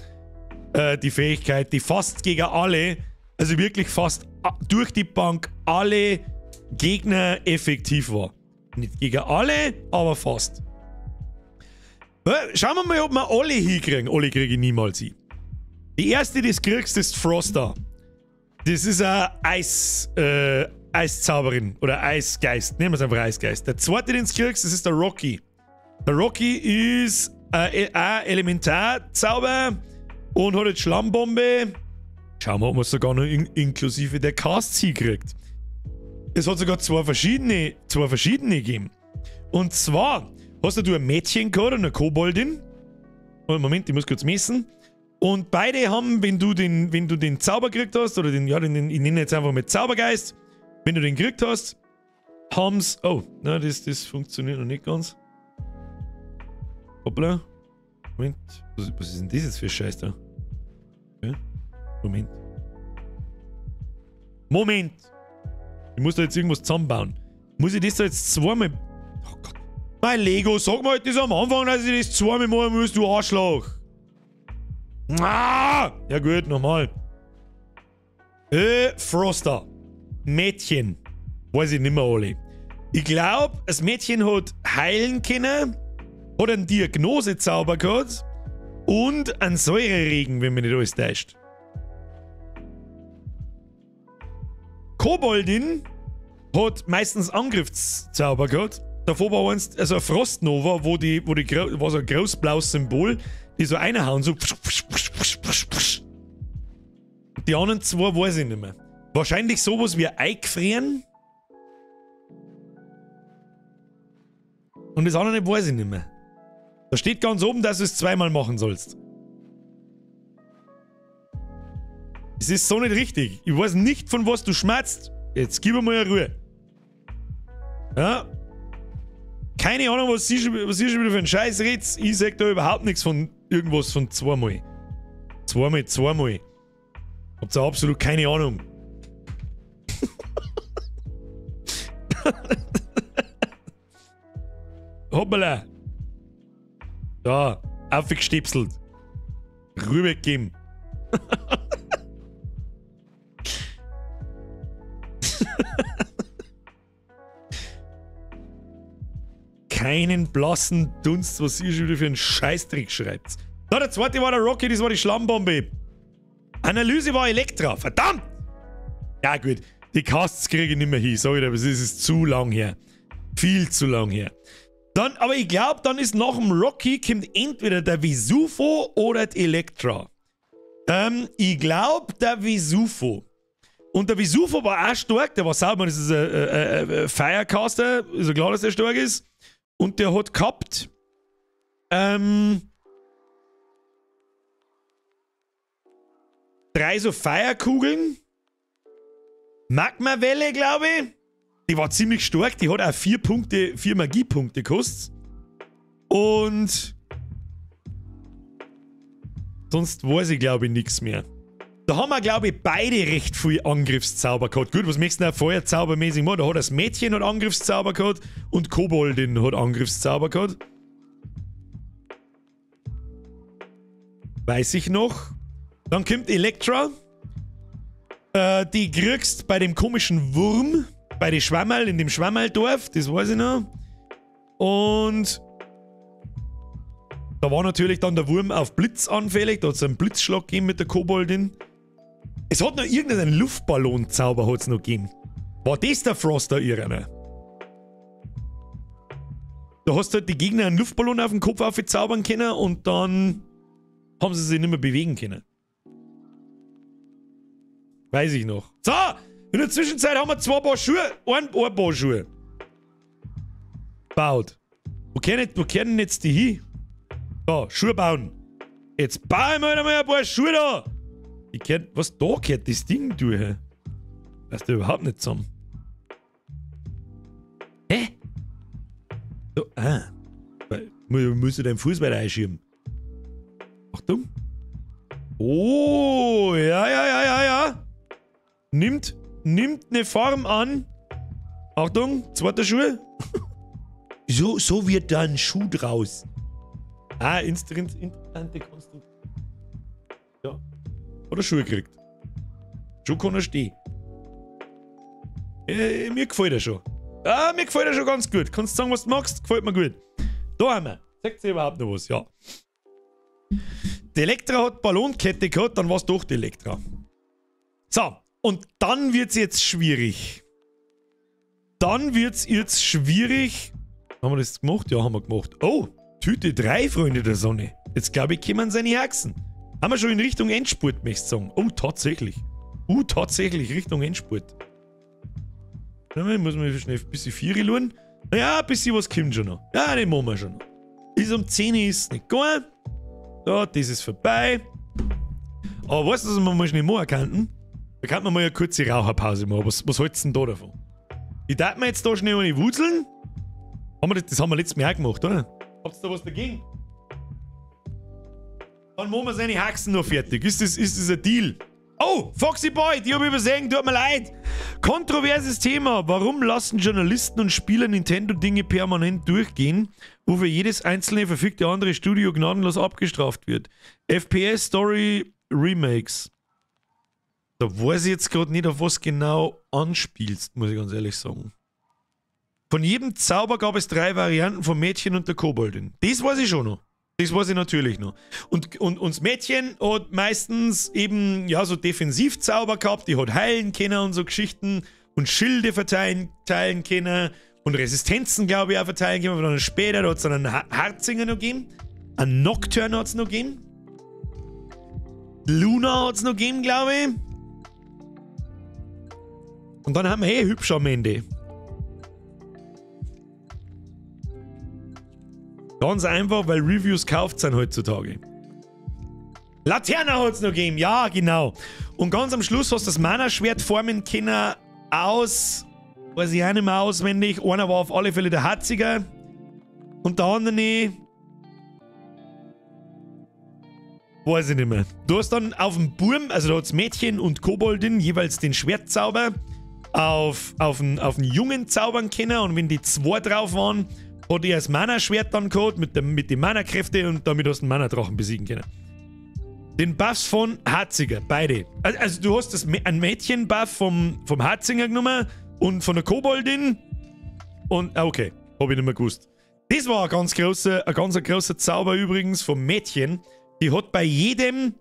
Die Fähigkeit, die fast gegen alle, also wirklich fast durch die Bank alle Gegner effektiv war. Nicht gegen alle, aber fast. Schauen wir mal, ob wir alle hinkriegen. Alle kriege ich niemals hin. Die erste, die du kriegst, ist Frosta. Das ist eine Eiszauberin oder Eisgeist. Nehmen wir es einfach Eisgeist. Der zweite, den du kriegst, das ist der Rocky. Der Rocky ist ein Elementarzauber und hat jetzt Schlammbombe. Schauen wir, ob man es sogar noch inklusive der Casts hinkriegt. Es hat sogar zwei verschiedene gegeben. Und zwar hast du ein Mädchen gehabt und eine Koboldin. Moment, ich muss kurz messen. Und beide haben, wenn du den Zauber gekriegt hast, oder den, ja, den, ich nenne jetzt einfach mit Zaubergeist, wenn du den gekriegt hast, haben's. Oh, na, das funktioniert noch nicht ganz. Hoppla. Moment, was ist denn das jetzt für Scheiß da? Okay. Moment. Moment! Ich muss da jetzt irgendwas zusammenbauen. Muss ich das da jetzt zweimal... Oh Gott. Mein Lego, sag mal das am Anfang, dass ich das zweimal machen muss, du Arschloch. Ah! Ja gut, nochmal. Froster. Mädchen. Weiß ich nicht mehr alle. Ich glaube, das Mädchen hat heilen können, hat einen Diagnosezauber gehabt und einen Säureregen, wenn mich nicht alles täuscht. Koboldin hat meistens Angriffszauber gehabt. Davor war eins, also ein Frostnova, war so ein groß blaues Symbol, die so reinhauen, so. Die anderen zwei weiß ich nicht mehr. Wahrscheinlich sowas wie Eingefrieren. Und das andere weiß ich nicht mehr. Da steht ganz oben, dass du es zweimal machen sollst. Es ist so nicht richtig. Ich weiß nicht, von was du schmerzt. Jetzt gib mir mal eine Ruhe. Ja. Keine Ahnung, was ihr schon wieder für einen Scheiß redet. Ich sag da überhaupt nichts von irgendwas von zweimal. Zweimal, zweimal. Habt ihr absolut keine Ahnung. Hoppala. Da, aufgestipselt. Rübergeben. Keinen blassen Dunst, was ihr schon wieder für einen Scheißtrick schreibt. Da, der zweite war der Rocky, das war die Schlammbombe. Analyse war Elektra, verdammt! Ja gut, die Casts kriege ich nicht mehr hin, sorry, aber es ist zu lang her. Viel zu lang her. Dann, aber ich glaube, dann ist nach dem Rocky kommt entweder der Vesufo oder die Elektra. Ich glaube, der Vesufo. Und der Vesufo war auch stark, der war sauber, das ist ein Firecaster, ist ja klar, dass der stark ist. Und der hat gehabt, 3 so Feierkugeln. Magmawelle, glaube ich. Die war ziemlich stark. Die hat auch 4 Punkte, 4 Magiepunkte gekostet. Und sonst weiß ich, glaube ich, nichts mehr. Da haben wir, glaube ich, beide recht viel Angriffszauber gehabt. Gut, was möchtest du denn feuerzaubermäßig machen? Da hat das Mädchen hat Angriffszauber gehabt und Koboldin hat Angriffszauber gehabt. Weiß ich noch. Dann kommt Elektra. Die kriegst bei dem komischen Wurm, bei den Schwammerl, in dem Schwammerldorf, das weiß ich noch. Und da war natürlich dann der Wurm auf Blitz anfällig, da hat es einen Blitzschlag gegeben mit der Koboldin. Es hat noch irgendeinen Luftballonzauber hat's noch gegeben. War das der Froster Irrer? Da hast du halt die Gegner einen Luftballon auf den Kopf aufzaubern können und dann haben sie sich nicht mehr bewegen können. Weiß ich noch. So, in der Zwischenzeit haben wir 2 Paar Schuhe, ein Paar Schuhe baut. Wo kehren jetzt die hin? Da, Schuhe bauen. Jetzt bauen wir mal ein paar Schuhe da. Ich kenn, was da gehört das Ding durch? Weißt du überhaupt nicht zusammen. Hä? So, ah. Musst du deinen Fuß weiter einschieben. Achtung. Oh, ja, ja, ja, ja, ja. Nimmt eine Form an. Achtung, zweiter Schuh. So wird da ein Schuh draus. Ah, interessante Konstruktion. Ja. Hat er Schuhe gekriegt. Schon kann er stehen. Mir gefällt er schon. Ah, mir gefällt er schon ganz gut. Kannst du sagen, was du magst? Gefällt mir gut. Da haben wir. Sagt sie überhaupt noch was? Ja. Die Elektra hat Ballonkette gehabt, dann war es doch die Elektra. So, und dann wird es jetzt schwierig. Dann wird es jetzt schwierig. Haben wir das gemacht? Ja, haben wir gemacht. Oh, Tüte 3, Freunde der Sonne. Jetzt glaube ich, kommen seine Haxen. Haben wir schon in Richtung Endspurt, möchte ich sagen. Oh, tatsächlich. Tatsächlich, Richtung Endspurt. Muss man schnell ein bisschen Vieri schauen. Naja, ein bisschen was kommt schon noch. Ja, den machen wir schon noch. Bis um 10 Uhr ist es nicht gegangen. So, das ist vorbei. Aber weißt du, was wir mal schnell machen könnten? Da könnte man mal eine kurze Raucherpause machen. Was hältst du denn da davon? Ich darf mir jetzt da schnell eine Wurzeln. Haben wir das haben wir letztes Mal auch gemacht, oder? Habt ihr da was dagegen? Dann machen wir seine Haxen noch fertig. Ist das ein Deal? Oh, Foxy Boy, die habe ich übersehen, tut mir leid. Kontroverses Thema. Warum lassen Journalisten und Spieler Nintendo-Dinge permanent durchgehen, wo für jedes einzelne verfickte andere Studio gnadenlos abgestraft wird? FPS Story Remakes. Da weiß ich jetzt gerade nicht, auf was genau anspielst, muss ich ganz ehrlich sagen. Von jedem Zauber gab es 3 Varianten vom Mädchen und der Koboldin. Das weiß ich schon noch. Das weiß ich natürlich noch. Und das Mädchen hat meistens eben, ja, so Defensivzauber gehabt, die hat heilen können und so Geschichten und Schilde verteilen können und Resistenzen, glaube ich, auch verteilen können. Und dann später, da hat es dann einen Harzinger noch gegeben, einen Nocturne hat es noch gegeben, Luna hat es noch gegeben, glaube ich. Und dann haben wir hübsch am Ende. Ganz einfach, weil Reviews kauft sind heutzutage. Laterna hat es noch gegeben, ja, genau. Und ganz am Schluss hast du das Mana-Schwert formen können aus, weiß ich auch nicht mehr auswendig. Einer war auf alle Fälle der Harziger und der andere, weiß ich nicht mehr. Du hast dann auf dem Burm, also da hat es Mädchen und Koboldin jeweils den Schwertzauber auf den Jungen zaubern können und wenn die 2 drauf waren, hat er das Mana-Schwert dann gehabt mit den Mana-Kräften und damit hast du den Mana-Drachen besiegen können. Den Buffs von Harziger, beide. Also du hast einen Mädchen-Buff vom Harzinger genommen und von der Koboldin und, okay, hab ich nicht mehr gewusst. Das war ein ganz großer Zauber übrigens vom Mädchen. Die hat bei jedem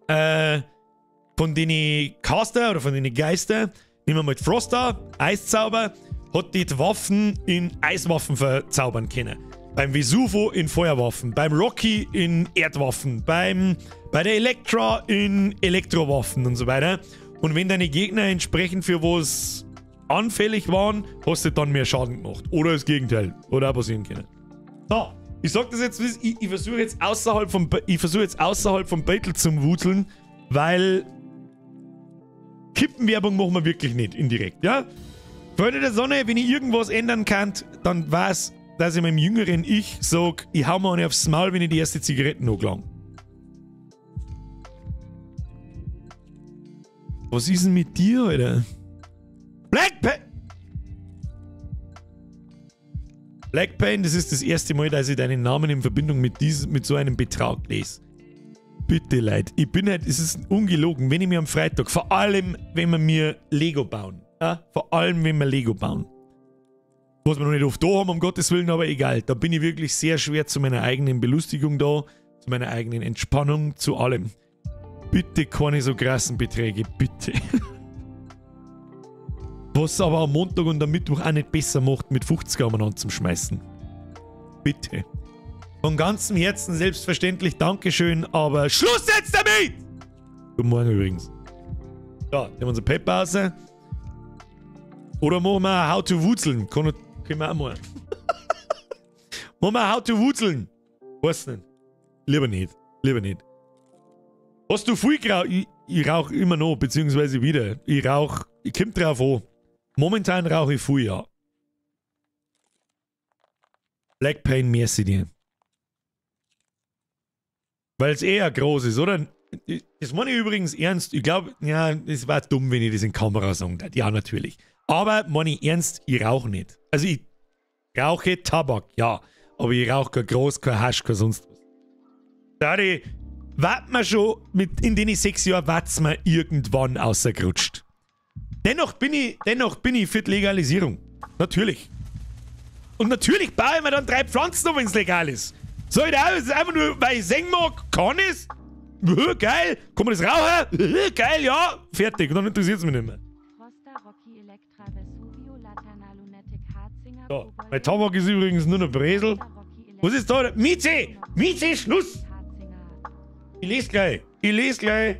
von den Caster oder von den Geister, nehmen wir mal die Froster, Eiszauber, hat die Waffen in Eiswaffen verzaubern können. Beim Vesuvo in Feuerwaffen, beim Rocky in Erdwaffen, bei der Elektra in Elektrowaffen und so weiter. Und wenn deine Gegner entsprechend für was anfällig waren, hast du dann mehr Schaden gemacht. Oder das Gegenteil. Oder auch passieren können. So, Ich sag das jetzt, ich versuche jetzt außerhalb vom, Battle zum Wuteln, weil Kippenwerbung machen wir wirklich nicht indirekt, ja? Freunde der Sonne, wenn ich irgendwas ändern kann, dann war's, dass ich meinem jüngeren Ich sag, ich hau mir eine aufs Maul, wenn ich die erste Zigaretten angelange. Was ist denn mit dir, Alter? Black Pain! Black Pain, das ist das erste Mal, dass ich deinen Namen in Verbindung mit diesem, mit so einem Betrag lese. Bitte, Leute, ich bin halt, es ist ungelogen, wenn ich mir am Freitag, vor allem, wenn wir mir Lego bauen, ja? Vor allem, wenn wir Lego bauen. Was wir noch nicht oft da haben, um Gottes Willen, aber egal. Da bin ich wirklich sehr schwer zu meiner eigenen Belustigung da, zu meiner eigenen Entspannung, zu allem. Bitte keine so krassen Beträge, bitte. Was aber am Montag und am Mittwoch auch nicht besser macht, mit 50 umeinander zum Schmeißen. Bitte. Von ganzem Herzen selbstverständlich Dankeschön, aber Schluss jetzt damit! Guten Morgen übrigens. Ja, nehmen wir unsere Pep-Pause. Oder machen wir How to Wutzeln. Können wir auch mal. Machen wir How to Wutzeln. Weiß nicht. Lieber nicht. Lieber nicht. Hast du viel geraucht? Ich rauche immer noch, beziehungsweise wieder. Ich rauche, ich komme drauf an. Momentan rauche ich viel, ja. Black Pain, merci dir. Weil es eher groß ist, oder? Das meine ich übrigens ernst. Ich glaube, ja, es war dumm, wenn ich das in Kamera sagen würde. Ja, natürlich. Aber meine ich ernst, ich rauche nicht. Also ich rauche Tabak, ja. Aber ich rauche kein Groß, kein Hasch, kein sonst was. Da die wart man schon, mit, in den 6 Jahren wart's mir irgendwann außergerutscht. Dennoch bin ich für die Legalisierung. Natürlich. Und natürlich baue ich mir dann 3 Pflanzen um, wenn es legal ist. Soll ich da auch? Ist einfach nur, weil ich singen mag, kann ich's? Geil. Kann man das rauchen? Geil, ja. Fertig. Und dann interessiert es mich nicht mehr. So, mein Tabak ist übrigens nur noch Bresel. Was ist da? Mieze! Mieze, Schluss! Ich lese gleich. Ich lese gleich.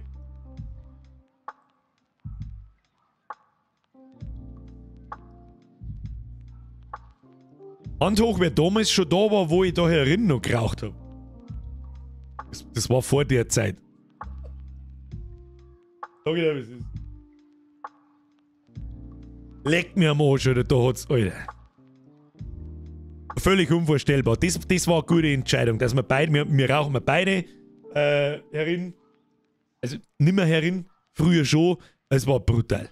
Hand hoch, wer damals schon da war, wo ich da herin noch geraucht habe. Das war vor der Zeit. Sag ich dir, wie es ist. Leck mir am Arsch, oder da hat's. Alter. Völlig unvorstellbar. Das war eine gute Entscheidung, dass wir beide, wir rauchen wir beide herin. Also nimmer herin, früher schon. Es war brutal.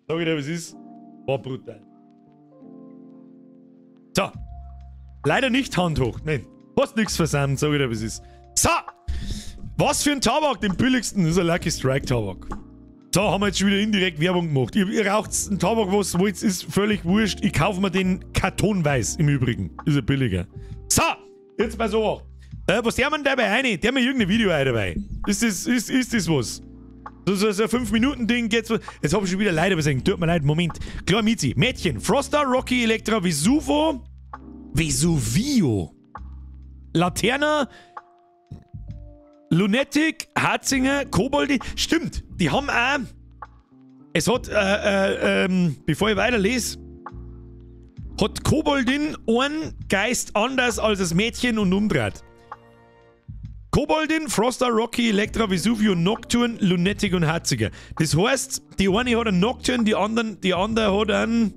Sag ich dir, wie es ist. War brutal. So. Leider nicht Hand hoch. Nein. Hast nichts versandt, sag ich dir, wie es ist. So. Was für ein Tabak? Den billigsten. Das ist ein Lucky Strike Tabak. So, haben wir jetzt schon wieder indirekt Werbung gemacht. Ihr raucht einen Tabak, was wollt, ist völlig wurscht. Ich kaufe mir den kartonweiß im Übrigen. Ist ja billiger. So. Jetzt mal so. Was der man dabei rein? Der hat mir irgendein Video dabei. Ist das was? So ein 5-Minuten-Ding geht's. Jetzt hab ich schon wieder Leid übersehen. Tut mir leid, Moment. Klar, Mizi. Mädchen. Froster, Rocky, Elektra, Vesuvo. Vesuvio. Laterna. Lunatic, Harzinger, Kobolde. Stimmt, die haben auch. Es hat, bevor ich weiterlese, hat Koboldin einen Geist anders als das Mädchen und umdreht. Koboldin, Froster, Rocky, Elektra, Vesuvio, Nocturne, Lunatic und Harziger. Das heißt, die eine hat einen Nocturne, die andere hat einen.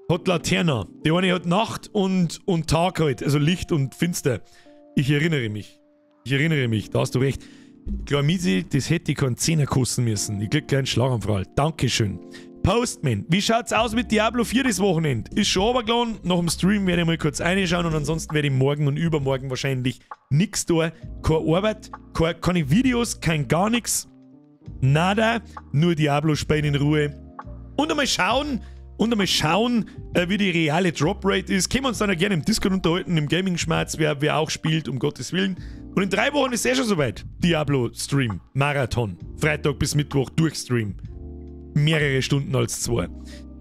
Hat Laterna. Die eine hat Nacht und Tag halt, also Licht und Finster. Ich erinnere mich. Ich erinnere mich, da hast du recht. Klamisi, das hätte ich keinen Zehner kosten müssen. Ich krieg gleich einen Schlaganfall. Dankeschön. Postman, wie schaut's aus mit Diablo 4 das Wochenende? Ist schon runtergeladen. Nach dem Stream werde ich mal kurz reinschauen und ansonsten werde ich morgen und übermorgen wahrscheinlich nichts tun. Keine Arbeit, keine Videos, kein gar nichts. Nada, nur Diablo spielen in Ruhe. Und einmal schauen, wie die reale Drop-Rate ist. Können wir uns dann auch gerne im Discord unterhalten, im Gaming-Schmerz, wer auch spielt, um Gottes Willen. Und in 3 Wochen ist eh schon soweit. Diablo-Stream, Marathon. Freitag bis Mittwoch durchstream. Mehrere Stunden als 2.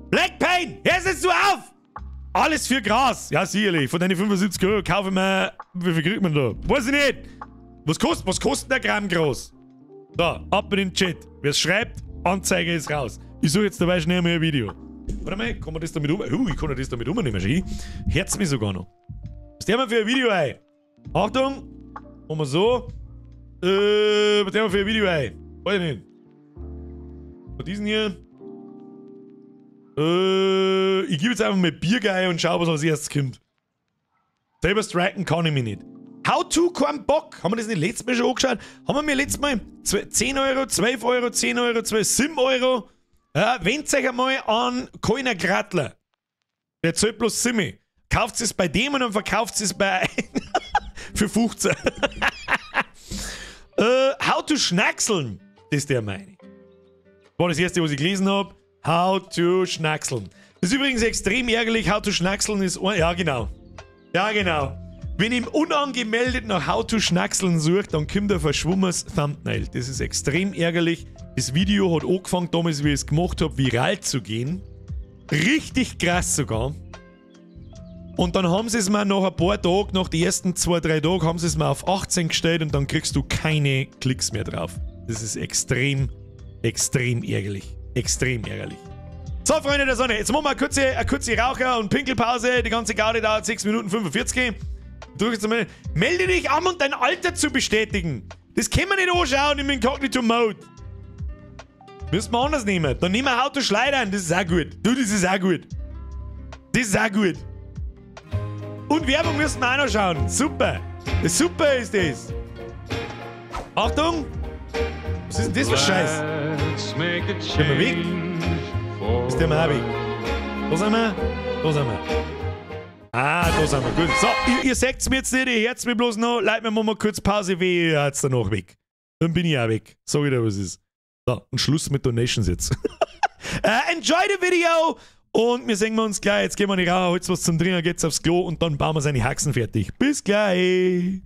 Black Pain, hör jetzt du auf! Alles für Gras. Ja, sicherlich. Von deinen 75 Euro kaufe ich mir... Wie viel kriegt man da? Weiß ich nicht. Was kostet der Gramm Gras? So, ab in den Chat. Wer es schreibt, Anzeige ist raus. Ich suche jetzt dabei schnell mal ein Video. Warte mal, kann man das damit um... ich kann das damit umnehmen, schön. Herz mich sogar noch. Was der mal für ein Video ein? Achtung! Machen wir so. Was der mal für ein Video ein? Weiß ich nicht. Und diesen hier. Ich gebe jetzt einfach mal Biergeil und schau, was als erstes kommt. Selber striken kann ich mich nicht. How to kein Bock. Haben wir das nicht letztes Mal schon angeschaut? Haben wir mir letztes Mal 10 Euro, 12 Euro, 10 Euro, 12, 7 Euro. Ja, wendet euch einmal an Kölner Grattler. Der zahlt bloß 7. Kauft es bei dem und dann verkauft es bei für 15. How to Schnackseln. Das ist der meine. War das erste, was ich gelesen habe. How to Schnackseln. Das ist übrigens extrem ärgerlich. How to Schnackseln ist... Ja, genau. Ja, genau. Wenn ich unangemeldet nach How to Schnackseln suche, dann kommt ein verschwommenes Thumbnail. Das ist extrem ärgerlich. Das Video hat angefangen, damals, wie ich es gemacht habe, viral zu gehen. Richtig krass sogar. Und dann haben sie es mir nach ein paar Tagen, nach den ersten 2, 3 Tagen, haben sie es mir auf 18 gestellt und dann kriegst du keine Klicks mehr drauf. Das ist extrem, extrem ärgerlich. Extrem ärgerlich. So, Freunde der Sonne, jetzt machen wir eine kurze Raucher- und Pinkelpause. Die ganze Gaudi dauert 6 Minuten 45. Drück jetzt mal. Melde dich an, um dein Alter zu bestätigen. Das können wir nicht anschauen im Inkognito-Mode. Müssen wir anders nehmen. Dann nehmen wir How to Schleidern. Das ist auch gut. Du, das ist auch gut. Das ist auch gut. Und Werbung müssen wir auch noch schauen. Super. Super ist das. Achtung. Was ist denn das für Scheiß? Ist der mal weg? Ist der mal weg? Da sind wir. Da sind wir. Ah, da sind wir. Gut. So, ihr seht's mir jetzt nicht, ihr hört's mir bloß noch. Leute, wir machen mal kurz Pause, wie ihr jetzt danach weg. Dann bin ich auch weg. Sag ich dir, was ist. So, und Schluss mit Donations jetzt. Enjoy the video! Und wir sehen uns gleich. Jetzt gehen wir in die Raucher, holt's was zum Trinken, geht's aufs Klo und dann bauen wir seine Haxen fertig. Bis gleich!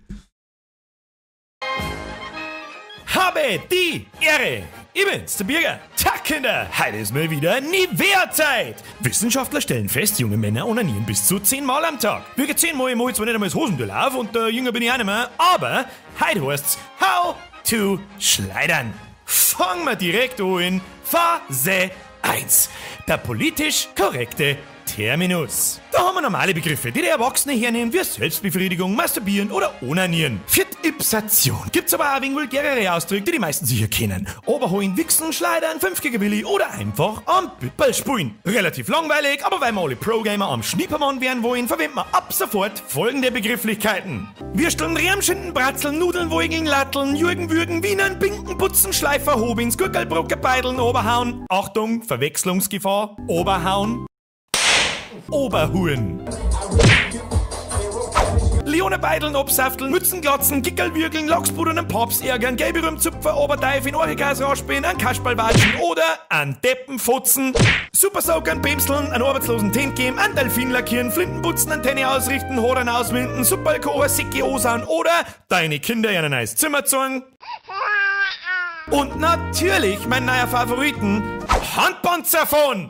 Habe die Ehre! Ich bin's, der Birger. Tag, Kinder! Heute ist mal wieder Nivea-Zeit! Wissenschaftler stellen fest, junge Männer onanieren bis zu 10 Mal am Tag. Wirklich 10 Mal, ich mache zwar nicht einmal das Hosentuch auf und jünger bin ich auch nicht mehr, aber heute heißt's How to Schleidern. Fangen wir direkt an in Phase 1. Der politisch korrekte Terminus. Da haben wir normale Begriffe, die der Erwachsene hernehmen, wie Selbstbefriedigung, Masturbieren oder Onanieren. Für die Ipsation gibt's aber auch ein wenig vulgärere Ausdrücke, die die meisten sicher kennen. Oberholen, Wichsen, Schleidern, 5 gegen Willi oder einfach am Büppel spulen. Relativ langweilig, aber weil wir alle Pro-Gamer am Schniepermann werden wollen, verwenden wir ab sofort folgende Begrifflichkeiten. Würsteln, Riemschinden, Bratzeln, Nudeln, Woigeln, Latteln, Jürgen, Würgen, Wienern, Binken, Putzen, Schleifer, Hobins, Gurkelbrucke, Beideln, Oberhauen. Achtung, Verwechslungsgefahr, Oberhauen. Oberhuren. Leone Beideln, Obsafteln, Mützenglotzen, Gickelwürgeln, Lochsbudern, einen Pops ärgern, Gelberümzupfer, Oberteif, in Origas rausspielen, an Kasperlwatschen oder an Deppenfotzen, Supersaugern, Bämseln, an arbeitslosen Tent geben, an Delfin lackieren, Flintenputzen, Antenne ausrichten, Hodern auswinden, Superalkohol, Sicke osauen oder deine Kinder in ein neues Zimmer zeigen. Und natürlich mein neuer Favoriten, Handpanzerfon!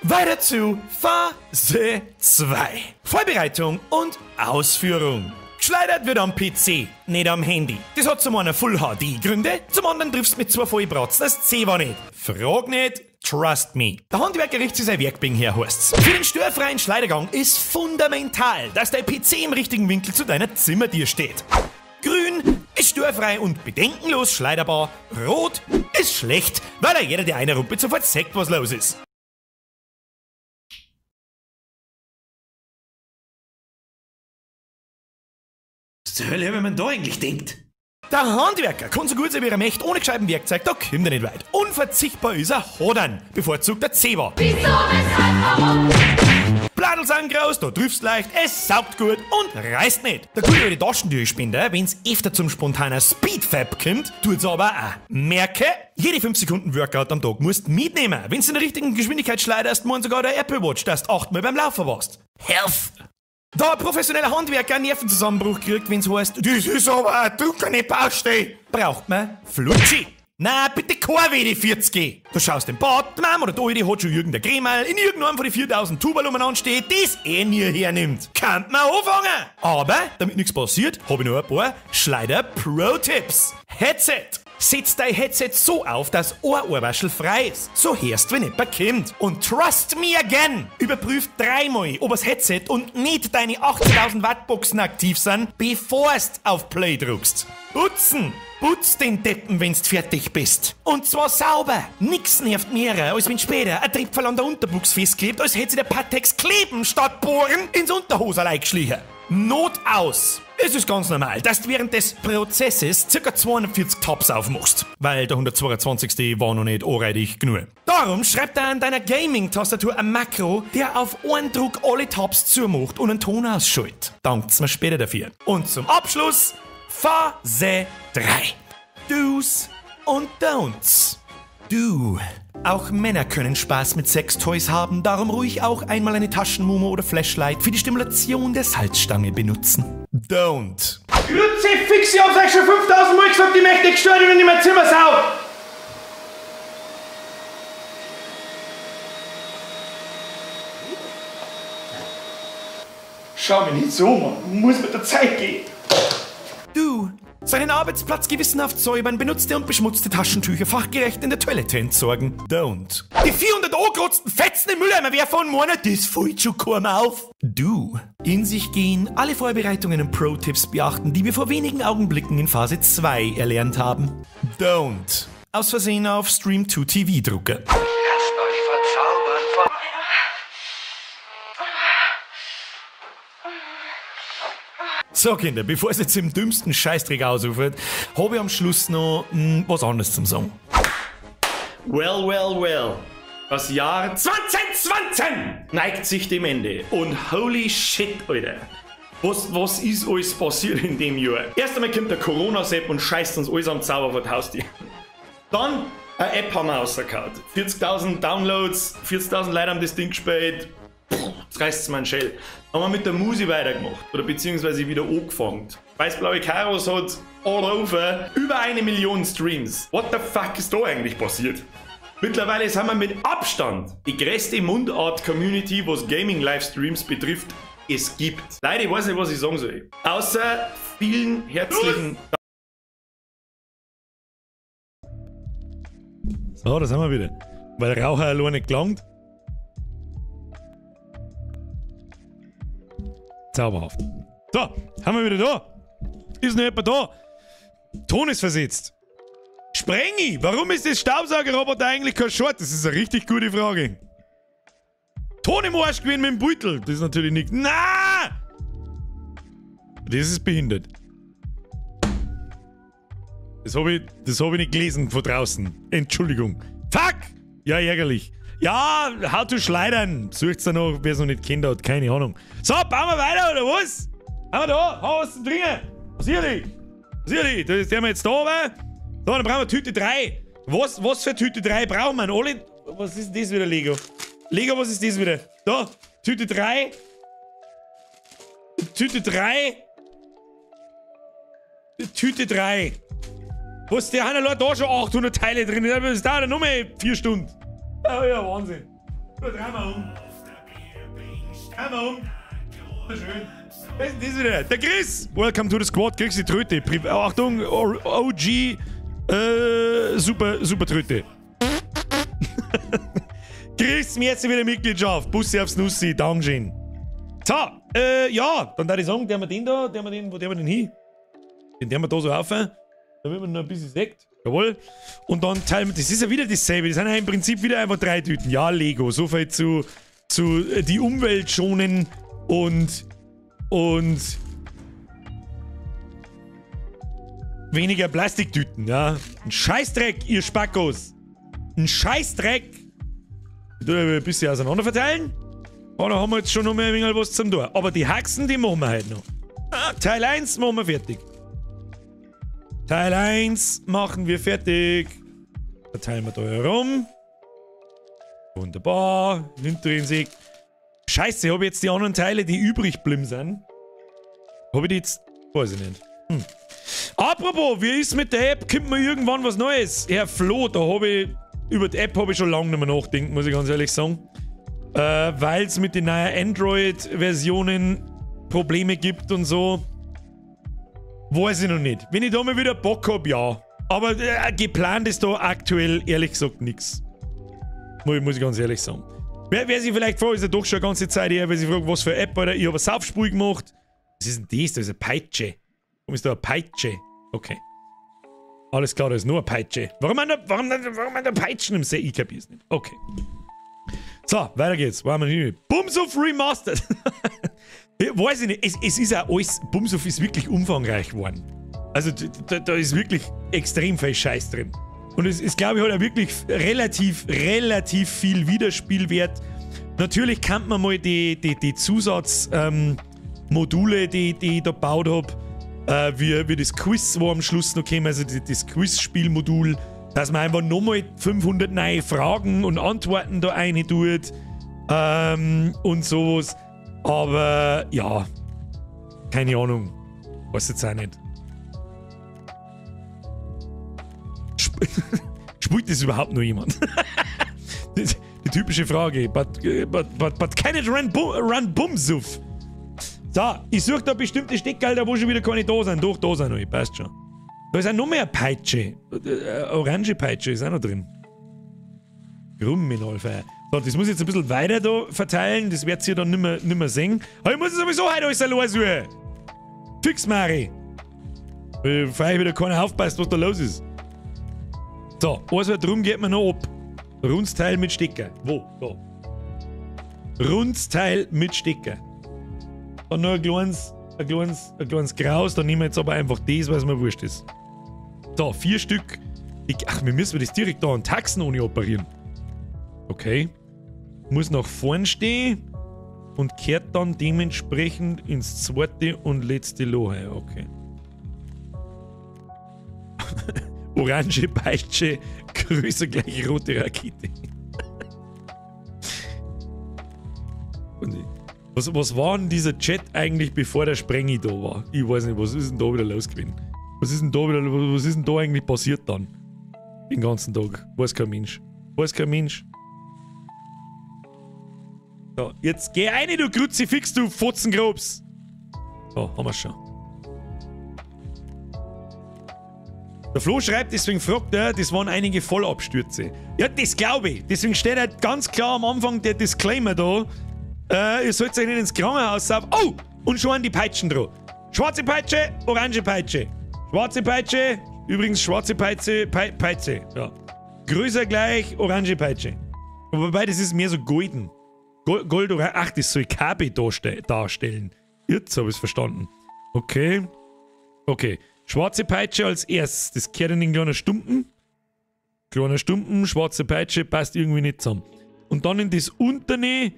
Weiter zu Phase 2. Vorbereitung und Ausführung. Geschleidert wird am PC, nicht am Handy. Das hat zum einen Full HD Gründe, zum anderen triffst mit zwei Vollbratzen das C war nicht. Frag nicht, trust me. Der Handwerker richtet sich sein Werkbing her, heißt's. Für den störfreien Schleidergang ist fundamental, dass dein PC im richtigen Winkel zu deiner Zimmertür steht. Grün ist störfrei und bedenkenlos schleiderbar. Rot ist schlecht, weil er jeder, der einer rumpelt, sofort sagt, was los ist. Was zur Hölle, wenn man da eigentlich denkt? Der Handwerker kann so gut sein, wie er möchte, ohne gescheitem Werkzeug, da kommt er nicht weit. Unverzichtbar ist er Hodern, bevorzugt der Zewa. Wieso, weshalb, warum? Bladel sind groß, da triffst leicht, es saugt gut und reißt nicht. Der gute alte Taschentücherspender, wenn's öfter zum spontanen Speedfab kommt, tut's aber auch. Merke, jede 5 Sekunden Workout am Tag musst mitnehmen. Wenn's in der richtigen Geschwindigkeit schleiderst, meint sogar der Apple Watch, dass du 8 Mal beim Laufen warst. Health! Da ein professioneller Handwerker einen Nervenzusammenbruch kriegt, wenn's heißt, das ist aber eine trockene Baustelle, braucht man Flutschi. Na, bitte kein WD-40. Du schaust im Bad, die Mama oder die Alte hat schon irgendein Cremel in irgendeinem von den 4000 Tuberl umeinander steht, das eh nie hernimmt. Kann man anfangen. Aber, damit nichts passiert, hab ich noch ein paar Schleider-Pro-Tipps. Headset. Setz dein Headset so auf, dass Ohrohrwaschel frei ist. So hörst, wenn jemand kommt. Und trust me again! Überprüf dreimal, ob das Headset und nicht deine 80.000 Watt Boxen aktiv sind, bevor's auf Play drückst. Putzen! Putz den Deppen, wenn's fertig bist. Und zwar sauber. Nix nervt mehr, als wenn später ein Tripfel an der Unterbuchs festklebt, als hätte sich der Patex kleben statt bohren ins Unterhoserlei geschlichen. Not aus! Es ist ganz normal, dass du während des Prozesses ca. 240 Tabs aufmachst, weil der 122. war noch nicht anreidig genug. Darum schreib da an deiner Gaming-Tastatur ein Makro, der auf einen Druck alle Tabs zumacht und einen Ton ausschaltet. Dankt's mir später dafür. Und zum Abschluss Phase 3. Do's und Don'ts. Du. Auch Männer können Spaß mit Sextoys haben, darum ruhig auch einmal eine Taschenmumo oder Flashlight für die Stimulation der Salzstange benutzen. Don't. Kruzifix, ich hab's euch schon 5000 Mal gesagt, ich möchte gestört werden, wenn ich mein Zimmer sau. Schau mich nicht so, Mann. Muss mit der Zeit gehen. Du. Seinen Arbeitsplatz gewissenhaft säubern, benutzte und beschmutzte Taschentücher fachgerecht in der Toilette entsorgen. Don't. Die 400 angerotzten Fetzen im Mülleimer werfen und meinen, das fällt schon kaum auf. Du. In sich gehen, alle Vorbereitungen und Pro-Tipps beachten, die wir vor wenigen Augenblicken in Phase 2 erlernt haben. Don't. Aus Versehen auf Stream 2 TV drucken. Lasst euch verzaubern von... So Kinder, bevor es jetzt im dümmsten Scheißdreck ausufert, habe ich am Schluss noch was anderes zum Sagen. Well, well, well. Das Jahr 2020 neigt sich dem Ende. Und holy shit, Alter. Was ist alles passiert in dem Jahr? Erst einmal kommt der Corona-Sepp und scheißt uns alles am Zauber vor die Haustür. Dann eine App haben wir rausgehauen. 40.000 Downloads, 40.000 Leute haben das Ding gespielt. Jetzt reißt's mir einen Schell. Haben wir mit der Musi weitergemacht. Oder beziehungsweise wieder angefangen. Weißblaue Karos hat all over über 1 Million Streams. What the fuck ist da eigentlich passiert? Mittlerweile sind wir mit Abstand die größte Mundart-Community, was Gaming-Livestreams betrifft, es gibt. Leider, ich weiß nicht, was ich sagen soll. Außer vielen herzlichen Dank. So, da sind wir wieder. Weil Raucher allein nicht gelangt. Zauberhaft. So, haben wir wieder da. Ist noch jemand da? Ton ist versetzt. Sprengi, warum ist das Staubsaugerroboter eigentlich kein Short? Das ist eine richtig gute Frage. Ton im Arsch gewesen mit dem Beutel. Das ist natürlich nicht... Na! Das ist behindert. Das hab ich nicht gelesen von draußen. Entschuldigung. Fuck! Ja, ärgerlich. Ja, how to schleudern. Sucht's da noch, wer es noch nicht kennt hat, keine Ahnung. So, bauen wir weiter, oder was? Haben wir da? Hau was zum Trinken. Sicherlich. Sicherlich. Das ist der wir jetzt da oben. So, dann brauchen wir Tüte 3. Was für Tüte 3 brauchen wir? Alle, was ist denn das wieder, Lego? Lego, was ist das wieder? Da, Tüte 3. Tüte 3. Tüte 3. Was, der haben ja da schon 800 Teile drin. Das dauert noch mehr 4 Stunden. Oh ja, Wahnsinn. Da drehen wir um. Drehen wir um. Schön. Was ist denn das wieder? Der Chris! Welcome to the Squad. Kriegst die Tröte. Achtung, OG. Super, super Tröte. Chris, mir jetzt wieder Mitgliedschaft. Bussi aufs Nussi. Dankeschön. So, ja, dann würde ich sagen, der wir den da, der wir den, wo der wir den hin? Den der wir da so auf, damit man noch ein bisschen Sekt. Jawohl. Und dann teilen wir, das ist ja wieder dasselbe. Das sind ja im Prinzip wieder einfach 3 Tüten. Ja, Lego. So viel zu die Umwelt schonen und weniger Plastiktüten, ja. Ein Scheißdreck, ihr Spackos. Ein Scheißdreck. Ich tue ein bisschen auseinander verteilen. Oh, da haben wir jetzt schon noch mehr ein wenig was zum tun. Aber die Haxen, die machen wir heute noch. Teil 1 machen wir fertig. Teil 1 machen wir fertig. Verteilen wir da herum. Wunderbar. Intrinsic. Scheiße, habe ich jetzt die anderen Teile, die übrig geblieben sind? Habe ich die jetzt? Weiß ich nicht. Hm. Apropos, wie ist mit der App? Kommt mir irgendwann was Neues? Herr Flo, da habe ich... Über die App habe ich schon lange nicht mehr nachgedacht, muss ich ganz ehrlich sagen. Weil es mit den neuen Android-Versionen Probleme gibt und so. Weiß ich noch nicht. Wenn ich da mal wieder Bock hab, ja. Aber geplant ist da aktuell ehrlich gesagt nichts. Muss ich ganz ehrlich sagen. Wer sich vielleicht fragt, ist ja doch schon eine ganze Zeit her, wer sich fragt, was für eine App, Alter. Ich habe ein Saufspiel gemacht. Was ist denn das? Da ist eine Peitsche. Warum ist da eine Peitsche? Okay. Alles klar, da ist nur eine Peitsche. Warum an der Peitschen im See? Ich kapier's nicht. Okay. So, weiter geht's. Wo haben wir hin? Bumsuff Remastered. Weiß ich nicht. Es ist auch alles. Bumsuff ist wirklich umfangreich geworden. Also da ist wirklich extrem viel Scheiß drin. Und es ist, glaube ich, halt auch wirklich relativ viel Wiederspielwert. Natürlich kann man mal die Zusatzmodule, die ich da gebaut habe, wie das Quiz, wo am Schluss noch käme, also das Quiz-Spielmodul, dass man einfach nochmal 500 neue Fragen und Antworten da rein tut, und sowas. Aber ja, keine Ahnung. Weiß jetzt auch nicht. Spielt das überhaupt noch jemand? Die typische Frage. But can it run Bumsuff? So, ich suche da bestimmte Steckgelder, wo schon wieder keine da sind. Doch, da sind noch. Passt schon. Da ist auch noch mehr Peitsche. Orange Peitsche ist auch noch drin. Krumminalfeier. So, das muss ich jetzt ein bisschen weiter da verteilen. Das werdet ihr dann nicht mehr sehen. Aber ich muss sowieso heute alles allein suchen. Fix, Mari. Weil vielleicht wieder keiner aufpasst, was da los ist. So, eins weiter drum geht man noch ab. Rundsteil mit Stecker. Wo? Da. Rundsteil mit Stecker. Dann noch ein kleines Graus. Da nehmen wir jetzt aber einfach das, weil es mir wurscht ist. So, 4 Stück. Ach, wir müssen das direkt da an Taxen ohne operieren. Okay. Muss nach vorn stehen und kehrt dann dementsprechend ins zweite und letzte Loch. Okay. Orange Peitsche, größer gleich rote Rakete. Was war denn dieser Chat eigentlich, bevor der Sprengi da war? Ich weiß nicht, was ist denn da wieder los gewesen? Was ist denn da eigentlich passiert dann? Den ganzen Tag. Weiß kein Mensch. Weiß kein Mensch. So, jetzt geh rein, du Kruzifix, du Fotzengrobs. So, haben wir's schon. Der Flo schreibt, deswegen fragt er, das waren einige Vollabstürze. Ja, das glaube ich. Deswegen steht halt ganz klar am Anfang der Disclaimer da. Ihr sollt euch nicht ins Krankenhaus saufen. Oh! Und schon an die Peitschen dran. Schwarze Peitsche, orange Peitsche. Schwarze Peitsche, übrigens schwarze Peitsche, Peitsche. Ja. Größer gleich, orange Peitsche. Wobei, das ist mehr so golden. Gold, oder? Ach, das soll KB darstellen. Jetzt habe ich es verstanden. Okay. Okay. Schwarze Peitsche als erstes. Das kehrt in den kleinen Stumpen. Kleiner Stumpen, schwarze Peitsche, passt irgendwie nicht zusammen. Und dann in das unterne.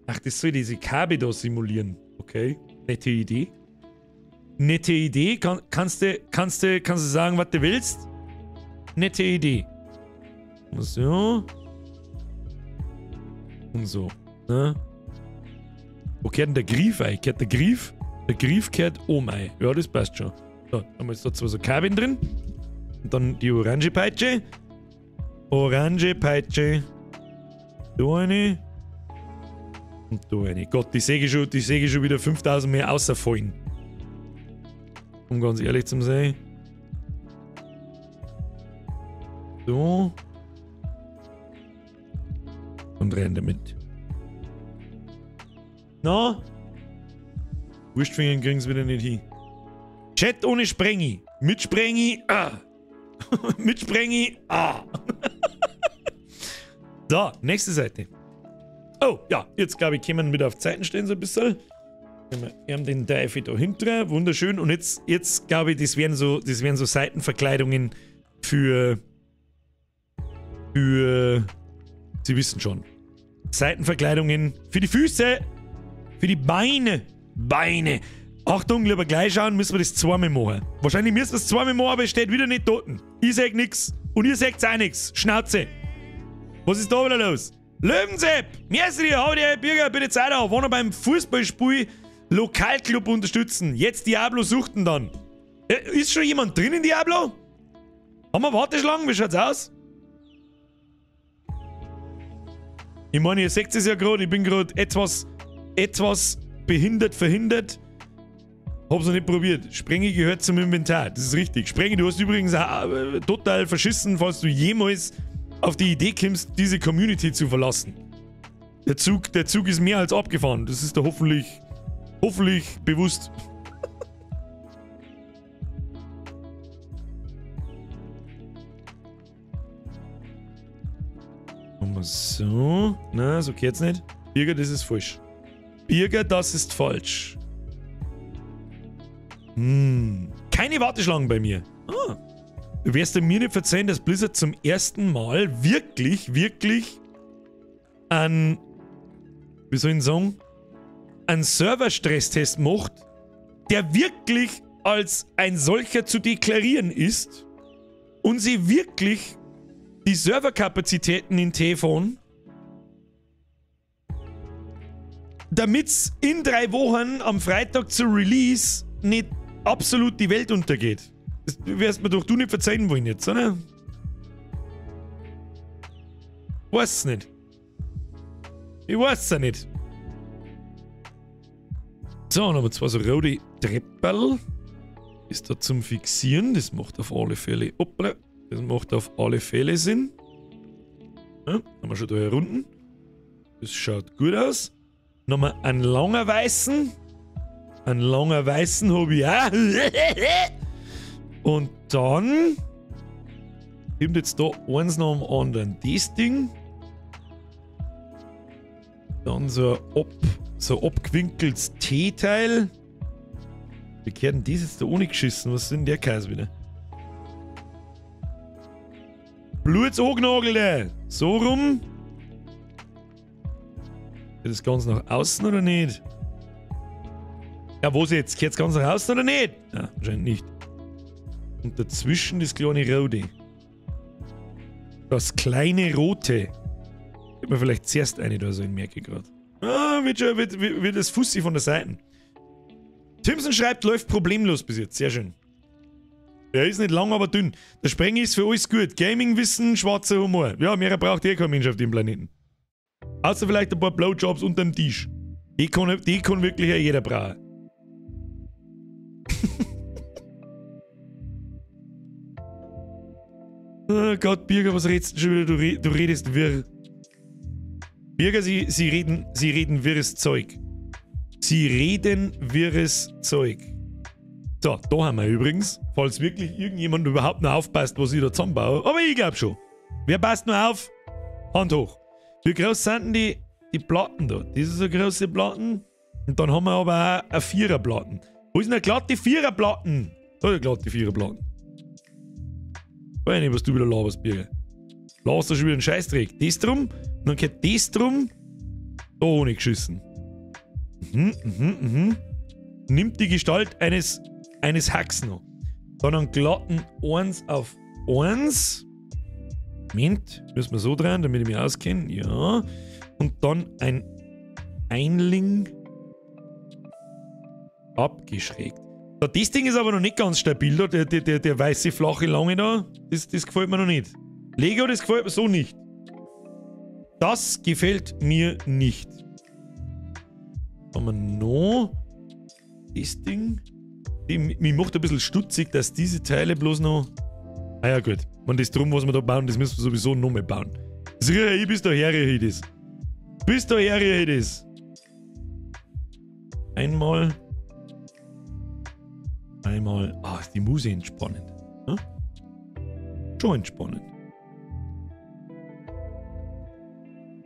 Ach, das soll diese Kabel da simulieren. Okay. Nette Idee. Nette Idee. Kannst du sagen, was du willst? Nette Idee. So. Und so. Ne? Wo kehrt denn der Griff ein? Kehrt der Griff? Der Griff kehrt oben ein. Ja, das passt schon. So, haben wir jetzt da zwei so Kabeln drin. Und dann die orange Peitsche. Orange Peitsche. Da eine. Und da eine. Gott, die sehe ich schon wieder 5000 mehr außerfallen. Um ganz ehrlich zu sein. So. Und rein damit. Na? Wurstfingern kriegen sie wieder nicht hin. Chat ohne Sprengi. Mit Sprengi. Ah. Mit Sprengi. Ah. So, nächste Seite. Oh, ja, jetzt glaube ich, können wir wieder auf Zeiten stehen so ein bisschen. Wir haben den Teufel da hinten. Wunderschön. Und jetzt glaube ich, das wären so Seitenverkleidungen für. Sie wissen schon. Seitenverkleidungen für die Füße, für die Beine. Beine. Achtung, lieber gleich schauen, müssen wir das zweimal machen. Wahrscheinlich müssen wir es zweimal machen, aber es steht wieder nicht dort. Ich sag nix und ihr sagt auch nix. Schnauze. Was ist da wieder los? Löwensepp! Merci, hau dir, Bürger, bitte Zeit auf. Wollen wir beim Fußballspiel Lokalclub unterstützen. Jetzt Diablo suchten dann. Ist schon jemand drin in Diablo? Haben wir Warteschlangen? Wie schaut's aus? Ich meine, ihr seht es ja gerade, ich bin gerade etwas behindert, verhindert. Hab's noch nicht probiert. Sprengi gehört zum Inventar. Das ist richtig. Sprengi, du hast übrigens auch, total verschissen, falls du jemals auf die Idee kommst, diese Community zu verlassen. Der Zug ist mehr als abgefahren. Das ist da hoffentlich bewusst. Machen wir so. Na, so geht's nicht. Birger, das ist falsch. Birger, das ist falsch. Hm. Keine Warteschlangen bei mir. Ah. Du wirst mir nicht verzeihen, dass Blizzard zum ersten Mal wirklich, wirklich an, wie soll ich sagen, einen Server-Stresstest macht, der wirklich als ein solcher zu deklarieren ist und sie wirklich die Serverkapazitäten in T-Phone, damit's in 3 Wochen am Freitag zu Release nicht absolut die Welt untergeht. Das wirst mir doch du nicht verzeihen wollen jetzt, oder? Weiß es nicht. Ich weiß es ja nicht. So, dann haben wir zwei so rote Treppel. Ist da zum Fixieren. Das macht auf alle Fälle. Hoppla. Das macht auf alle Fälle Sinn. Ja, haben wir schon da hier unten. Das schaut gut aus. Nochmal einen langen weißen. Einen langen weißen habe ich auch. Und dann kommt jetzt da eins nach dem anderen. Das Ding. Dann so ein abgewinkeltes T-Teil. Wie gehört denn das jetzt da ohne geschissen? Was ist denn der Käse wieder? Blutsangenagelte! So rum. Geht das ganz nach außen oder nicht? Ja, wo ist jetzt? Geht es ganz nach außen oder nicht? Ja, anscheinend nicht. Und dazwischen das kleine Rote. Das kleine Rote. Hätte man vielleicht zuerst eine da so, ich merke gerade. Ah, wird schon, wird das Fussi von der Seite. Timson schreibt, läuft problemlos bis jetzt. Sehr schön. Er ist nicht lang, aber dünn. Der Sprengi ist für alles gut. Gaming-Wissen, schwarzer Humor. Ja, mehr braucht eh kein Mensch auf dem Planeten. Außer vielleicht ein paar Blowjobs unterm Tisch. Die kann wirklich ja jeder brauchen. Oh Gott, Birger, was redest du schon wieder? Du redest wirr. Birger, sie reden wirres Zeug. Sie reden wirres Zeug. So, da haben wir übrigens, falls wirklich irgendjemand überhaupt noch aufpasst, was ich da zusammenbaue. Aber ich glaube schon. Wer passt noch auf? Hand hoch. Wie groß sind denn die Platten da? Das ist eine große Platten. Und dann haben wir aber auch eine Viererplatten. Wo ist denn eine glatte Viererplatten? Da ist eine glatte Viererplatten. Weiß nicht, was du wieder laberst, Birger. Laberst du schon wieder einen Scheißdreck. Das drum, und dann geht das drum. Da ohne geschissen. Nimmt die Gestalt eines Hacks noch. Dann einen glatten 1 auf 1. Moment, müssen wir so drehen, damit ich mich auskenne. Ja. Und dann ein Einling abgeschrägt. Da, das Ding ist aber noch nicht ganz stabil, da, der weiße flache Lange da. Das gefällt mir noch nicht. Lego, das gefällt mir so nicht. Das gefällt mir nicht. Haben wir noch das Ding? Mich macht ein bisschen stutzig, dass diese Teile bloß noch... Ah ja, gut. Und das drum, was wir da bauen, das müssen wir sowieso noch mehr bauen. Das rieche ich bis daher, rieche ich das. Bis daher rieche ich das. Einmal. Einmal. Ah, ist die Muse entspannend. Hm? Schon entspannend.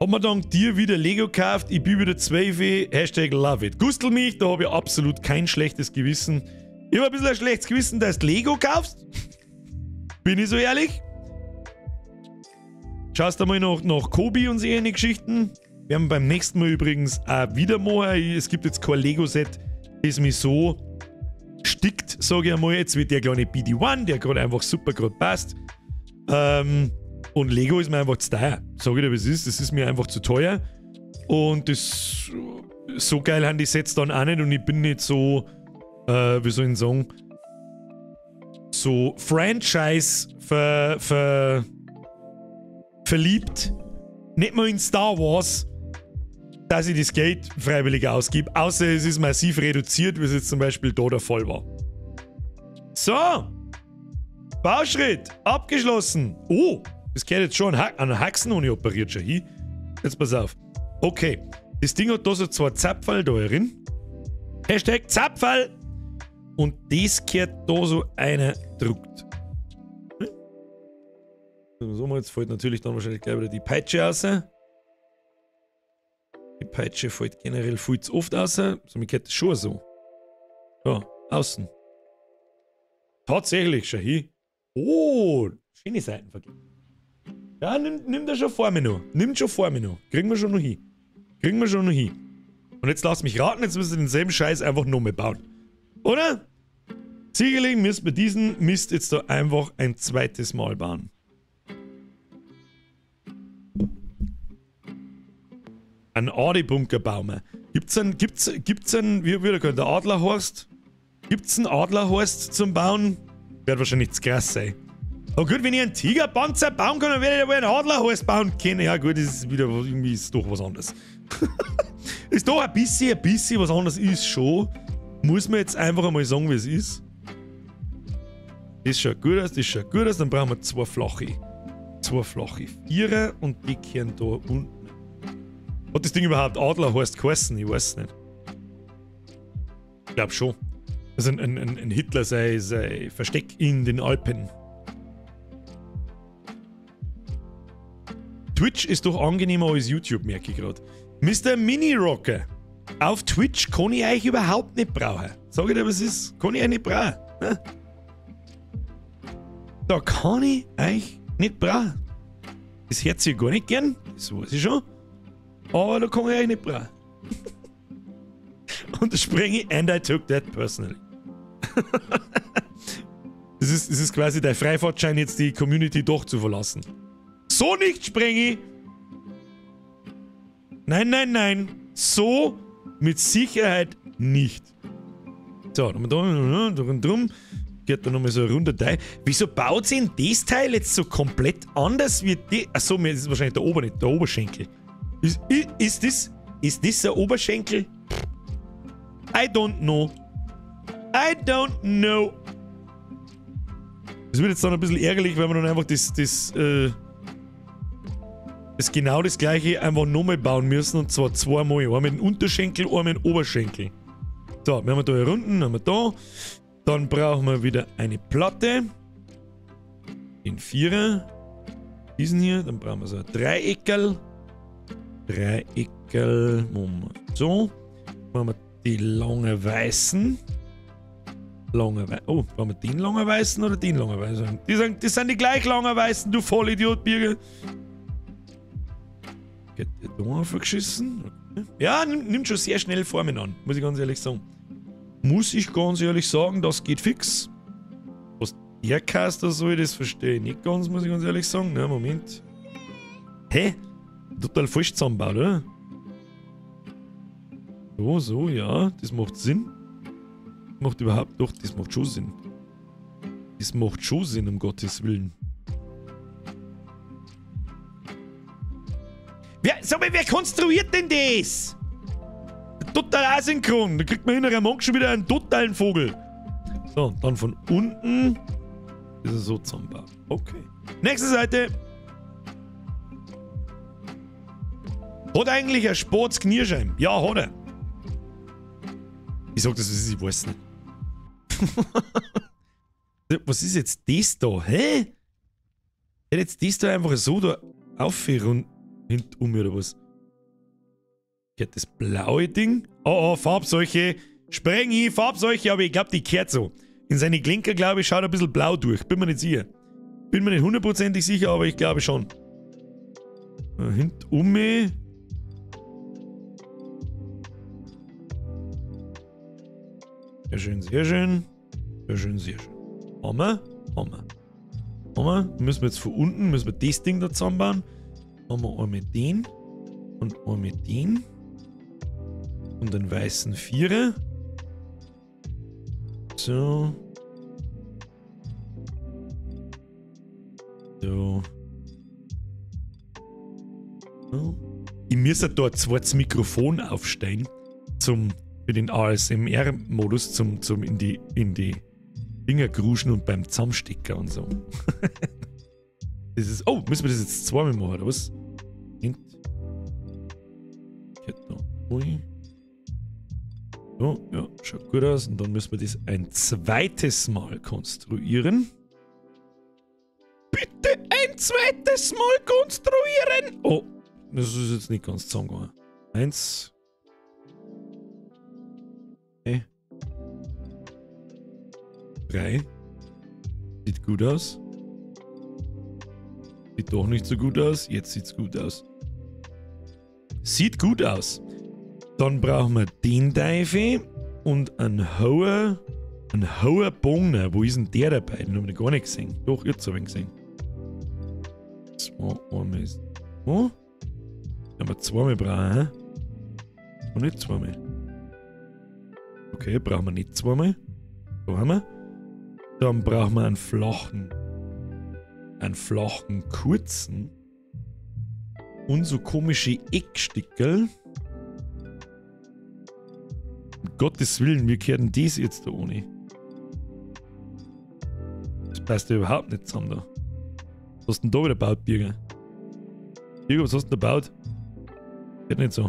Hab mir dank dir wieder Lego gekauft, ich bin wieder 12, Hashtag love it. Gustel mich, da habe ich absolut kein schlechtes Gewissen. Ich habe ein bisschen ein schlechtes Gewissen, dass du Lego kaufst. Bin ich so ehrlich? Schaust du mal nach Kobi und so eine Geschichten. Wir haben beim nächsten Mal übrigens auch wieder machen. Es gibt jetzt kein Lego-Set, das mich so stickt, sage ich einmal. Jetzt wird der kleine BD-1, der gerade einfach super gerade passt. Und Lego ist mir einfach zu teuer. Sag ich dir, wie es ist. Das ist mir einfach zu teuer. Und das so geil haben die Sets dann auch nicht. Und ich bin nicht so, wie soll ich sagen, so Franchise verliebt. Nicht mal in Star Wars. dass ich das Geld freiwillig ausgebe, außer es ist massiv reduziert, wie es jetzt zum Beispiel da der Fall war. So, Bauschritt, abgeschlossen. Oh, das geht jetzt schon an Haxen ohne operiert schon hin. Jetzt pass auf. Okay, das Ding hat da so zwei Zapferl da drin. Hashtag Zapferl. Und das gehört da so einer druckt. So, jetzt fällt natürlich dann wahrscheinlich gleich wieder die Peitsche raus. Die Peitsche fällt generell viel zu oft raus. So, mir geht das schon so. Ja, außen. Tatsächlich, schau hin. Oh, schöne Seitenverkehr. Ja, nimm das schon vor mir noch. Nimm schon vor mir noch. Kriegen wir schon noch hin. Kriegen wir schon noch hin. Und jetzt lass mich raten, jetzt müssen wir denselben Scheiß einfach nochmal bauen. Oder? Sicherlich müssen wir diesen Mist jetzt da einfach ein zweites Mal bauen. Ein Adi-Bunker bauen wir. Gibt's einen, wie der Adlerhorst? Gibt's einen Adlerhorst zum Bauen? Wird wahrscheinlich zu krass sein. Aber gut, wenn ich einen Tigerpanzer bauen kann, dann werde ich ja wohl einen Adlerhorst bauen können. Ja gut, das ist wieder irgendwie ist doch was anderes. Ist doch ein bisschen was anderes ist schon. Muss man jetzt einfach einmal sagen, wie es ist. Das schaut gut aus, das schaut gut aus. Dann brauchen wir zwei flache. Zwei flache Vierer und die kehren da unten. Hat das Ding überhaupt Adlerhorst geheißen? Ich weiß nicht. Ich glaube schon. Also ein Hitler sei Versteck in den Alpen. Twitch ist doch angenehmer als YouTube, merke ich gerade. Mr. Mini-Rocker. Auf Twitch kann ich euch überhaupt nicht brauchen. Sag ich dir, was ist? Kann ich euch nicht brauchen. Ne? Da kann ich euch nicht brauchen. Das hört sich gar nicht gern, das weiß ich schon. Aber da kann ich euch nicht brauchen. Und da springe ich, and I took that personally. Das ist quasi der Freifahrtschein, jetzt die Community doch zu verlassen. So nicht, Sprengi! Nein, nein, nein. So mit Sicherheit nicht. So, dann drum. Geht da nochmal so ein runder Teil. Wieso baut sich denn das Teil jetzt so komplett anders wie die? Achso, mir ist wahrscheinlich der Oberschenkel. Ist das ein Oberschenkel? I don't know. I don't know. Das wird jetzt dann ein bisschen ärgerlich, weil wir dann einfach das genau das gleiche einfach nochmal bauen müssen, und zwar zweimal. Einmal mit dem Unterschenkel, einmal mit dem Oberschenkel. So, wir haben da hier unten, haben wir da. Dann brauchen wir wieder eine Platte. Den Vierer. Diesen hier. Dann brauchen wir so ein Dreieckerl. Dreieckerl. Moment. So. Dann brauchen wir die lange Weißen. Oh, brauchen wir den langen Weißen oder den langen Weißen? Die sind die gleich langen Weißen, du Vollidiot, Birger. Geht der da aufgeschissen? Okay. Ja, nimmt schon sehr schnell Formen an, muss ich ganz ehrlich sagen. Muss ich ganz ehrlich sagen, das geht fix. Was der Caster soll, das verstehe ich nicht ganz, muss ich ganz ehrlich sagen. Na, Moment. Hä? Total falsch zusammenbaut, oder? So, so, ja, das macht Sinn. Macht überhaupt, doch, das macht schon Sinn. Das macht schon Sinn, um Gottes Willen. Sag mal, wer konstruiert denn das? Total asynchron. Da kriegt man hinterher morgen schon wieder einen totalen Vogel. So, und dann von unten ist er so zusammenbaut. Okay. Nächste Seite. Hat eigentlich ein Sportsknierschein? Ja, hat er. Ich sag das, was ist, ich weiß nicht. Was ist jetzt das da? Hä? Hätte jetzt das da einfach so da auf und hinten oder was? Geht das blaue Ding? Oh, oh, Farbseuche. Sprengi, Farbseuche, aber ich glaube, die kehrt so. In seine Klinker, glaube ich, schaut ein bisschen blau durch. Bin mir nicht sicher. Bin mir nicht hundertprozentig sicher, aber ich glaube schon. Hinten. Sehr schön, sehr schön. Sehr schön, sehr schön. Hammer, Hammer. Hammer. Müssen wir jetzt von unten, müssen wir das Ding da zusammenbauen. Haben wir einmal den und einmal den. Und den weißen Vierer. So. So. So. Ich müsste da ein zweites Mikrofon aufstellen, für den ASMR-Modus, zum in die Dinger gruschen und beim Zusammenstecker und so. Das ist, oh, müssen wir das jetzt zweimal machen, oder was? So, ja, schaut gut aus. Und dann müssen wir das ein zweites Mal konstruieren. Bitte ein zweites Mal konstruieren! Oh, das ist jetzt nicht ganz zusammengegangen. 1. 2. 3. Sieht gut aus. Sieht doch nicht so gut aus. Jetzt sieht's gut aus. Sieht gut aus. Dann brauchen wir den Teufel und einen hohen Bogen. Wo ist denn der dabei? Den haben wir gar nicht gesehen. Doch, jetzt habe ich ihn gesehen. 2, einmal ist. Oh. Wenn wir zweimal brauchen, hä? Und nicht zweimal. Okay, brauchen wir nicht zweimal. Da haben wir. Dann brauchen wir einen flachen. Einen flachen, kurzen. Und so komische Eckstickel. Um Gottes Willen, wir kehren das jetzt da ohne. Das passt ja überhaupt nicht zusammen da. Was hast du denn da wieder gebaut, Birger? Birger, was hast du denn da gebaut? Geht nicht so.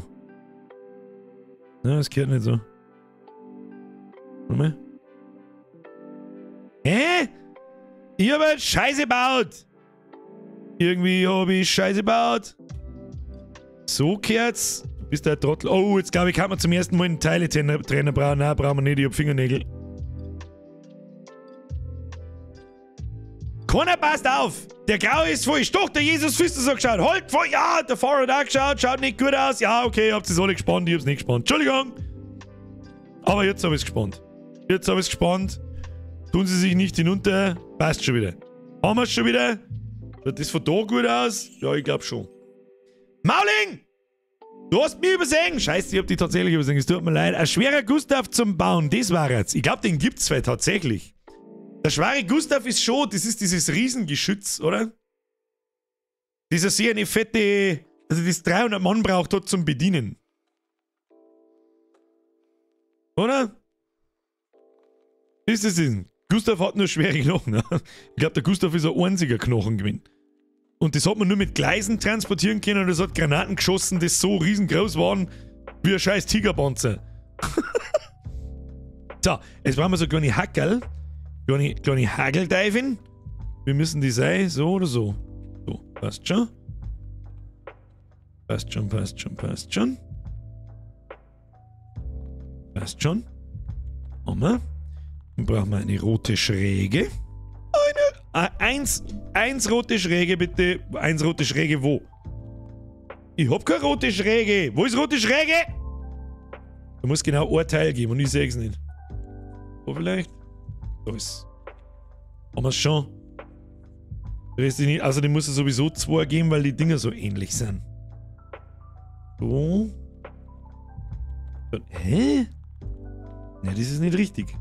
Nein, das geht nicht so. Warte mal. Hä? Ich hab halt Scheiße gebaut! Irgendwie hab ich Scheiße gebaut. So kehrt's. Du bist der Trottel. Oh, jetzt glaube ich, kann man zum ersten Mal einen Teile-Trainer brauchen. Nein, brauchen wir nicht. Ich hab Fingernägel. Keiner passt auf! Der Graue ist voll. Doch, der Jesus Füße so geschaut. Halt voll. Ja, der Fahrer hat auch geschaut. Schaut nicht gut aus. Ja, okay, ihr habt es alle gespannt. Ich hab's nicht gespannt. Entschuldigung! Aber jetzt hab ich's gespannt. Jetzt hab ich's gespannt. Tun sie sich nicht hinunter. Passt schon wieder. Haben wir's schon wieder? Schaut das von da gut aus? Ja, ich glaub schon. Mauling! Du hast mich übersehen! Scheiße, ich hab dich tatsächlich übersehen. Es tut mir leid. Ein schwerer Gustav zum Bauen, das war jetzt. Ich glaub, den gibt's zwei tatsächlich. Der schwere Gustav ist schon, das ist dieses Riesengeschütz, oder? Dieser sehr eine fette, also das 300 Mann braucht hat zum Bedienen. Oder? Ist es denn? Gustav hat nur schwere Knochen. Ne? Ich glaube, der Gustav ist ein einziger Knochen gewesen. Und das hat man nur mit Gleisen transportieren können und das hat Granaten geschossen, die so riesengroß waren wie ein scheiß Tigerpanzer. So, jetzt brauchen wir so kleine Hackerl. Kleine Hagelteufel. Wir müssen die sein, so oder so. So, passt schon. Passt schon, passt schon, passt schon. Passt schon. Haben wir. Dann brauchen wir eine rote Schräge. Eins rote Schräge, bitte. Eins rote Schräge, wo? Ich hab keine rote Schräge. Wo ist rote Schräge? Da muss genau ein Teil geben und ich seh's nicht. Wo vielleicht? Da ist. Haben wir's schon. Außerdem muss es sowieso zwei geben, weil die Dinger so ähnlich sind. So. Hä? Ne, das ist nicht richtig.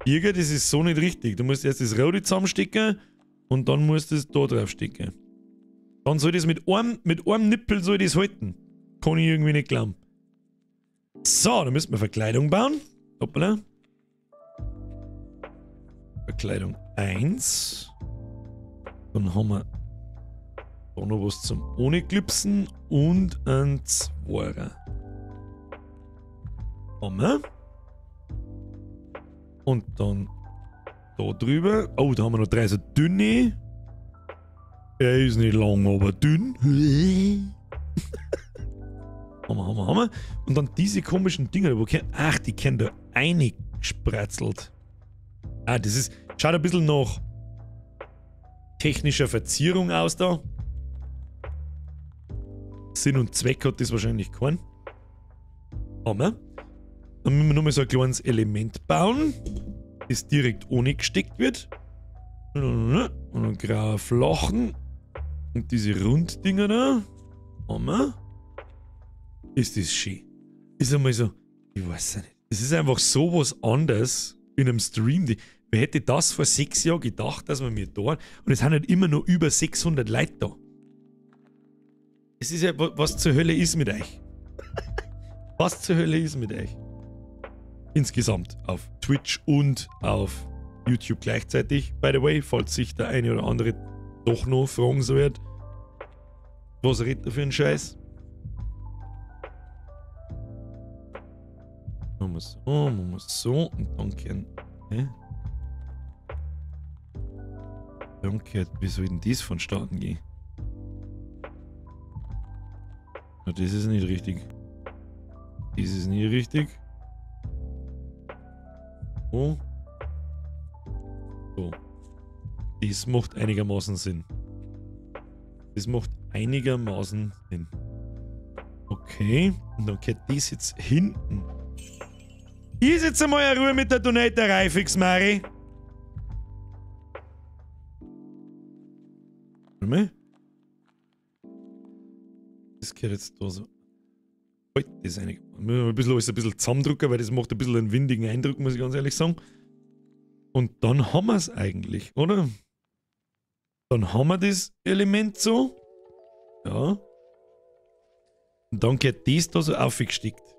Birger, das ist so nicht richtig. Du musst erst das Rote zusammenstecken und dann musst du es da drauf stecken. Dann soll das mit einem Nippel soll das halten. Kann ich irgendwie nicht glauben. So, dann müssen wir Verkleidung bauen. Hoppala. Verkleidung 1. Dann haben wir da noch was zum Ohne-Klipsen und ein Zweier. Haben wir. Und dann da drüber. Oh, da haben wir noch drei so dünne. Er ist nicht lang, aber dünn. Haben wir. Und dann diese komischen Dinger, wo kein, ach, die können da reingespratzelt. Ah, das ist, schaut ein bisschen nach technischer Verzierung aus da. Sinn und Zweck hat das wahrscheinlich keinen. Haben wir. Dann müssen wir nochmal so ein kleines Element bauen, das direkt ohne gesteckt wird. Und dann grauer Flachen. Und diese Runddinger da. Haben wir. Ist das schön. Ist einmal so, ich weiß ja nicht. Es ist einfach so was anderes in einem Stream. Wer hätte das vor 6 Jahren gedacht, dass wir mir da. Und es sind halt immer noch über 600 Leute da. Es ist ja, was zur Hölle ist mit euch? Was zur Hölle ist mit euch? Insgesamt auf Twitch und auf YouTube gleichzeitig. By the way, falls sich der eine oder andere doch noch fragen wird, was redet er für einen Scheiß? Machen wir so, machen wir so und dann kehren. Hä? Dann kehrt, wie soll denn das vonstatten gehen? Na, das ist nicht richtig. Das ist nicht richtig. So. So. Das macht einigermaßen Sinn. Das macht einigermaßen Sinn. Okay. Und dann geht das jetzt hinten. Ist jetzt einmal eine Ruhe mit der Donaterei, fix Mari. Warte mal. Das geht jetzt da so. Das ist einig. Müssen wir ein bisschen alles ein bisschen zusammendrücken, weil das macht ein bisschen einen windigen Eindruck, muss ich ganz ehrlich sagen. Und dann haben wir es eigentlich, oder? Dann haben wir das Element so. Ja. Und dann geht das da so aufgesteckt.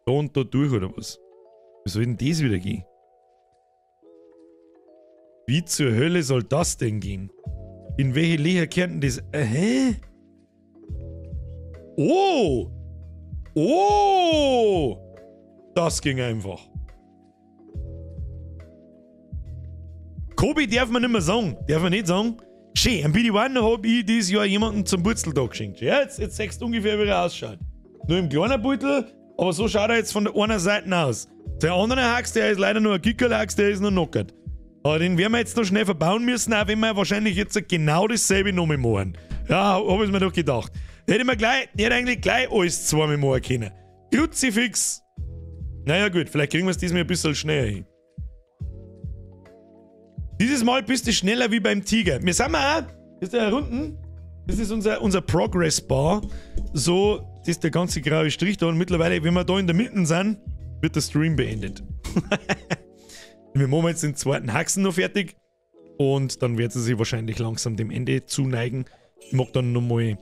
Da und da durch, oder was? Wie soll denn das wieder gehen? Wie zur Hölle soll das denn gehen? In welche Löcher kehrt denn das? Hä? Oh! Oh! Das ging einfach. Kobi darf man nicht mehr sagen. Darf man nicht sagen. Schön, am BD1 hab ich dieses Jahr jemanden zum Purzeltag geschenkt. Ja, jetzt siehst du ungefähr, wie er ausschaut. Nur im kleinen Beutel, aber so schaut er jetzt von der einen Seite aus. Der andere Hax, der ist leider nur ein Kickerlachs, der ist noch knockert. Aber den werden wir jetzt noch schnell verbauen müssen, auch wenn wir wahrscheinlich jetzt genau dasselbe nochmal machen. Ja, hab ich mir doch gedacht. Hätte ich mir gleich, hätte eigentlich gleich alles zweimal machen können. Kruzifix. Naja gut, vielleicht kriegen wir es diesmal ein bisschen schneller hin. Dieses Mal bist du schneller wie beim Tiger. Wir sind mal auch, das ist der unten, das ist unser Progress Bar. So, das ist der ganze graue Strich da und mittlerweile, wenn wir da in der Mitte sind, wird der Stream beendet. Wir machen jetzt den zweiten Haxen noch fertig und dann wird sie sich wahrscheinlich langsam dem Ende zuneigen. Ich mag dann nochmal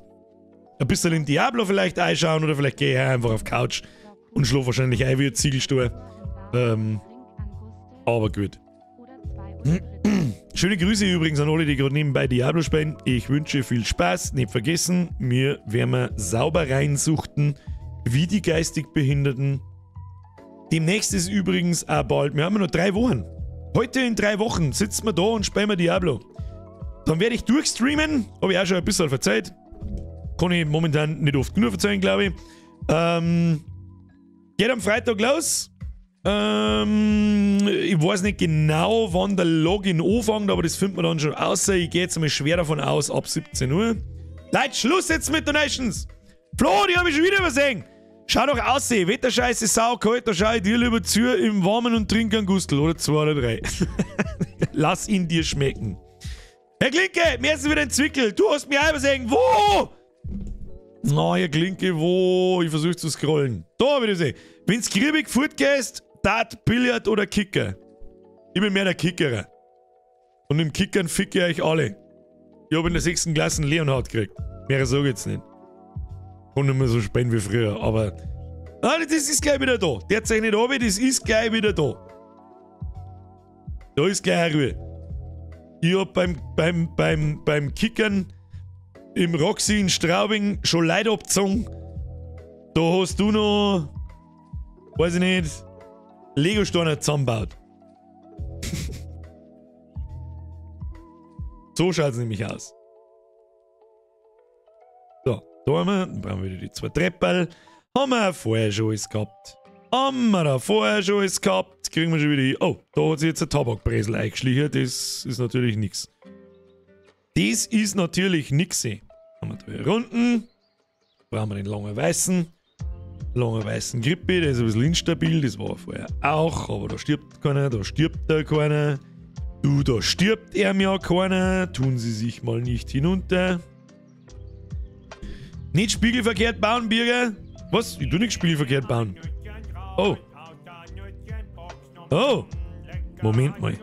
ein bisschen in Diablo vielleicht einschauen oder vielleicht gehe ich einfach auf Couch und schlafe wahrscheinlich ein wie ein Ziegelstuhl. Aber gut. Schöne Grüße übrigens an alle, die gerade nebenbei Diablo spielen. Ich wünsche viel Spaß. Nicht vergessen, wir werden sauber reinsuchten, wie die geistig Behinderten. Demnächst ist übrigens auch bald, wir haben ja noch 3 Wochen. Heute in 3 Wochen sitzen wir da und spielen wir Diablo. Dann werde ich durchstreamen, habe ich auch schon ein bisschen verzeiht. Kann ich momentan nicht oft genug verzeihen, glaube ich. Geht am Freitag los. Ich weiß nicht genau, wann der Login anfängt, aber das findet man dann schon außer. Ich gehe jetzt mal schwer davon aus, ab 17 Uhr. Leute, Schluss jetzt mit Donations! Flo, die habe ich schon wieder übersehen! Schau doch aus, Wetterscheiße, sau kalt, da schau ich dir lieber zu im Warmen und trink einen Gustel oder 2 oder 3. Lass ihn dir schmecken. Herr Klinke, mir ist wieder ein Zwickel. Du hast mich auch übersehen. Wo? Na, Herr Klinke, wo? Ich versuche zu scrollen. Da hab ich das. Wenn's griebig fortgehst, Dart, Billard oder Kicker. Ich bin mehr der Kickerer. Und im Kickern ficke ich euch alle. Ich hab in der 6. Klasse einen Leonhard gekriegt. Mehr sag ich jetzt nicht. Kann nicht mehr so spielen wie früher, aber... Ah, das ist gleich wieder da. Der zeichnet ab, das ist gleich wieder da. Da ist gleich eine Ruhe. Ich hab beim Kickern im Roxy in Straubing schon Leute abgezogen. Da hast du noch, weiß ich nicht, Lego-Steine zusammengebaut. So schaut es nämlich aus. So, da haben wir, dann brauchen wir wieder die 2 Treppel. Haben wir vorher schon alles gehabt. Haben wir da vorher schon alles gehabt. Kriegen wir schon wieder. Oh, da hat sich jetzt ein Tabakbresel eingeschlichen. Das ist natürlich nix. Das ist natürlich nix. Haben wir 3 Runden. Brauchen wir den langen weißen. Langen weißen Grippe, der ist ein bisschen instabil. Das war vorher auch. Aber da stirbt keiner, da stirbt da keiner. Du, da stirbt er mir keiner. Tun sie sich mal nicht hinunter. Nicht spiegelverkehrt bauen, Birger. Was? Ich tu nicht spiegelverkehrt bauen. Oh. Oh. Moment mal.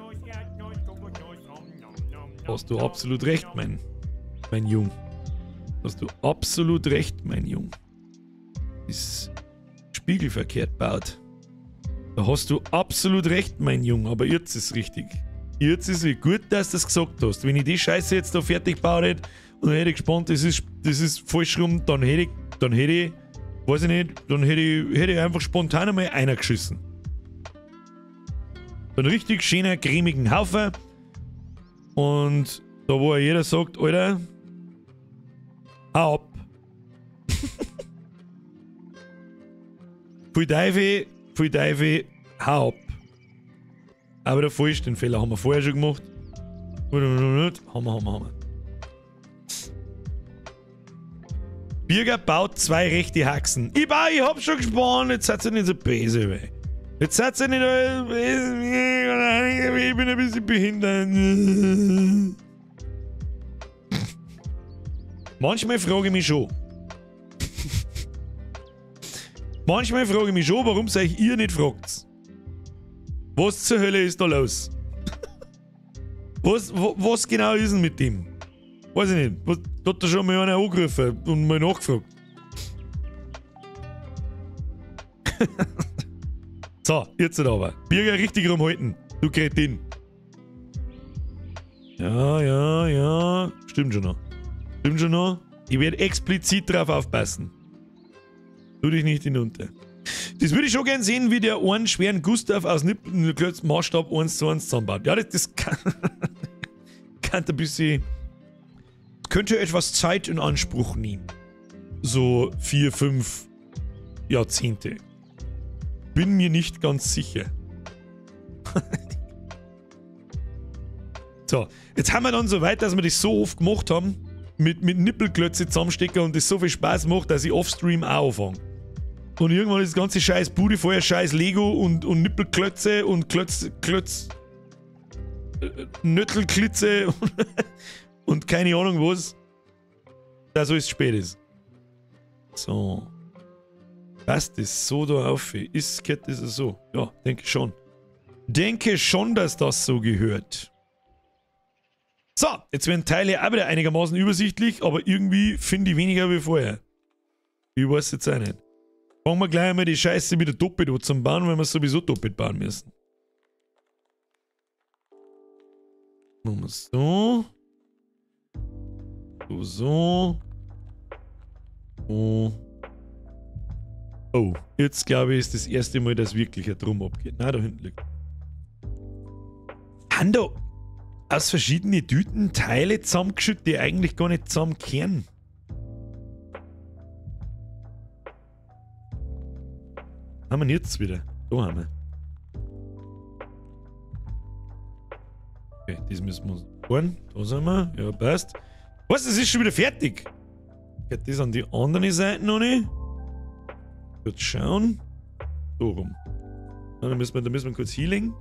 Hast du absolut recht, mein Jung. Hast du absolut recht, mein Junge. Ist spiegelverkehrt baut. Da hast du absolut recht, mein Junge, aber jetzt ist richtig. Jetzt ist es gut, dass du das gesagt hast. Wenn ich die Scheiße jetzt da fertig gebaut hätte und dann hätte ich gespannt, das ist falsch rum, dann hätte ich, weiß ich nicht, dann hätte ich einfach spontan einmal einer geschissen. So einen richtig schönen, cremigen Haufen. Und da wo jeder sagt, Alter, hau ab. Pfui Teufel, hau ab. Aber der falsch, den Fehler haben wir vorher schon gemacht. Haben wir. Birger baut zwei rechte Haxen. Ich hab schon gespannt, jetzt seid ihr nicht so böse, ey. Jetzt seid ihr nicht so böse. Ich bin ein bisschen behindert. Manchmal frage ich mich schon. Manchmal frage ich mich schon, warum euch ihr nicht fragt. Was zur Hölle ist da los? Was genau ist denn mit dem? Weiß ich nicht. Was, hat da schon mal einer angerufen und mal nachgefragt? So, jetzt aber. Birger richtig rumhalten. Du Kretin. Ja, ja, ja. Stimmt schon noch. Stimmt schon noch. Ich werde explizit drauf aufpassen. Tu dich nicht hinunter. Das würde ich schon gern sehen, wie der einen schweren Gustav aus Nippelklötz Maßstab 1:1 zusammenbaut. Ja, das kann, kann ein bisschen... Könnte etwas Zeit in Anspruch nehmen. So 4, 5 Jahrzehnte. Bin mir nicht ganz sicher. So, jetzt haben wir dann so weit, dass wir das so oft gemacht haben, mit Nippelklötze zusammenstecken und das so viel Spaß macht, dass ich offstream auch anfange. Und irgendwann ist das ganze scheiß Bude voller scheiß Lego und Nippelklötze und Klötz, Nöttelklitze und keine Ahnung was. Da so ist es spät ist. So. Passt das so da auf? Ist, gehört das so? Ja, denke schon. Denke schon, dass das so gehört. So, jetzt werden Teile auch wieder einigermaßen übersichtlich, aber irgendwie finde ich weniger wie vorher. Ich weiß jetzt auch nicht. Fangen wir gleich einmal die Scheiße wieder doppelt an zum Bauen, weil wir sowieso doppelt bauen müssen. Machen wir so. So, so. Oh. Oh, jetzt glaube ich, ist das erste Mal, dass wirklich ein Drum abgeht. Nein, da hinten liegt. Haben da aus verschiedenen Tüten Teile zusammengeschüttet, die eigentlich gar nicht zusammenkehren. Haben wir jetzt wieder? Da haben wir. Okay, das müssen wir fahren. Da sind wir. Ja, passt. Was, das ist schon wieder fertig. Geht das an die andere Seite noch nicht? Kurz schauen. So rum. Da müssen wir kurz healing.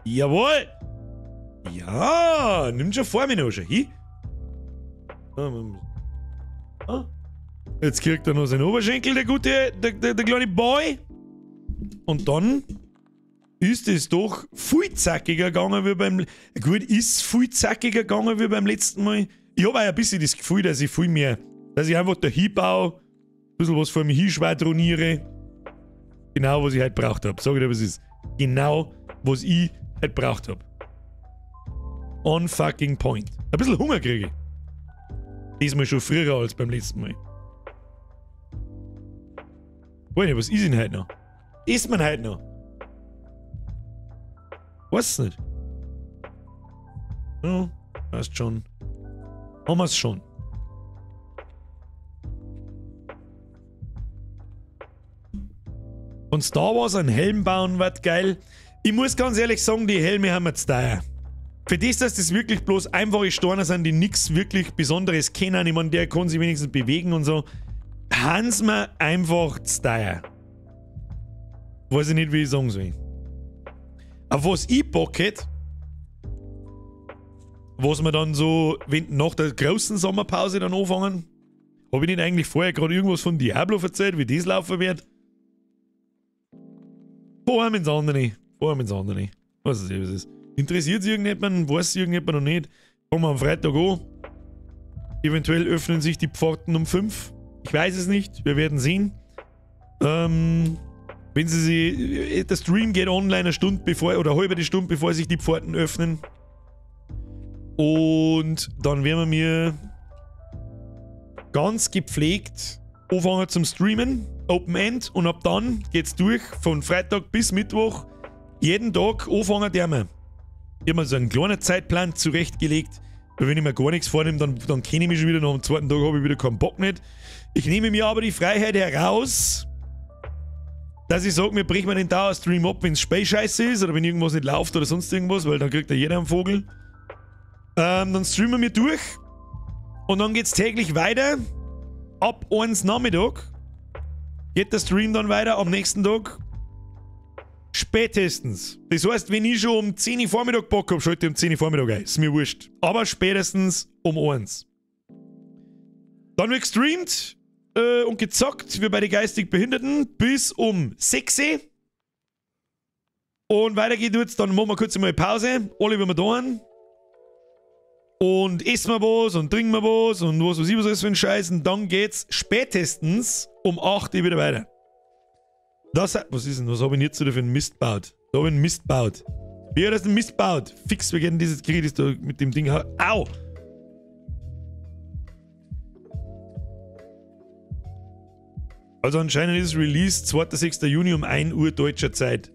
Jawohl! Ja, nimm schon vor mir noch schon hin. Jetzt kriegt er noch seinen Oberschenkel, der gute, der kleine Boy. Und dann ist es doch viel zackiger gegangen wie beim... Gut, ist viel zackiger gegangen wie beim letzten Mal. Ich habe auch ein bisschen das Gefühl, dass ich viel mehr... Dass ich einfach da hinbaue, ein bisschen was vor mir hinschwadroniere. Genau, was ich halt braucht habe. Sag ich dir, was es ist. Genau, was ich halt braucht habe. On fucking point. Ein bisschen Hunger kriege ich. Diesmal schon früher als beim letzten Mal. Weiß nicht, was ist denn heute noch? Isst man heute noch? Weiß nicht. Ja, passt schon. Haben wir's schon. Von Star Wars einen Helm bauen wird geil. Ich muss ganz ehrlich sagen, die Helme haben wir zu teuer. Für das, dass das wirklich bloß einfache Steine sind, die nichts wirklich Besonderes kennen, ich meine, der kann sich wenigstens bewegen und so, haben's mir einfach zu teuer. Weiß ich nicht, wie ich sagen soll. Auf was ich Bock hätte, was wir dann so, wenn nach der großen Sommerpause dann anfangen, habe ich nicht eigentlich vorher gerade irgendwas von Diablo erzählt, wie das laufen wird? Vor ins andere. Vor ins andere. Was ist, was ist. Interessiert sich irgendjemand? Weiß irgendjemand noch nicht? Fangen wir am Freitag an. Eventuell öffnen sich die Pforten um 5. Ich weiß es nicht. Wir werden sehen. Wenn sie sie. Der Stream geht online eine Stunde bevor oder halbe die Stunde bevor sich die Pforten öffnen. Und dann werden wir mir ganz gepflegt anfangen zum Streamen. Open End. Und ab dann geht's durch von Freitag bis Mittwoch. Jeden Tag anfangen der wir. Ich habe mir so einen kleinen Zeitplan zurechtgelegt. Weil wenn ich mir gar nichts vornehme, dann kenne ich mich schon wieder. Nach dem zweiten Tag habe ich wieder keinen Bock nicht. Ich nehme mir aber die Freiheit heraus, dass ich sage, wir brechen mir den Dauerstream ab, wenn es Spielscheiße ist oder wenn irgendwas nicht läuft oder sonst irgendwas, weil dann kriegt ja jeder einen Vogel. Dann streamen wir durch und dann geht es täglich weiter. Ab 1 Nachmittag geht der Stream dann weiter am nächsten Tag. Spätestens. Das heißt, wenn ich schon um 10 Uhr Vormittag Bock habe, schalte ich um 10 Uhr Vormittag ein. Ist mir wurscht. Aber spätestens um 1. Dann wird gestreamt und gezockt, wie bei den geistig Behinderten, bis um 6 Uhr. Und weiter geht jetzt, dann machen wir kurz einmal Pause. Alle, wenn wir da sind. Und essen wir was und trinken wir was und was weiß ich was alles für ein Scheiß. Und dann geht's spätestens um 8 Uhr wieder weiter. Das, was ist denn? Was habe ich denn jetzt wieder für einen Mist gebaut? Da habe ich einen Mist gebaut. Wie hat das einen Mist gebaut? Fix, wir gehen dieses Gerät da mit dem Ding. Au! Also anscheinend ist Release 2.6. Juni um 1 Uhr deutscher Zeit.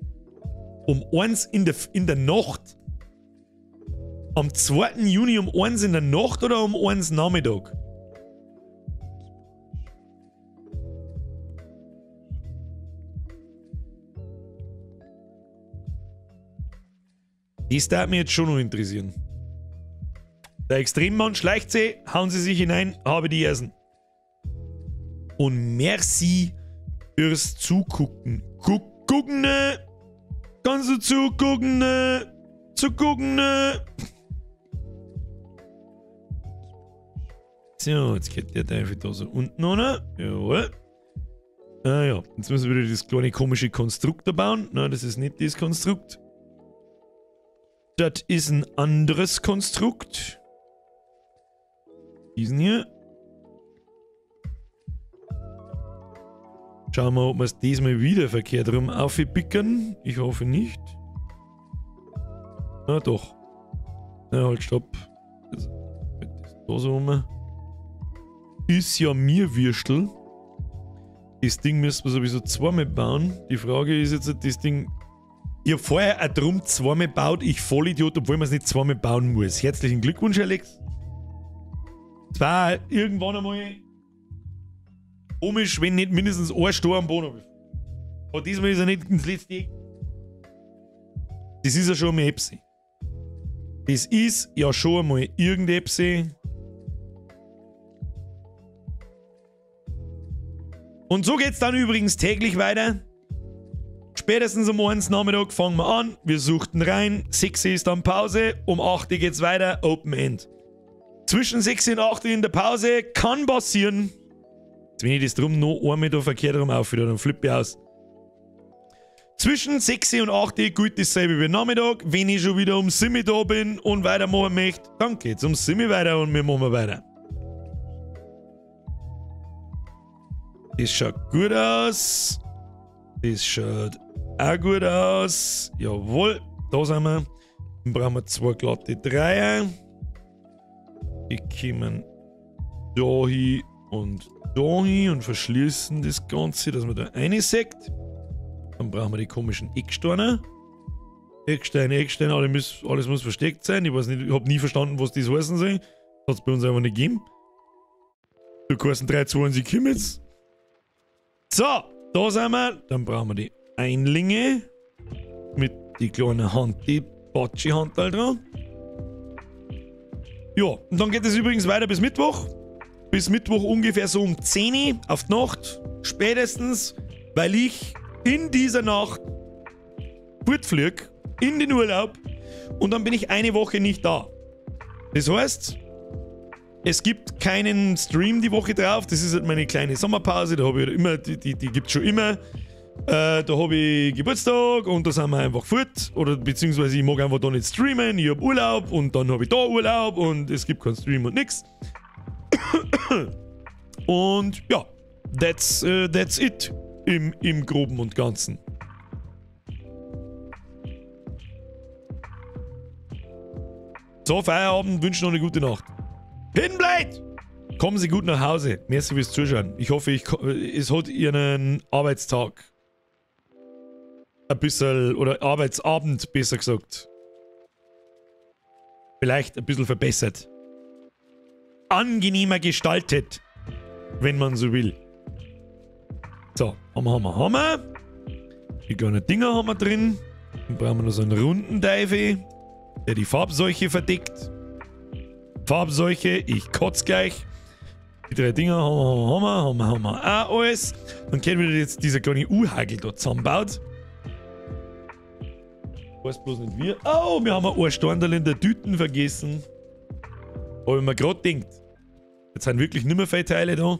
Um 1 in der Nacht. Am 2. Juni um 1 in der Nacht oder um 1 Nachmittag? Das darf mich jetzt schon noch interessieren. Der Extremmann schleicht sie, hauen sie sich hinein, habe die Ersten. Und merci fürs Zugucken. Gucken, ne? Kannst du zugucken, ne? Zugucken, ne? So, jetzt geht der Teufel da so unten runter. Jawohl. Ah ja, jetzt müssen wir wieder das kleine komische Konstrukt da bauen. Nein, das ist nicht das Konstrukt. Das ist ein anderes Konstrukt. Diesen hier. Schauen wir, ob wir es diesmal wieder verkehrt rum aufpicken. Ich hoffe nicht. Na doch. Na halt, stopp. Das da so rum. Ist ja mir Würstel. Das Ding müssen wir sowieso zweimal bauen. Die Frage ist jetzt, das Ding... Ich habe vorher ein Drum zweimal gebaut, ich Vollidiot, obwohl man es nicht zweimal bauen muss. Herzlichen Glückwunsch, Alex. Es war irgendwann einmal komisch, wenn nicht mindestens ein Stor am Boden ist. Aber diesmal ist er nicht ins letzte Eck. Das ist ja schon einmal Epsi. Das ist ja schon einmal irgend Epsi. Und so geht's dann übrigens täglich weiter. Spätestens um 1 Nachmittag fangen wir an, wir suchten rein, 6 ist dann Pause, um 8 geht's weiter, Open End. Zwischen 6 und 8 in der Pause kann passieren, jetzt wenn ich das drum noch einmal da verkehrt rum aufhöre, dann flippe ich aus. Zwischen 6 und 8 gilt dasselbe wie Nachmittag, wenn ich schon wieder um 7 da bin und weitermachen möchte, dann geht's um 7 weiter und wir machen weiter. Das schaut gut aus. Das schaut auch gut aus. Jawohl, da sind wir. Dann brauchen wir zwei glatte Dreier. Die kommen da hin und da hin und verschließen das Ganze, dass man da reinseckt. Dann brauchen wir die komischen Ecksteine. Eckstein, Eckstein, alles muss versteckt sein. Ich weiß nicht, ich habe nie verstanden, was das heißen soll. Hat es bei uns einfach nicht gegeben. Du kosten 3, 2 und sie kommen jetzt. So, da sind wir. Dann brauchen wir die Einlinge mit die kleinen Hand, die Batschi-Hand da dran. Ja, und dann geht es übrigens weiter bis Mittwoch. Bis Mittwoch ungefähr so um 10 Uhr auf die Nacht. Spätestens, weil ich in dieser Nacht fortflieg in den Urlaub und dann bin ich eine Woche nicht da. Das heißt, es gibt keinen Stream die Woche drauf. Das ist halt meine kleine Sommerpause. Da habe ich halt immer, die gibt es schon immer. Da habe ich Geburtstag und da sind wir einfach fort. Oder beziehungsweise ich mag einfach da nicht streamen. Ich hab Urlaub und dann habe ich da Urlaub und es gibt keinen Stream und nix. Und ja, that's it im Groben und Ganzen. So, Feierabend, wünsche noch eine gute Nacht. Hinbleibt! Kommen Sie gut nach Hause. Merci fürs Zuschauen. Ich hoffe, es hat Ihren Arbeitstag ein bisschen, oder Arbeitsabend besser gesagt, vielleicht ein bisschen verbessert. Angenehmer gestaltet, wenn man so will. So, haben wir. Die kleinen Dinger haben wir drin. Dann brauchen wir noch so einen runden Teufel, der die Farbseuche verdeckt. Farbseuche, ich kotz gleich. Die drei Dinger haben wir auch alles. Dann geht wieder jetzt dieser kleine U-Hagel da zusammenbaut. Weiß bloß nicht wie. Oh, wir haben ein Storndal in der Tüten vergessen. Habe ich mir gerade gedacht. Jetzt sind wirklich nimmer viele Teile da.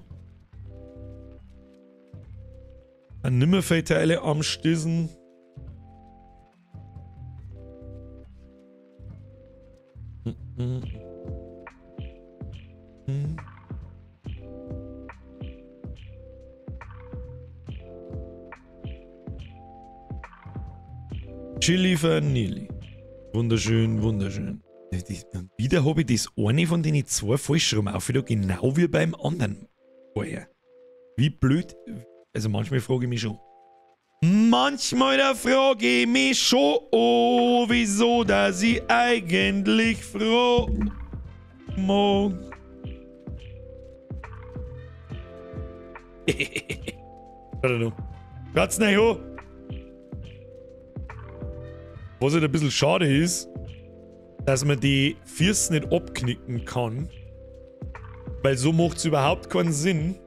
Sind nimmer viele Teile am Stissen. Chili Vanille. Wunderschön, wunderschön. Und wieder habe ich das eine von den zwei falsch rum auf, genau wie beim anderen vorher. Wie blöd. Also manchmal frage ich mich schon. Manchmal da frage ich mich schon, oh, wieso, dass ich eigentlich froh mag. Platz nicht hoch. Was halt ein bisschen schade ist, dass man die Füße nicht abknicken kann. Weil so macht es überhaupt keinen Sinn,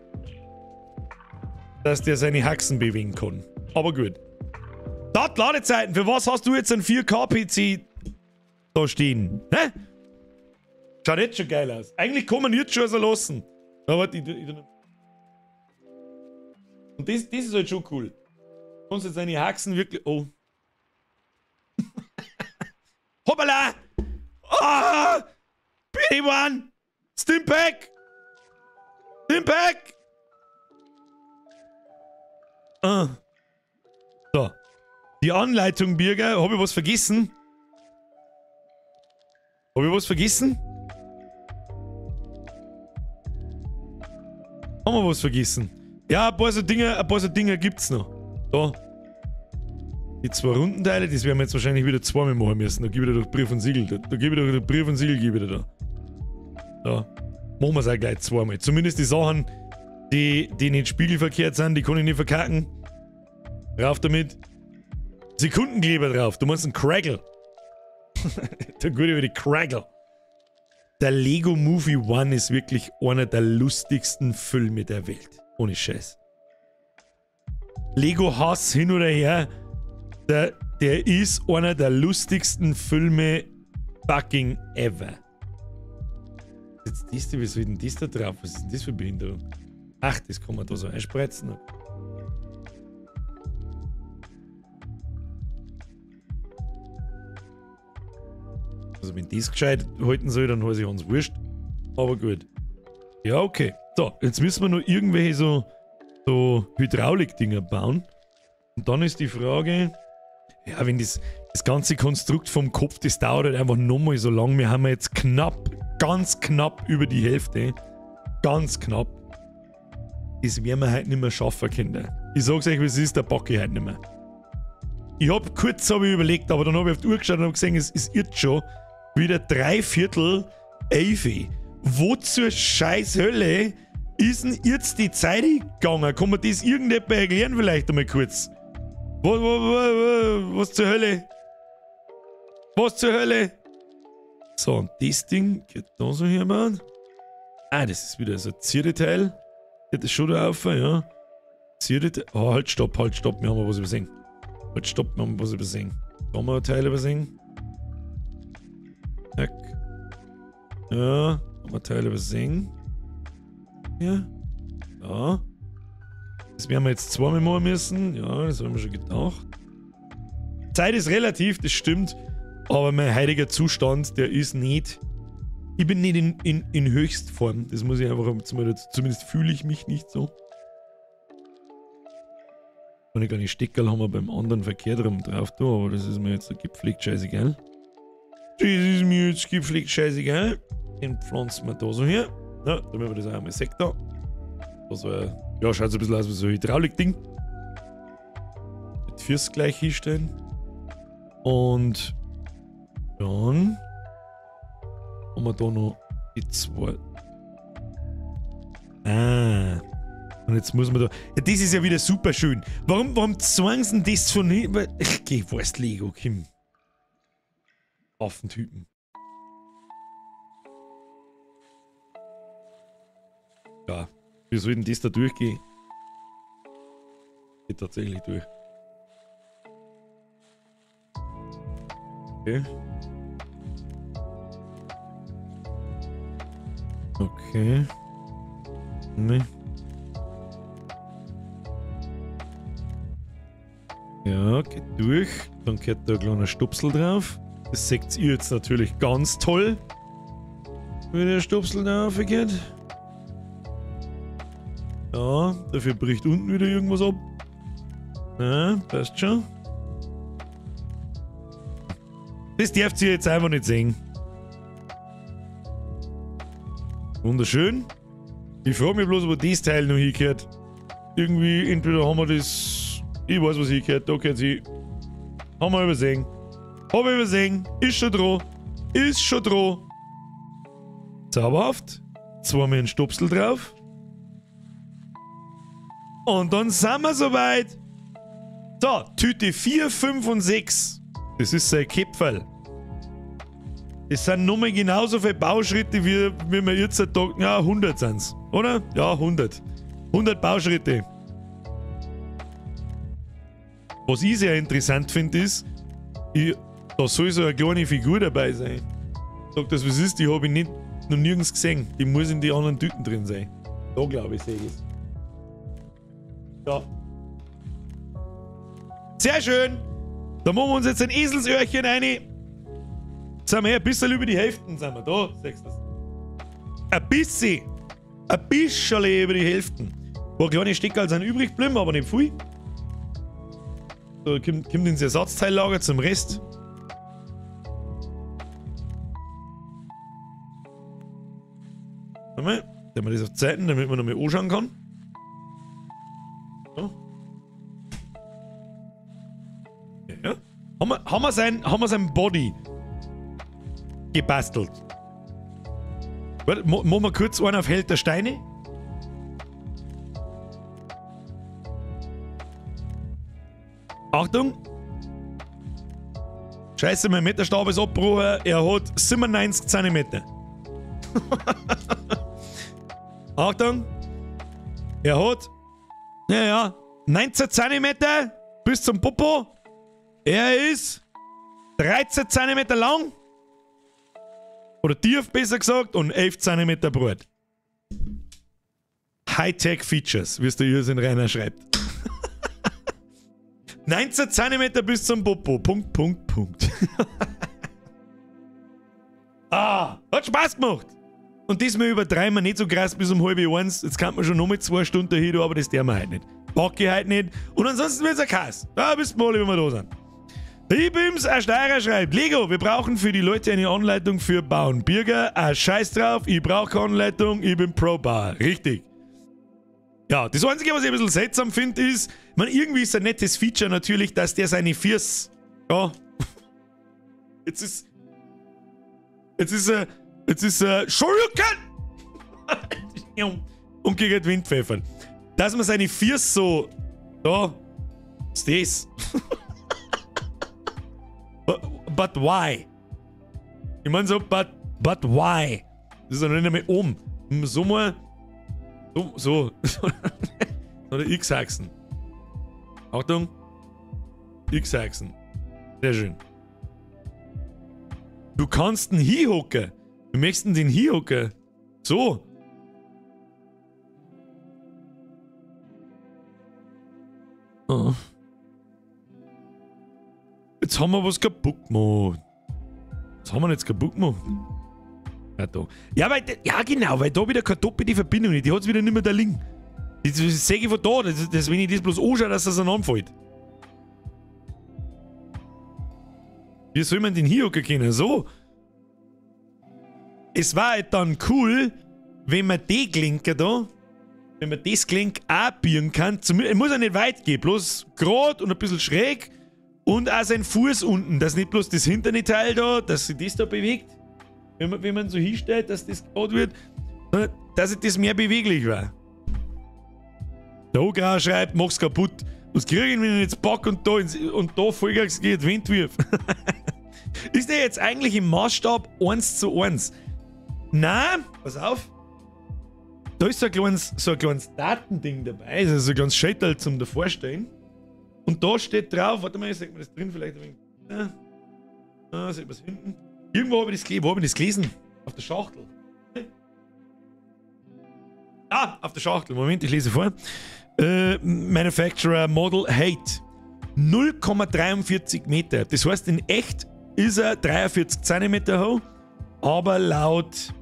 dass der seine Haxen bewegen kann. Aber gut. Dat Ladezeiten, für was hast du jetzt einen 4K-PC da stehen? Hä? Schaut jetzt schon geil aus. Eigentlich kann man jetzt schon so lassen. Aber warte, und das ist halt schon cool. Du kannst jetzt seine Haxen wirklich... Oh. Hoppala! Oh! PD1! Stimpack! Stimpack! Ah. So. Die Anleitung, Birger. Habe ich was vergessen? Habe ich was vergessen? Haben wir was vergessen? Ja, ein paar so Dinge gibt's noch. Da. Die zwei Rundenteile, das werden wir jetzt wahrscheinlich wieder zweimal machen müssen. Da gebe ich dir doch Brief und Siegel. Da gebe ich dir doch Brief und Siegel, gebe ich dir da. Da. Machen wir es auch gleich zweimal. Zumindest die Sachen, die nicht spiegelverkehrt sind, die kann ich nicht verkacken. Rauf damit. Sekundenkleber drauf. Du meinst einen Craggle. Der gute wie die Craggle. Der Lego Movie One ist wirklich einer der lustigsten Filme der Welt. Ohne Scheiß. Lego Hass hin oder her. Der ist einer der lustigsten Filme fucking ever. Jetzt das da, was wird denn das da drauf? Was ist denn das für Behinderung? Ach, das kann man da so einspreizen. Also wenn das gescheit halten soll, dann weiß ich uns wurscht. Aber gut. Ja, okay. So, jetzt müssen wir nur irgendwelche so Hydraulik-Dinger bauen. Und dann ist die Frage... Ja, wenn das ganze Konstrukt vom Kopf, das dauert halt einfach nochmal so lang. Wir haben jetzt knapp, ganz knapp über die Hälfte. Ganz knapp. Das werden wir heute nicht mehr schaffen, Kinder. Ich sag's euch, wie es ist, der packe ich heute nicht mehr. Ich hab kurz hab ich überlegt, aber dann hab ich auf die Uhr geschaut und hab gesehen, es ist jetzt schon wieder 10:45. Wo zur scheiß Hölle ist denn jetzt die Zeit gegangen? Kann man das irgendjemand erklären vielleicht einmal kurz? Was zur Hölle? Was zur Hölle? So, und das Ding geht da so her, Mann. Ah, das ist wieder so ein Zierteil. Geht das schon da auf, ja. Zierteil. Oh, halt, stopp, wir haben was übersehen. Halt, stopp, wir haben was übersehen. Da haben wir ein Teil übersehen. Zack. Ja, haben wir Teil übersehen. Hier. Da. Das werden wir jetzt zweimal machen müssen. Ja, das haben wir schon gedacht. Zeit ist relativ, das stimmt. Aber mein heutiger Zustand, der ist nicht... Ich bin nicht in Höchstform. Das muss ich einfach zumindest fühle ich mich nicht so. Eine kleine Steckerl haben wir beim anderen verkehrt rum drauf da, aber das ist mir jetzt gepflegt scheißegal. Das ist mir jetzt gepflegt scheißegal. Den pflanzen wir da so her. Ja, damit wir das auch einmal sehen da. Das war, ja, schaut so ein bisschen aus wie so ein Hydraulik-Ding. Mit Füßen gleich hinstellen. Und dann haben wir da noch die zwei. Ah. Und jetzt muss man da... Ja, das ist ja wieder super schön. Warum zwang sie denn das von... Ich geh, weißt Lego, Kim. Affentypen. Ja, wie soll denn das da durchgehen? Geht tatsächlich durch. Okay. Okay. Nee. Ja, geht durch. Dann geht da ein kleiner Stupsel drauf. Das seht ihr jetzt natürlich ganz toll, wie der Stupsel drauf geht. Ja, dafür bricht unten wieder irgendwas ab. Ja, passt schon. Das dürft ihr jetzt einfach nicht sehen. Wunderschön. Ich frage mich bloß, wo das Teil noch hingehört. Irgendwie, entweder haben wir das... Ich weiß, was hingehört. Da gehört sie. Haben wir übersehen. Haben wir übersehen. Ist schon dran. Ist schon dran. Zauberhaft. Zweimal einen Stopsel drauf. Und dann sind wir soweit. So, Tüte 4, 5 und 6. Das ist sein Käpferl. Das sind nochmal genauso viele Bauschritte, wie wir jetzt da. Ja, 100 sind's, oder? Ja, 100. 100 Bauschritte. Was ich sehr interessant finde, ist, da soll so eine kleine Figur dabei sein. Sag das, was ist, die habe ich nicht, noch nirgends gesehen. Die muss in die anderen Tüten drin sein. Da glaube ich, sehe ich es. Ja. Sehr schön. Da machen wir uns jetzt ein Eselsöhrchen rein. Sind wir ein bisschen über die Hälfte, sind wir da. Siehst du das? Ein bisschen. Ein bisschen über die Hälfte. Ein paar kleine Steckerl sind übrig geblieben, aber nicht viel. So, kommt ins Ersatzteillager zum Rest. Warte mal, stellen wir das auf Zeiten, damit man nochmal anschauen kann. So. Ja. Haben wir sein Body gebastelt? Warte, machen wir kurz einen auf Held der Steine? Achtung! Scheiße, mein Meterstab ist abgebrochen. Er hat 97 cm. Achtung! Er hat, naja, 19 cm bis zum Popo. Er ist 13 cm lang. Oder tief, besser gesagt, und 11 cm breit. Hightech Features, wie es der Jürgen Rainer schreibt. 19 cm bis zum Popo. Punkt, Punkt, Punkt. Ah, hat Spaß gemacht. Und diesmal übertreiben wir nicht so krass bis um 12:30. Jetzt kann man schon noch mit 2 Stunden hin, aber das dürfen wir heute nicht. Packe ich heute nicht. Und ansonsten wird's ein Chaos. Da bist du mal, wenn wir da sind. Bims, ein Steirer schreibt, Lego, wir brauchen für die Leute eine Anleitung für Bauen. Birger, ein Scheiß drauf, ich brauche keine Anleitung, ich bin Pro-Bauer. Richtig. Ja, das Einzige, was ich ein bisschen seltsam finde, ist, ich meine, irgendwie ist ein nettes Feature natürlich, dass der seine Füße, ja, jetzt ist er, Schurken! Und gegen den Wind pfeffern. Dass man seine Füße so, da, ist das. But why? Ich meine so, but why? Das ist ja noch nicht einmal oben. So mal, so. Oder X-Achsen. Achtung. X-Achsen. Sehr schön. Du kannst einen hinhocken. Du möchtest den hinhocken. So. Oh. Jetzt haben wir was kaputt gemacht. Was haben wir jetzt kaputt gemacht? Ja, da. Ja, weil, ja genau, weil da wieder keine doppelte Verbindung ist. Die hat es wieder nicht mehr da liegen. Das sehe ich von da, das, wenn ich das bloß anschaue, dass das anfällt. Wie soll man den hier hocken können? So. Es war halt dann cool, wenn man die Klinke da, wenn man das Gelenk auch biegen kann. Zumindest, muss ja nicht weit gehen, bloß gerade und ein bisschen schräg. Und auch sein Fuß unten, dass nicht bloß das hintere Teil da, dass sich das da bewegt, wenn man so hinstellt, dass das gerade wird, sondern dass das mehr beweglich war. Der Ogra schreibt, mach's kaputt. Was krieg ich, wenn ich jetzt pack und da, und da Vollgas geht, Wind wirf? Ist der jetzt eigentlich im Maßstab 1:1? Nein, pass auf. Da ist so ein kleines Datending dabei, also so ein kleines Schädel zum davorstellen. Und da steht drauf, warte mal, sieht man das drin vielleicht ein wenig? Ah, sieht man es hinten? Irgendwo habe ich das, wo hab ich das gelesen? Auf der Schachtel. Ah, auf der Schachtel. Moment, ich lese vor. Manufacturer Model Height. 0,43 Meter. Das heißt, in echt ist er 43 cm hoch, aber laut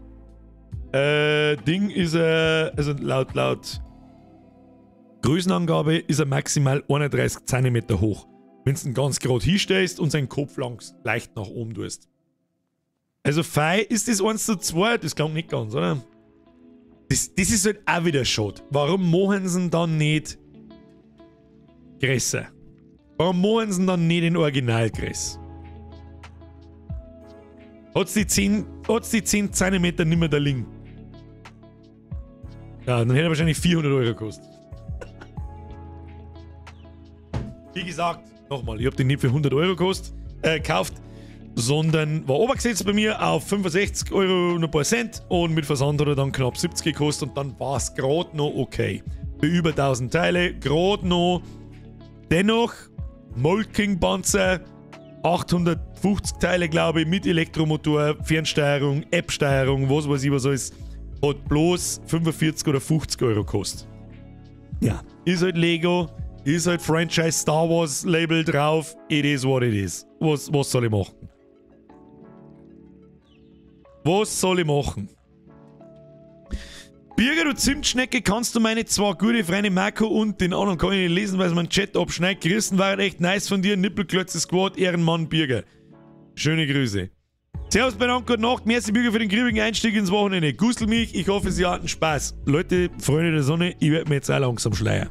Ding ist er, also laut Größenangabe ist er maximal 31 cm hoch. Wenn du ihn ganz gerade hinstellst und seinen Kopf langs leicht nach oben tust. Also fei, ist das 1:2? Das klingt nicht ganz, oder? Das ist halt auch wieder schade. Warum machen sie ihn dann nicht größer? Warum machen sie ihn dann nicht in Originalgröße? Hat's die 10 cm nicht mehr da liegen? Ja, dann hätte er wahrscheinlich 400 Euro gekostet. Wie gesagt, nochmal, ich habe den nicht für 100 Euro gekauft, sondern war obergesetzt bei mir auf 65 Euro und ein paar Cent und mit Versand hat er dann knapp 70 gekostet und dann war es gerade noch okay. Für über 1000 Teile, gerade noch. Dennoch, Mould King Panzer, 850 Teile, glaube ich, mit Elektromotor, Fernsteuerung, App-Steuerung, was weiß ich was alles, hat bloß 45 oder 50 Euro gekostet. Ja, ist halt Lego. Ist halt Franchise Star Wars Label drauf. It is what it is. Was soll ich machen? Was soll ich machen? Birger, du Zimtschnecke, kannst du meine zwei gute Freunde Marco und den anderen kann ich nicht lesen, weil es mein Chat abschneidet. Grüßen war echt nice von dir. Nippelklötze Squad, Ehrenmann Birger. Schöne Grüße. Servus, benannt, gute Nacht. Merci Birger für den griebigen Einstieg ins Wochenende. Gusel mich, ich hoffe, Sie hatten Spaß. Leute, Freunde der Sonne, ich werde mir jetzt auch langsam schleiern.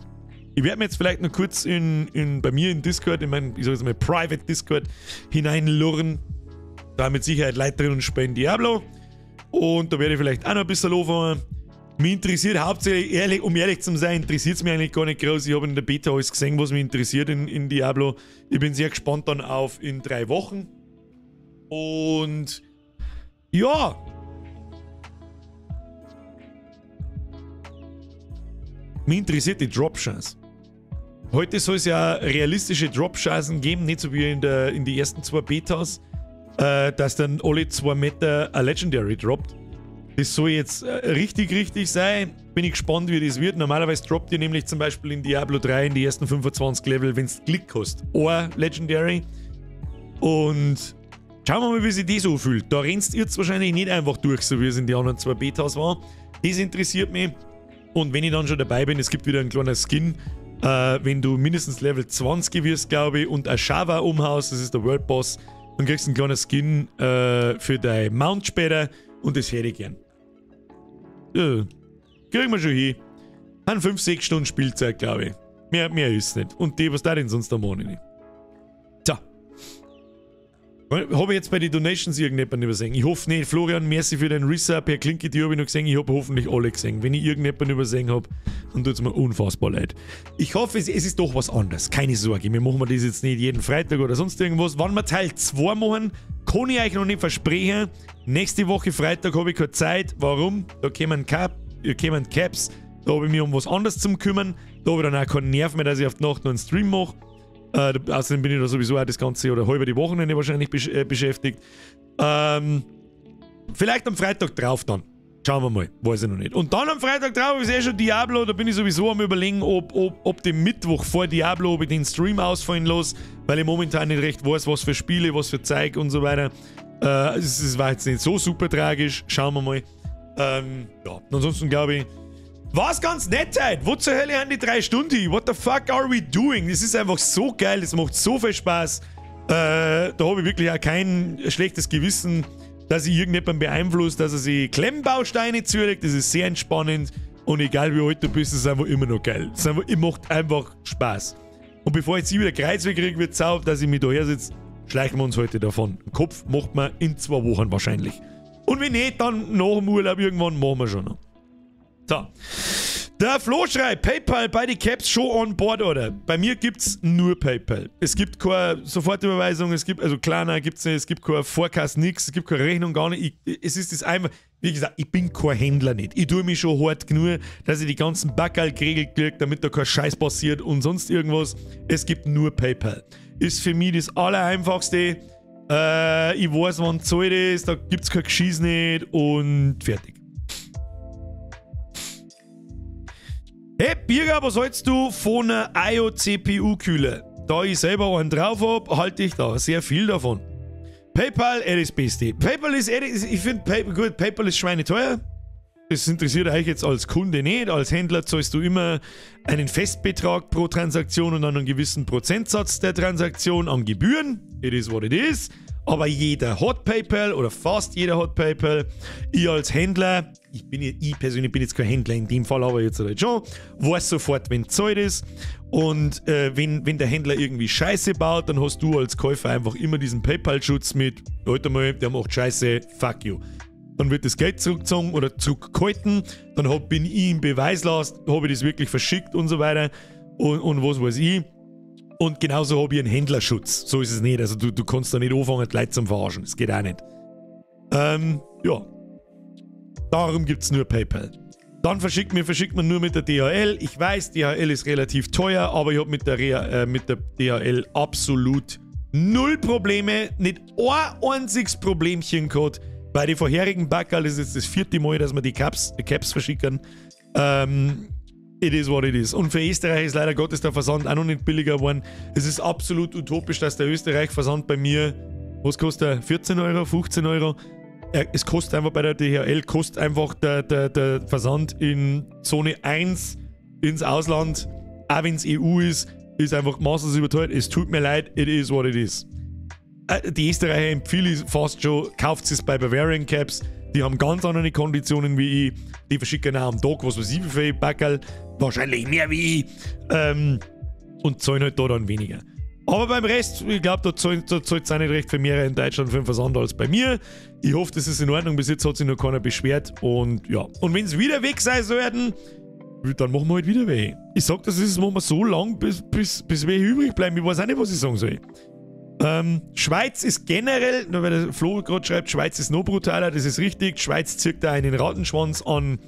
Ich werde mir jetzt vielleicht noch kurz bei mir in Discord, in meinen, ich sag jetzt mal, Private Discord hineinlurren. Da mit Sicherheit Leute drin und spielen Diablo. Und da werde ich vielleicht auch noch ein bisschen anfangen. Mich interessiert hauptsächlich, um ehrlich zu sein, interessiert es mich eigentlich gar nicht groß. Ich habe in der Beta alles gesehen, was mich interessiert in Diablo. Ich bin sehr gespannt dann auf in 3 Wochen. Und ja. Mich interessiert die Drop-Chance. Heute soll es ja realistische Drop-Chancen geben, nicht so wie in die ersten 2 Betas, dass dann alle 2 Meter ein Legendary droppt. Das soll jetzt richtig, richtig sein. Bin ich gespannt, wie das wird. Normalerweise droppt ihr nämlich zum Beispiel in Diablo 3 in die ersten 25 Level, wenn es Klick kostet. Ein Legendary. Und schauen wir mal, wie sich das so fühlt. Da rennst ihr jetzt wahrscheinlich nicht einfach durch, so wie es in die anderen 2 Betas war. Das interessiert mich. Und wenn ich dann schon dabei bin, es gibt wieder einen kleinen Skin, wenn du mindestens Level 20 wirst, glaube ich, und Ashava umhaust, das ist der World Boss, dann kriegst du einen kleinen Skin für dein Mount später und das hätte ich gern. Ja, kriegen wir schon hin. An 5-6 Stunden Spielzeit, glaube ich. Mehr ist es nicht. Und die, was da denn sonst am Morgen nicht? So. Habe ich jetzt bei den Donations irgendjemanden übersehen? Ich hoffe nicht. Florian, merci für den Resub. Herr Klinke, die habe ich noch gesehen. Ich habe hoffentlich alle gesehen. Wenn ich irgendjemanden übersehen habe, dann tut es mir unfassbar leid. Ich hoffe, es ist doch was anderes. Keine Sorge, wir machen das jetzt nicht jeden Freitag oder sonst irgendwas. Wann wir Teil 2 machen, kann ich euch noch nicht versprechen. Nächste Woche Freitag habe ich keine Zeit. Warum? Da kommen Caps. Da habe ich mich um was anderes zum kümmern. Da habe ich dann auch keinen Nerv mehr, dass ich auf die Nacht noch einen Stream mache. Außerdem bin ich da sowieso auch das ganze oder halbe die Wochenende wahrscheinlich beschäftigt. Vielleicht am Freitag drauf dann. Schauen wir mal, weiß ich noch nicht. Und dann am Freitag drauf ist eh schon Diablo, da bin ich sowieso am Überlegen, ob dem Mittwoch vor Diablo, ob ich den Stream ausfallen lasse, weil ich momentan nicht recht weiß, was für Spiele, was für Zeug und so weiter. Es war jetzt nicht so super tragisch, schauen wir mal. Ja, ansonsten glaube ich, war's ganz nett heute. Wo zur Hölle haben die 3 Stunden? What the fuck are we doing? Das ist einfach so geil, das macht so viel Spaß. Da habe ich wirklich auch kein schlechtes Gewissen, dass ich irgendjemanden beeinflusst, dass er sich Klemmbausteine zulegt. Das ist sehr entspannend und egal wie alt du bist, ist es einfach immer noch geil. Es macht einfach Spaß. Und bevor ich jetzt wieder Kreuzweg kriege, wird es dass ich mich da her sitze, schleichen wir uns heute davon. Den Kopf macht man in 2 Wochen wahrscheinlich. Und wenn nicht, dann nach dem Urlaub irgendwann machen wir schon noch. So. Der Flo schreibt, PayPal bei den Caps schon on board, oder? Bei mir gibt's nur PayPal. Es gibt keine Sofortüberweisung, es gibt, also Klarna gibt's nicht, es gibt keine Vorkasse, nix, es gibt keine Rechnung, gar nicht. Es ist das einfach, wie gesagt, ich bin kein Händler nicht. Ich tue mich schon hart genug, dass ich die ganzen Backerl geregelt kriege, damit da kein Scheiß passiert und sonst irgendwas. Es gibt nur PayPal. Ist für mich das Allereinfachste. Ich weiß, wann zahlt ist, da gibt's kein Geschiss nicht und fertig. Hey Birger, was hältst du von einer IO-CPU-Kühler? Da ich selber einen drauf hab, halte ich da sehr viel davon. PayPal, er ist beste. PayPal ist, ich finde, gut, PayPal ist schweineteuer. Das interessiert euch jetzt als Kunde nicht. Als Händler zahlst du immer einen Festbetrag pro Transaktion und dann einen gewissen Prozentsatz der Transaktion an Gebühren. It is what it is. Aber jeder hat PayPal oder fast jeder hat PayPal. Ich als Händler, ich persönlich bin jetzt kein Händler in dem Fall, aber jetzt halt schon, weiß sofort, wenn Zeit ist. Und wenn der Händler irgendwie Scheiße baut, dann hast du als Käufer einfach immer diesen PayPal-Schutz mit, Leute mal, der macht Scheiße, fuck you. Dann wird das Geld zurückgezogen oder zurückgehalten, dann bin ich im Beweislast, habe ich das wirklich verschickt und so weiter und was weiß ich. Und genauso habe ich einen Händlerschutz. So ist es nicht. Also du kannst da nicht anfangen, die Leute zum Verarschen. Das geht auch nicht. Ja. Darum gibt es nur PayPal. Dann verschickt man nur mit der DHL. Ich weiß, DHL ist relativ teuer, aber ich habe mit der DHL absolut null Probleme. Nicht ein einziges Problemchen gehabt. Bei den vorherigen Backerl ist jetzt das 4. Mal, dass wir die Caps verschicken. It is what it is. Und für Österreich ist leider Gottes der Versand auch noch nicht billiger geworden. Es ist absolut utopisch, dass der Österreich-Versand bei mir, was kostet der? 14 Euro, 15 Euro? Es kostet einfach bei der DHL, kostet einfach der Versand in Zone 1 ins Ausland, auch wenn es EU ist, ist einfach maßlos überteuert. Es tut mir leid, it is what it is. Die Österreicher empfehle ich fast schon, kauft es bei Bavarian Caps. Die haben ganz andere Konditionen wie ich. Die verschicken auch am Tag, was weiß ich, wie viel Backerl. Wahrscheinlich mehr wie ich. Und zahlen halt da dann weniger. Aber beim Rest, ich glaube, da zahlt es auch nicht recht viel mehr in Deutschland für den Versand als bei mir. Ich hoffe, das ist in Ordnung. Bis jetzt hat sich noch keiner beschwert. Und ja. Und wenn es wieder weg sein sollten, dann machen wir halt wieder weh. Ich sag, das ist, machen wir so lang, bis wir übrig bleiben. Ich weiß auch nicht, was ich sagen soll. Schweiz ist generell, nur weil der Flo gerade schreibt, Schweiz ist noch brutaler, das ist richtig. Schweiz zirkt da einen Rattenschwanz an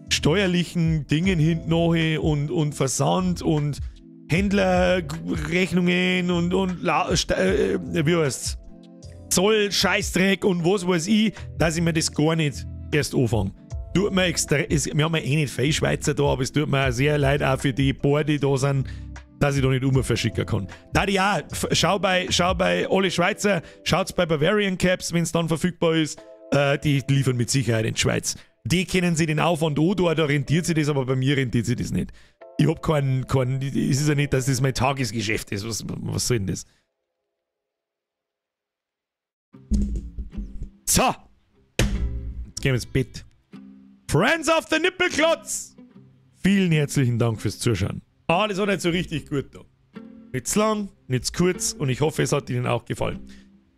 steuerlichen Dingen hinten nach und Versand und Händlerrechnungen und wie heißt's? Zoll, Scheißdreck und was weiß ich, dass ich mir das gar nicht erst anfange. Tut mir extra, wir haben ja eh nicht viele Schweizer da, aber es tut mir auch sehr leid, auch für die paar, die da sind, dass ich da nicht umverschicken kann. Da ja, schau bei alle Schweizer, schaut's bei Bavarian Caps, wenn es dann verfügbar ist, die liefern mit Sicherheit in die Schweiz. Die kennen sich den Aufwand an, da rentiert sich das, aber bei mir rentiert sich das nicht. Ich hab keinen, es ist ja nicht, dass das mein Tagesgeschäft ist. Was soll denn das? So! Jetzt gehen wir ins Bett. Friends of the Nippelklotz! Vielen herzlichen Dank fürs Zuschauen. Ah, das hat nicht so richtig gut da. Nicht zu lang, nicht zu kurz und ich hoffe, es hat Ihnen auch gefallen.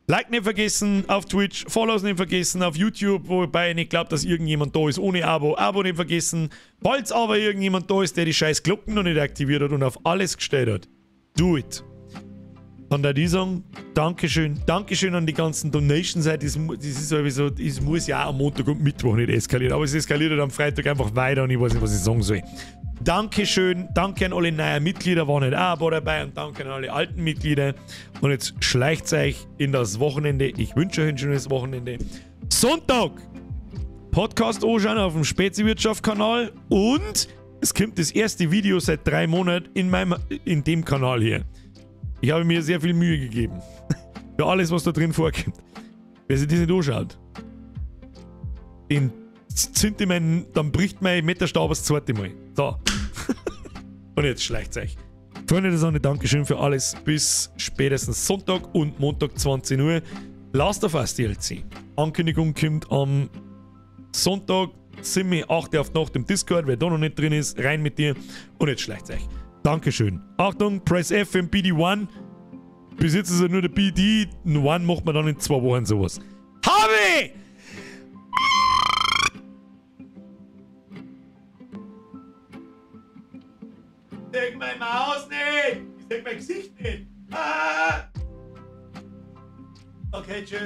Like nicht vergessen auf Twitch, Follows nicht vergessen auf YouTube, wobei ich nicht glaube, dass irgendjemand da ist ohne Abo. Abo nicht vergessen. Falls aber irgendjemand da ist, der die scheiß Glocken noch nicht aktiviert hat und auf alles gestellt hat, do it. Dann da die sagen, Dankeschön, Dankeschön an die ganzen Donations. Das ist sowieso, das muss ja auch am Montag und Mittwoch nicht eskalieren, aber es eskaliert halt am Freitag einfach weiter und ich weiß nicht, was ich sagen soll. Dankeschön, danke an alle neuen Mitglieder, waren nicht auch ein paar dabei und danke an alle alten Mitglieder. Und jetzt schleicht euch in das Wochenende. Ich wünsche euch ein schönes Wochenende. Sonntag! Podcast anschauen auf dem Speziwirtschaft-Kanal und es kommt das erste Video seit 3 Monaten in dem Kanal hier. Ich habe mir sehr viel Mühe gegeben. Für alles, was da drin vorkommt. Wer sich das nicht anschaut, den zünd ich meinen, dann bricht mein Meterstab das zweite Mal. So. Und jetzt schleicht's euch. Freunde der Sonne, Dankeschön für alles. Bis spätestens Sonntag und Montag 20 Uhr. Last of Us DLC. Ankündigung kommt am Sonntag, ziemlich 8 Uhr auf die Nacht im Discord. Wer da noch nicht drin ist, rein mit dir. Und jetzt schleicht's euch. Dankeschön. Achtung, Press F im BD1. Bis jetzt ist er nur der BD. Ein One macht man dann in 2 Wochen sowas. Habe! Ich seh meine Maus nicht! Ich seh mein Gesicht nicht! Ah! Okay, tschüss.